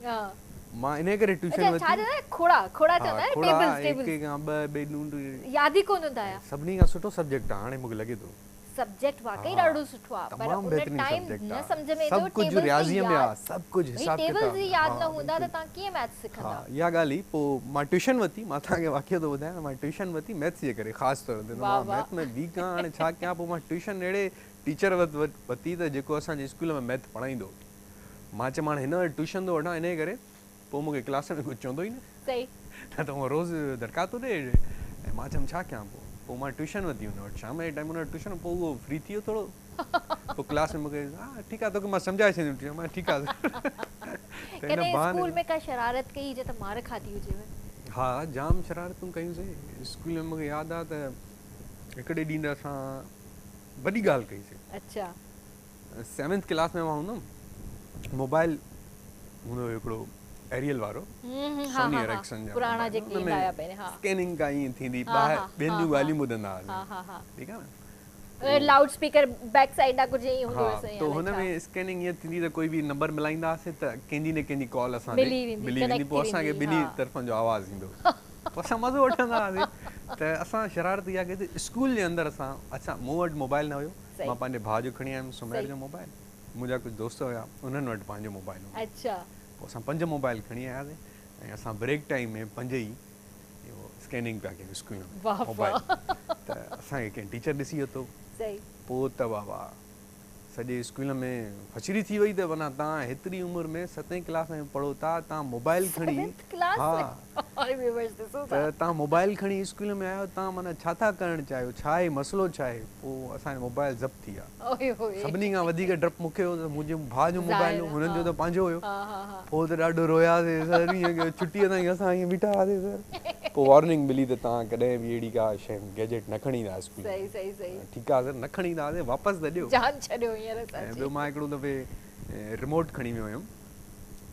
مان انهيء ڪري ٽيوشن اڇا ورتي. ڇا چوندا آهن کوڙا کوڙا چوندا آهن ٽيبلز ٽيبلز. هڪ هڪ کان ٻه ٻه ڏون ياد ئي ڪونه هوندا هيا. سڀني کان سٺو سبجيڪٽ آهي هاڻي مونکي لڳي ٿو. سبجيڪٽ واقعي ڏاڍو سٺو آهي پر ان ٽائيم نه سمجهه ۾ ايندو سڀ ڪجهه رياضيء ۾ آهي سڀ ڪجهه حساب ڪتاب ٽيبلز ئي ياد نه هوندا ته توهان ڪيئن ميٿس سکندا. ها اها ڳالهه هئي پوء مان ٽيوشن ورتي مان توهان کي واقعو ٿو ٻڌايان مان ٽيوشن ورتي ميٿس جي ڪري خاص طور تي ته مان ميٿ ۾ ويڪ آهيان هاڻي ڇا ڪيان پوء مان ٽيوشن اهڙي ٽيچر وٽ ورتي ته جيڪو اسان جي اسڪول ۾ ميٿ پڙهائيندو هو. مان چيم هاڻي هن وٽ ٽيوشن ٿو وٺان انهيء ڪري پوء مون کي ڪلاس ۾ ڪجهه چوندو ئي نه. صحيح. نه ته هونء روز دڙڪا ٿو ڏئي ۽ مان چيم ڇا ڪيان پوء. پوء مان ٽيوشن ورتي هن وٽ شام جي ٽائيم هن وٽ ٽيوشن پوء اهو فري ٿي ويو ٿورو پوء ڪلاس ۾ مون کي ها ٺيڪ آهي توکي مان سمجهائي ڇڏيندم ٽيوشن مان ٺيڪ آهي ته هن ڪڏهن بهاني اسڪول ۾ ڪا شرارت ڪئي هجي ته مار کاڌي هجيو؟ ها جام شرارتون ڪيون سين اسڪول ۾ مون کي ياد آهي ته هڪڙي ڏينهن ته اسان وڏي ڳالهه ڪئي سين. اڇا. سيونٿ ڪلاس ۾ مان هوندم موبائل هوندو هيو هڪڙو ايريل وارو ها سوني ها ها ايرڪسن جا پراڻا موبائل جيڪي ان ايندا ۾ هيا پهرين ها اسڪيننگ ڪا ائين ٿيندي ها ٻاهر ها ٻين ها جون ها ڳالهيون ٻڌندا ها هئاسين ها ها ٺيڪ آهي نه لائوڊ اسپيڪر بيڪ سائيڊ ڏانهن ڪجهه ائين هوندو ها هيس ته الائي هن ڇا ۾ اسڪيننگ ائين ٿيندي ته ڪوئي به نمبر ملائيندا هئاسين ته ڪنهن جي نه ڪنهن جي ڪال اسان ڏي ملي ويندي ملي ويندي ڪنيڪٽ پوءِ ٿي اسان کي ويندي ٻنهي ها طرفن جو آواز ايندو پوءِ اسان مزو وٺندا هئاسين ته اسان شرارت اها ڪئي ته اسڪول جي اندر اسان اڇا مون وٽ موبائل نه هيو صحيح مان پنهنجي ڀاءُ جو کڻي آيم سمير صحيح جو موبائل منهنجا ڪجهه دوست هيا انهن وٽ پنهنجو موبائل هوندو اڇا پوءِ اسان پنج موبائل کڻي آياسين ۽ اسان بريڪ ٽائيم ۾ پنج ئي اهو اسڪيننگ پيا ڪيون اسڪول ۾ واهه موبائل واهه ته اسان کي ڪنهن ٽيچر ڏسي ورتو صحيح پوءِ ته بابا سڄي اسڪول ۾ ڪچهري ٿي وئي ته معنيٰ توهان هيتري عمر ۾ ستين ڪلاس ۾ پڙهو ٿا توهان موبائل کڻي سيونٿ ڪلاس ها ۾ ويوئرس ڏسو ٿا ته توهان موبائل کڻي اسڪول ۾ آيا آهيو توهان معنيٰ ڇا ٿا ڪرڻ چاهيو ڇا آهي مسئلو ڇا آهي پوءِ اسان جو موبائل ضبط ٿي ويا اوئي هوئي سڀني کان وڌيڪ ڊپ مون کي هو ته منهنجي ڀاءُ جو موبائل ظاهر هو آ هنن ها جو ته پنهنجو هيو ها ها ها پوءِ ته ڏاڍو روياسين سر ائين ڪيو ڇٽيءَ تائين اسان ائين بيٺا هئاسين سر پوءِ وارننگ ملي ته توهان ڪڏهن به اهڙي ڪا شيءِ گيجيٽ نه کڻي ايندا اسڪول ۾ صحيح صحيح صحيح ٺيڪ آهي سر نه کڻي ايندا هئاسين واپس ته ڏيو جان ڇڏيو هينئر ۽ اسان جي ٻيو مان هڪڙو دفعي ريموٽ کڻي ويو هيم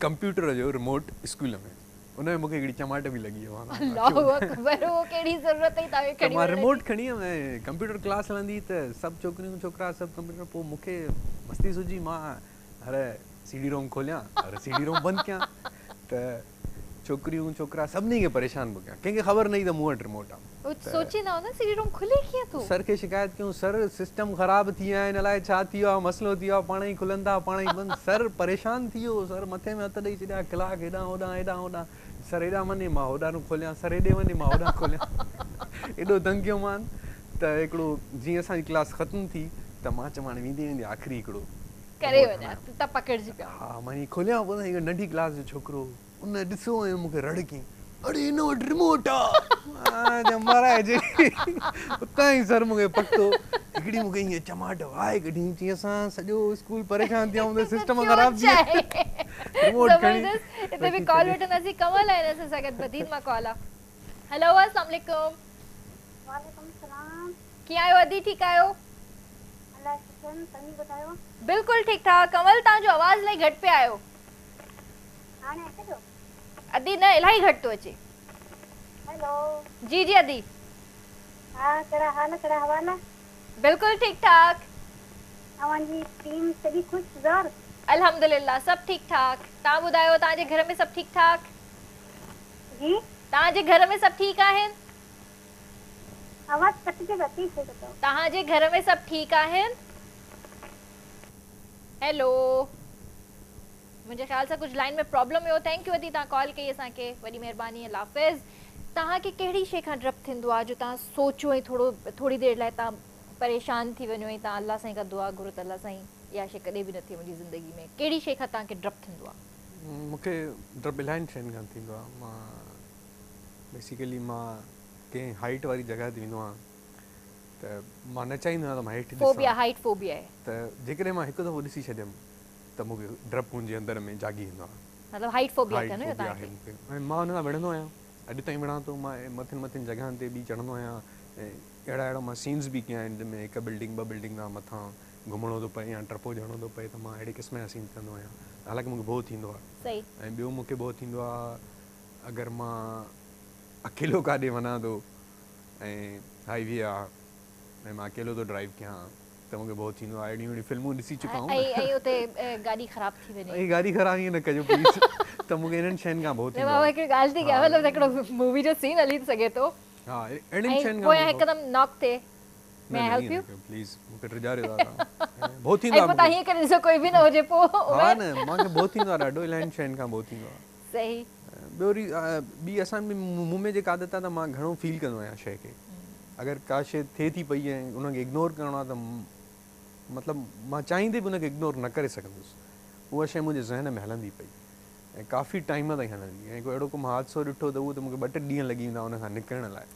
ڪمپيوٽر جو ريموٽ اسڪول ۾ ان ۾ مون کي هڪڙي چماٽ به لڳي الله اڪبر اهو ڪهڙي ضرورت هئي توهان کي ته کڻي مان وڃڻ جي ريموٽ کڻي ويم ۽ ڪمپيوٽر ڪلاس هلندي ته سڀ ڇوڪريون ڇوڪرا سڀ ڪمپيوٽر پوءِ مون کي مستي سجهي مان هر سي ڊي روم کوليان هر سي ڊي روم بند ڪيان ته ڇوڪريون ڇوڪرا سڀني کي پريشان پيو ڪيان ڪنهن کي خبر نه هئي ته مون وٽ ريموٽ آهي ته سوچيندا هوندا سي ڊي روم کلي ڪيئن ٿو سر کي شڪايت ڪيون سر سسٽم خراب ٿي ويا آهن الائي ڇا ٿي ويو آهي مسئلو ٿي ويو آهي پاڻ ئي کلن ٿا پاڻ ئي بند سر پريشان ٿي ويو سر مٿي ۾ هٿ ڏئي ڇڏيا ڪلاڪ هيڏان هوڏان هيڏان هوڏان سر هيڏان وڃي مان هوڏان کوليان سر هيڏي وڃي مان هوڏان کوليان ايڏو تنگ ڪيو مان ته هڪڙو جيئن اسان جي ڪلاس ختم ٿي ته مان چيم هاڻي ويندي ويندي آخري هڪڙو ڪري ريموٽ وڃان هڻايان ته پڪڙجي پيا ها مان ائين کوليان پوءِ هڪ ننڍي ڪلاس جو ڇوڪرو ان ڏسو ۽ مون کي رڙ ڪيائين اڙي هن وٽ ريموٽ آ مارائجي اتان ئي سر مون کي پڪتو هڪڙي مون کي ائين چماٽ وائي ڪڍي چيائين اسان سڄو اسڪول پريشان ٿي ويا آهيون سسٽم خراب ٿي ويو ريموٽ کڻي زبردست هتي به رکي ڪال ڇڏي وٺنداسين ڪمل آهن اسان سان گڏ بدين مان ڪال آ هيلو اسلام عليڪم وعليڪم سلام ڪيئن آهيو ادي ٺيڪ آهيو الله شڪر توهين ٻڌايو بلڪل ٺيڪ ٺاڪ ڪمل توهان جو آواز الاهي گهٽ پيو آيو هاڻي اچي ٿو ادي نه الاهي گهٽ ٿو اچي هيلو جي جي ادي ها ڪهڙا حال ڪهڙا احوال بلڪل ٺيڪ ٺاڪ اوهان جي ٽيم سڄي خوش زار الحمدلله سڀ ٺيڪ ٺاڪ توهان ٻڌايو توهان جي گهر ۾ سڀ ٺيڪ ٺاڪ جي توهان جي گهر ۾ سڀ ٺيڪ آهن آواز ڪٽجي ٿي اچي ٿو توهان جي گهر ۾ سڀ ٺيڪ آهن هيلو منهنجي خيال سان ڪجهه line ۾ problem have thank you ادي توهان ڪال ڪئي اسان کي وڏي مهرباني الله حافظ توهان کي ڪهڙي شيءِ کان ڊپ ٿيندو آهي جو توهان سوچو ۽ ٿورو ٿوري دير لاءِ توهان پريشان ٿي وڃو ۽ توهان الله سائين کان دعا گهرو ته الله سائين اها شيءِ ڪڏهن به نه ٿئي منهنجي زندگي ۾ ڪهڙي شيءِ کان توهان کي ڊپ ٿيندو آهي مون کي ڊپ الاهين شين کان ٿيندو آهي مان بيسيڪلي مان ڪنهن هائيٽ واري جڳهه تي ويندو آهيان ته مان نه چاهيندو آهيان ته مان هيٺ فوبيا ڏسان هائيٽ فوبيا آهي ته جيڪڏهن مان هڪ دفعو ڏسي ڇڏيم ته مون کي ڊپ منهنجي اندر ۾ جاڳي ويندو آهي مطلب هائيٽ فوبيا هائيٽ اٿو نه فوبيا توهان آهي کي مون کي ۽ مان هن سان وڙهندو آهيان اڄ تائين وڙهان ٿو مان مٿين مٿين جڳهن تي به چڙهندو آهيان ۽ اهڙا اهڙا مان سينس به ڪيا آهن جنهن ۾ هڪ بلڊنگ ٻه بلڊنگ کان مٿان گهمڻو ٿو پئي يا ٽپو ڏيڻو ٿو پئي ته مان اهڙي قسم جا سين ڪندو آهيان حالانڪه مون کي ڀؤ ٿيندو آهي صحيح ۽ ٻيو مون کي ڀؤ ٿيندو آهي اگر مان اڪيلو ڪاڏي وڃان ٿو ۽ هاءِ وي آهي ۽ مان اڪيلو ٿو ڊرائيو ڪيان ته مون کي ڀؤ ٿيندو آهي اهڙيون اهڙيون فلمون ڏسي چڪا آهيون ۽ ۽ اتي گاڏي خراب ٿي وڃي ۽ گاڏي خراب ائين نه ڪجو پليز ته مون کي انهن شين کان ڀؤ نه ٿيندو بابا آهي هڪڙي ڳالهه ٿي ڪيان ها مطلب هڪڙو مووي جو سين هلي سگهي ٿو ها اهڙين ۽ شين کان پويان مون کي هڪدم ناڪ ٿئي نه مي نه هيلپ ائين يو نه ڪيو پليز مون کي ڊيڄاريو ٿا توهان ڀؤ ٿيندو ۽ آهي پوء توهان مون کي هيئن ڪري ڏسو ڪوئي به نه هجي پوء ها عمر نه مون کي ڀؤ ٿيندو آهي ڏاڍو الاهين شين کان ڀؤ ٿيندو آهي صحيح ٻيو وري ٻي اسان ۾ مون ۾ جيڪا عادت آهي ته مان گهڻو فيل ڪندو آهيان شيءِ کي اگر ڪا شيءِ ٿئي ٿي پئي ۽ ان کي اگنور ڪرڻو آهي ته مطلب مان چاهيندي به ان کي اگنور نه ڪري سگهندس اها شيءِ منهنجي ذهن ۾ هلندي پئي ۽ ڪافي ٽائيم تائين هلندي ۽ ڪو اهڙو ڪو مان حادثو ڏٺو ته اهو ته مون کي ٻه ٽي ڏينهن لڳي ويندا ان کان نڪرڻ لاءِ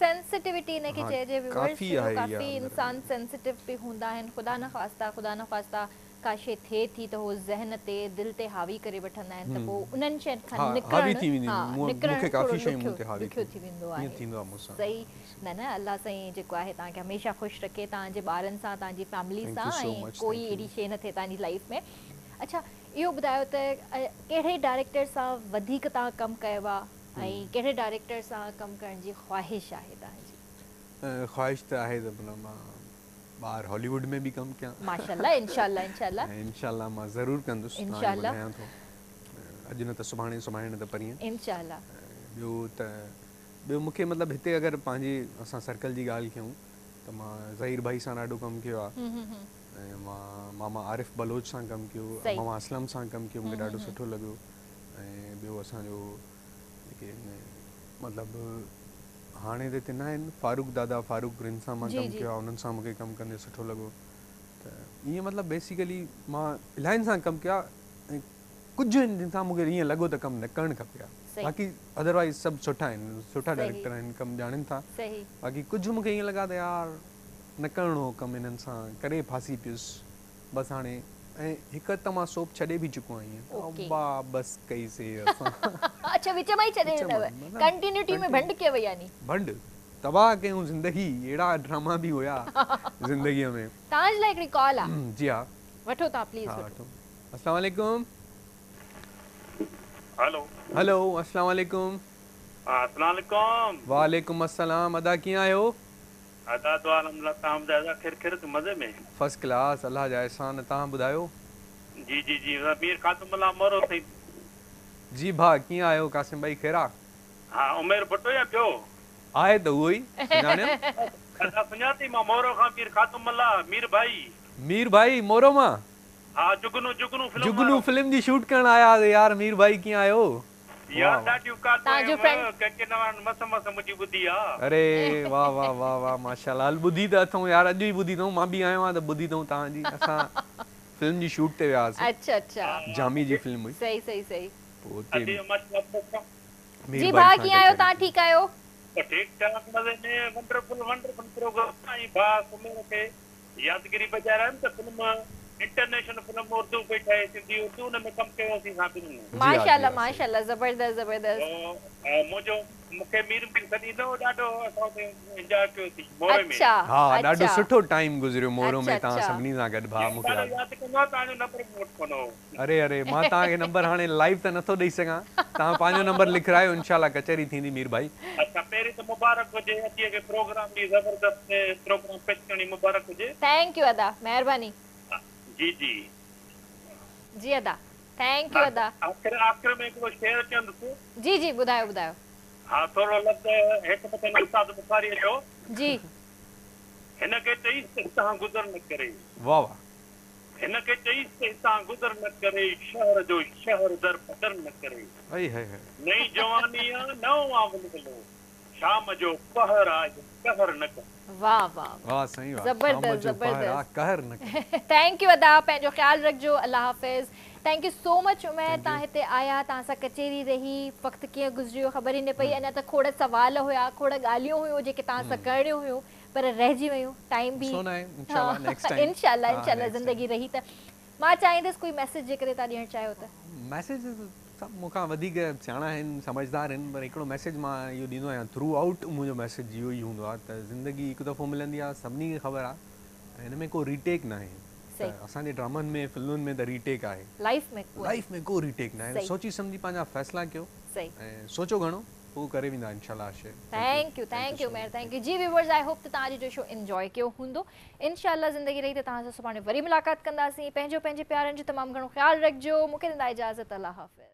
سينسٽيوٽي ان کي ها چئجي ويوئرس ڪافي جو آهي اها ڪافي اندر ۾ انسان سينسٽو به هوندا آهن خدا نه خواسته خدا نه خواسته ڪا شيءِ ٿئي ٿي ته هو ذهن تي دل تي حاوي ڪري وٺندا آهن ته پوءِ انهن شين کان ها حاوي نڪرڻ ٿي ويندي ها مون نڪرڻ مون کي ٿورو ڪافي شيون ڏکيو مون تي حاوي ڏکيو ٿي ٿي ويندو ائين آهي ٿيندو آهي مون سان صحيح نه نه الله سائين جيڪو آهي توهان کي هميشه خوش رکي توهان جي ٻارن سان توهان جي فيملي thank سان يو سو ۽ مچ ڪوئي thank اهڙي يو شيءِ نه ٿئي توهان جي لائيف ۾ اڇا اهو ٻڌايو ته ڪهڙي ڊائريڪٽر سان وڌيڪ توهان ڪم ڪيو آ ۽ ڪهڙي ڊائريڪٽر سان ڪم ڪرڻ جي خواهش آهي توهان جي؟ خواهش ته آهي ته مطلب مان ٻاهر هالي ووڊ ۾ به ڪم ڪيان. ماشاءالله انشاءالله انشاءالله. ۽ انشاءالله مان ضرور ڪندس توهان کي ٻڌايان ٿو اڄ نه ته سڀاڻي سڀاڻي نه ته پرينء. انشاءالله. ٻيو ته ٻيو مونکي مطلب هتي اگر پنهنجي اسان سرڪل جي ڳالهه ڪيون ته مان ظهير ڀائي سان ڏاڍو ڪم ڪيو آهي ۽ مان ماما عارف بلوچ سان ڪم ڪيو ماما اسلم سان ڪم ڪيو مونکي ڏاڍو سٺو لڳو ۽ ٻيو اسان جو جيڪي مطلب هاڻي ته هتي نه آهن فاروق دادا فاروق رند سان مان ڪم ڪيو آهي انهن سان مونکي ڪم ڪندي سٺو لڳو ته ائين مطلب بيسيڪلي مان الاهين سان ڪم ڪيو آهي ۽ ڪجهه آهن جن سان مونکي ائين لڳو ته ڪم نه ڪرڻ کپي ها باقي ادروائز سڀ سٺا آهن سٺا ڊائريڪٽر آهن ڪم ڄاڻين ٿا باقي ڪجهه مونکي ائين لڳا ته يار نه ڪرڻو هو ڪم انهن سان ڪري ڦاسي پيس بس هاڻي ۽ هڪ ته مان سوپ ڇڏي به چڪو آهيان ته ابا بس ڪئي سي اسان. اڇا وچ مان ئي ڇڏي ڏنو ڪنٽينيوٽي ۾ ڀنڊ ڪيو يعني. ڀنڊ تباهه ڪيون زندگي اهڙا ڊراما به هيا زندگي ۾. توهان جي لاء هڪڙي ڪال آ. جي ها. وٺو توهان پليز وٺو. السلام عليڪم. هلو. هلو السلام عليڪم. السلام عليڪم. وعليڪم السلام ادا ڪيئن آهيو. ادا دعا الحمدلله توهان ٻڌايو ادا خير خيريت مزي ۾. فرسٽ ڪلاس الله جا احسان توهان ٻڌايو. جي جي جي مير قاسم الله مورو سائين. جي ڀاء ڪيئن آهيو قاسم ڀائي خير آ. ها عمير ڀٽو يا ٻيو. آهي ته اهو ئي سڃاڻيم. ادا سڃاتي مان مورو کان مير خاتم الله مير ڀائي. مير ڀائي مورو مان. ها جگنو جگنو فلم جگنو فلم جي شوٽ ڪرڻ آيا هئاسي يار مير ڀائي ڪيئن آهيو. يار ڏاڍيون ڪالون آيم ڪنهن ڪنهن وارن مس مس منهنجي ٻڌي آ. اري واه واه واه واه ماشاءالله هل ٻڌي ته اٿئون يار اڄ ئي ٻڌي اٿئون مان به آيو آهيان ته ٻڌي اٿئون توهان جي اسان فلم جي شوٽ تي ويا هئاسين اڇا اڇا جامي جي فلم هئي صحيح صحيح صحيح پوء اتي جي ڀاء ڪيئن آهيو توهان ٺيڪ آهيو. ٺيڪ ٺاڪ مزي ۾ ونڊرفل ونڊرفل پروگرام ۽ ڀاء عمير کي يادگيري بجاء آيم ته فلم انٽرنيشنل فلم اردو پئي ٺهي سنڌي اردو ان ۾ ڪم ڪيو اسين سان ٻنهي. ماشاءالله ماشاءالله زبردست زبردست. منهنجو مونکي مير مير سڏيندو هو ڏاڍو اسان اتي انجواء ڪيوسين موري ۾. اڇا ها ڏاڍو سٺو ٽائيم گذريو مورو ۾ توهان سڀني سان گڏ ڀاء مونکي ياد. ياد ڪندو آهيان توهان جو نمبر مون وٽ ڪونه هو. اري اري مان توهان کي نمبر هاڻي لائيو ته نٿو ڏئي سگهان توهان پنهنجو نمبر لکرايو انشاء الله ڪچهري ٿيندي مير ڀائي. اڇا پهرين ته مبارڪ هجي اديء کي پروگرام ڏي زبردست پروگرام پيش ڪرڻ جي مبارڪ هجي. Thank you ادا مهرباني. جي جي. جي ادا thank you ادا. آخر آخر ۾ هڪڙو شعر چوندس. جي جي ٻڌايو ٻڌايو. ها ٿورو لفظ هيٺ مٿي استاد بخاريء جو. جي. هن کي چئيس ته هتان گذر نه ڪري. واه واه. هن کي چئيس ته هتان گذر نه ڪري، شهر جو شهر در بدر نه ڪري. هئي هئي هئي. نئين جواني آ، نئون آ ولولو، شام جو پهر آ، اهو قهر نه ڪري. واه واه واه سائين واه شام جو پهر آ قهر نه ڪري. Thank you ادا پنهنجو خيال رکجو الله حافظ. Thank you so much Umair توهان هتي آيا توهان سان ڪچهري رهي وقت ڪيئن گذريو خبر ئي نه پئي اڃا ته کوڙ سوال هيا کوڙ ڳالهيون هيون جيڪي توهان سان ڪرڻيون هيون پر رهجي ويون ٽائيم به سو ناهي انشاء الله نيڪسٽ ٽائيم انشاء الله انشاء الله زندگي رهي ته مان چاهيندس ڪوئي ميسيج جيڪڏهن توهان ڏيڻ چاهيو ته. ميسيج سڀ مون کان وڌيڪ سياڻا آهن سمجهدار آهن پر هڪڙو ميسيج مان اهو ڏيندو آهيان ٿرو آئوٽ منهنجو ميسيج اهو ئي هوندو آهي ته زندگي هڪ دفعو ملندي آهي سڀني کي خبر آهي ۽ هن ۾ ڪو ري ٽيڪ ناهي ته اسان جي ڊرامن ۾ فلمن ۾ ته ري ٽيڪ آهي لائيف ۾ لائيف ۾ ڪو ري ٽيڪ ناهي سوچي سمجهي پنهنجا فيصلا ڪيو ۽ سوچو گهڻو پوء ڪري ويندا انشاء الله شيء. Thank you thank you Umair thank you جي ويورز I hope ته توهان اڄ جو شو انجوائي ڪيو هوندو انشاء الله زندگي رهي ته توهان سان سڀاڻي وري ملاقات ڪنداسين پنهنجو پنهنجي پيارن جو تمام گهڻو خيال رکجو مون کي ڏيندا اجازت الله حافظ.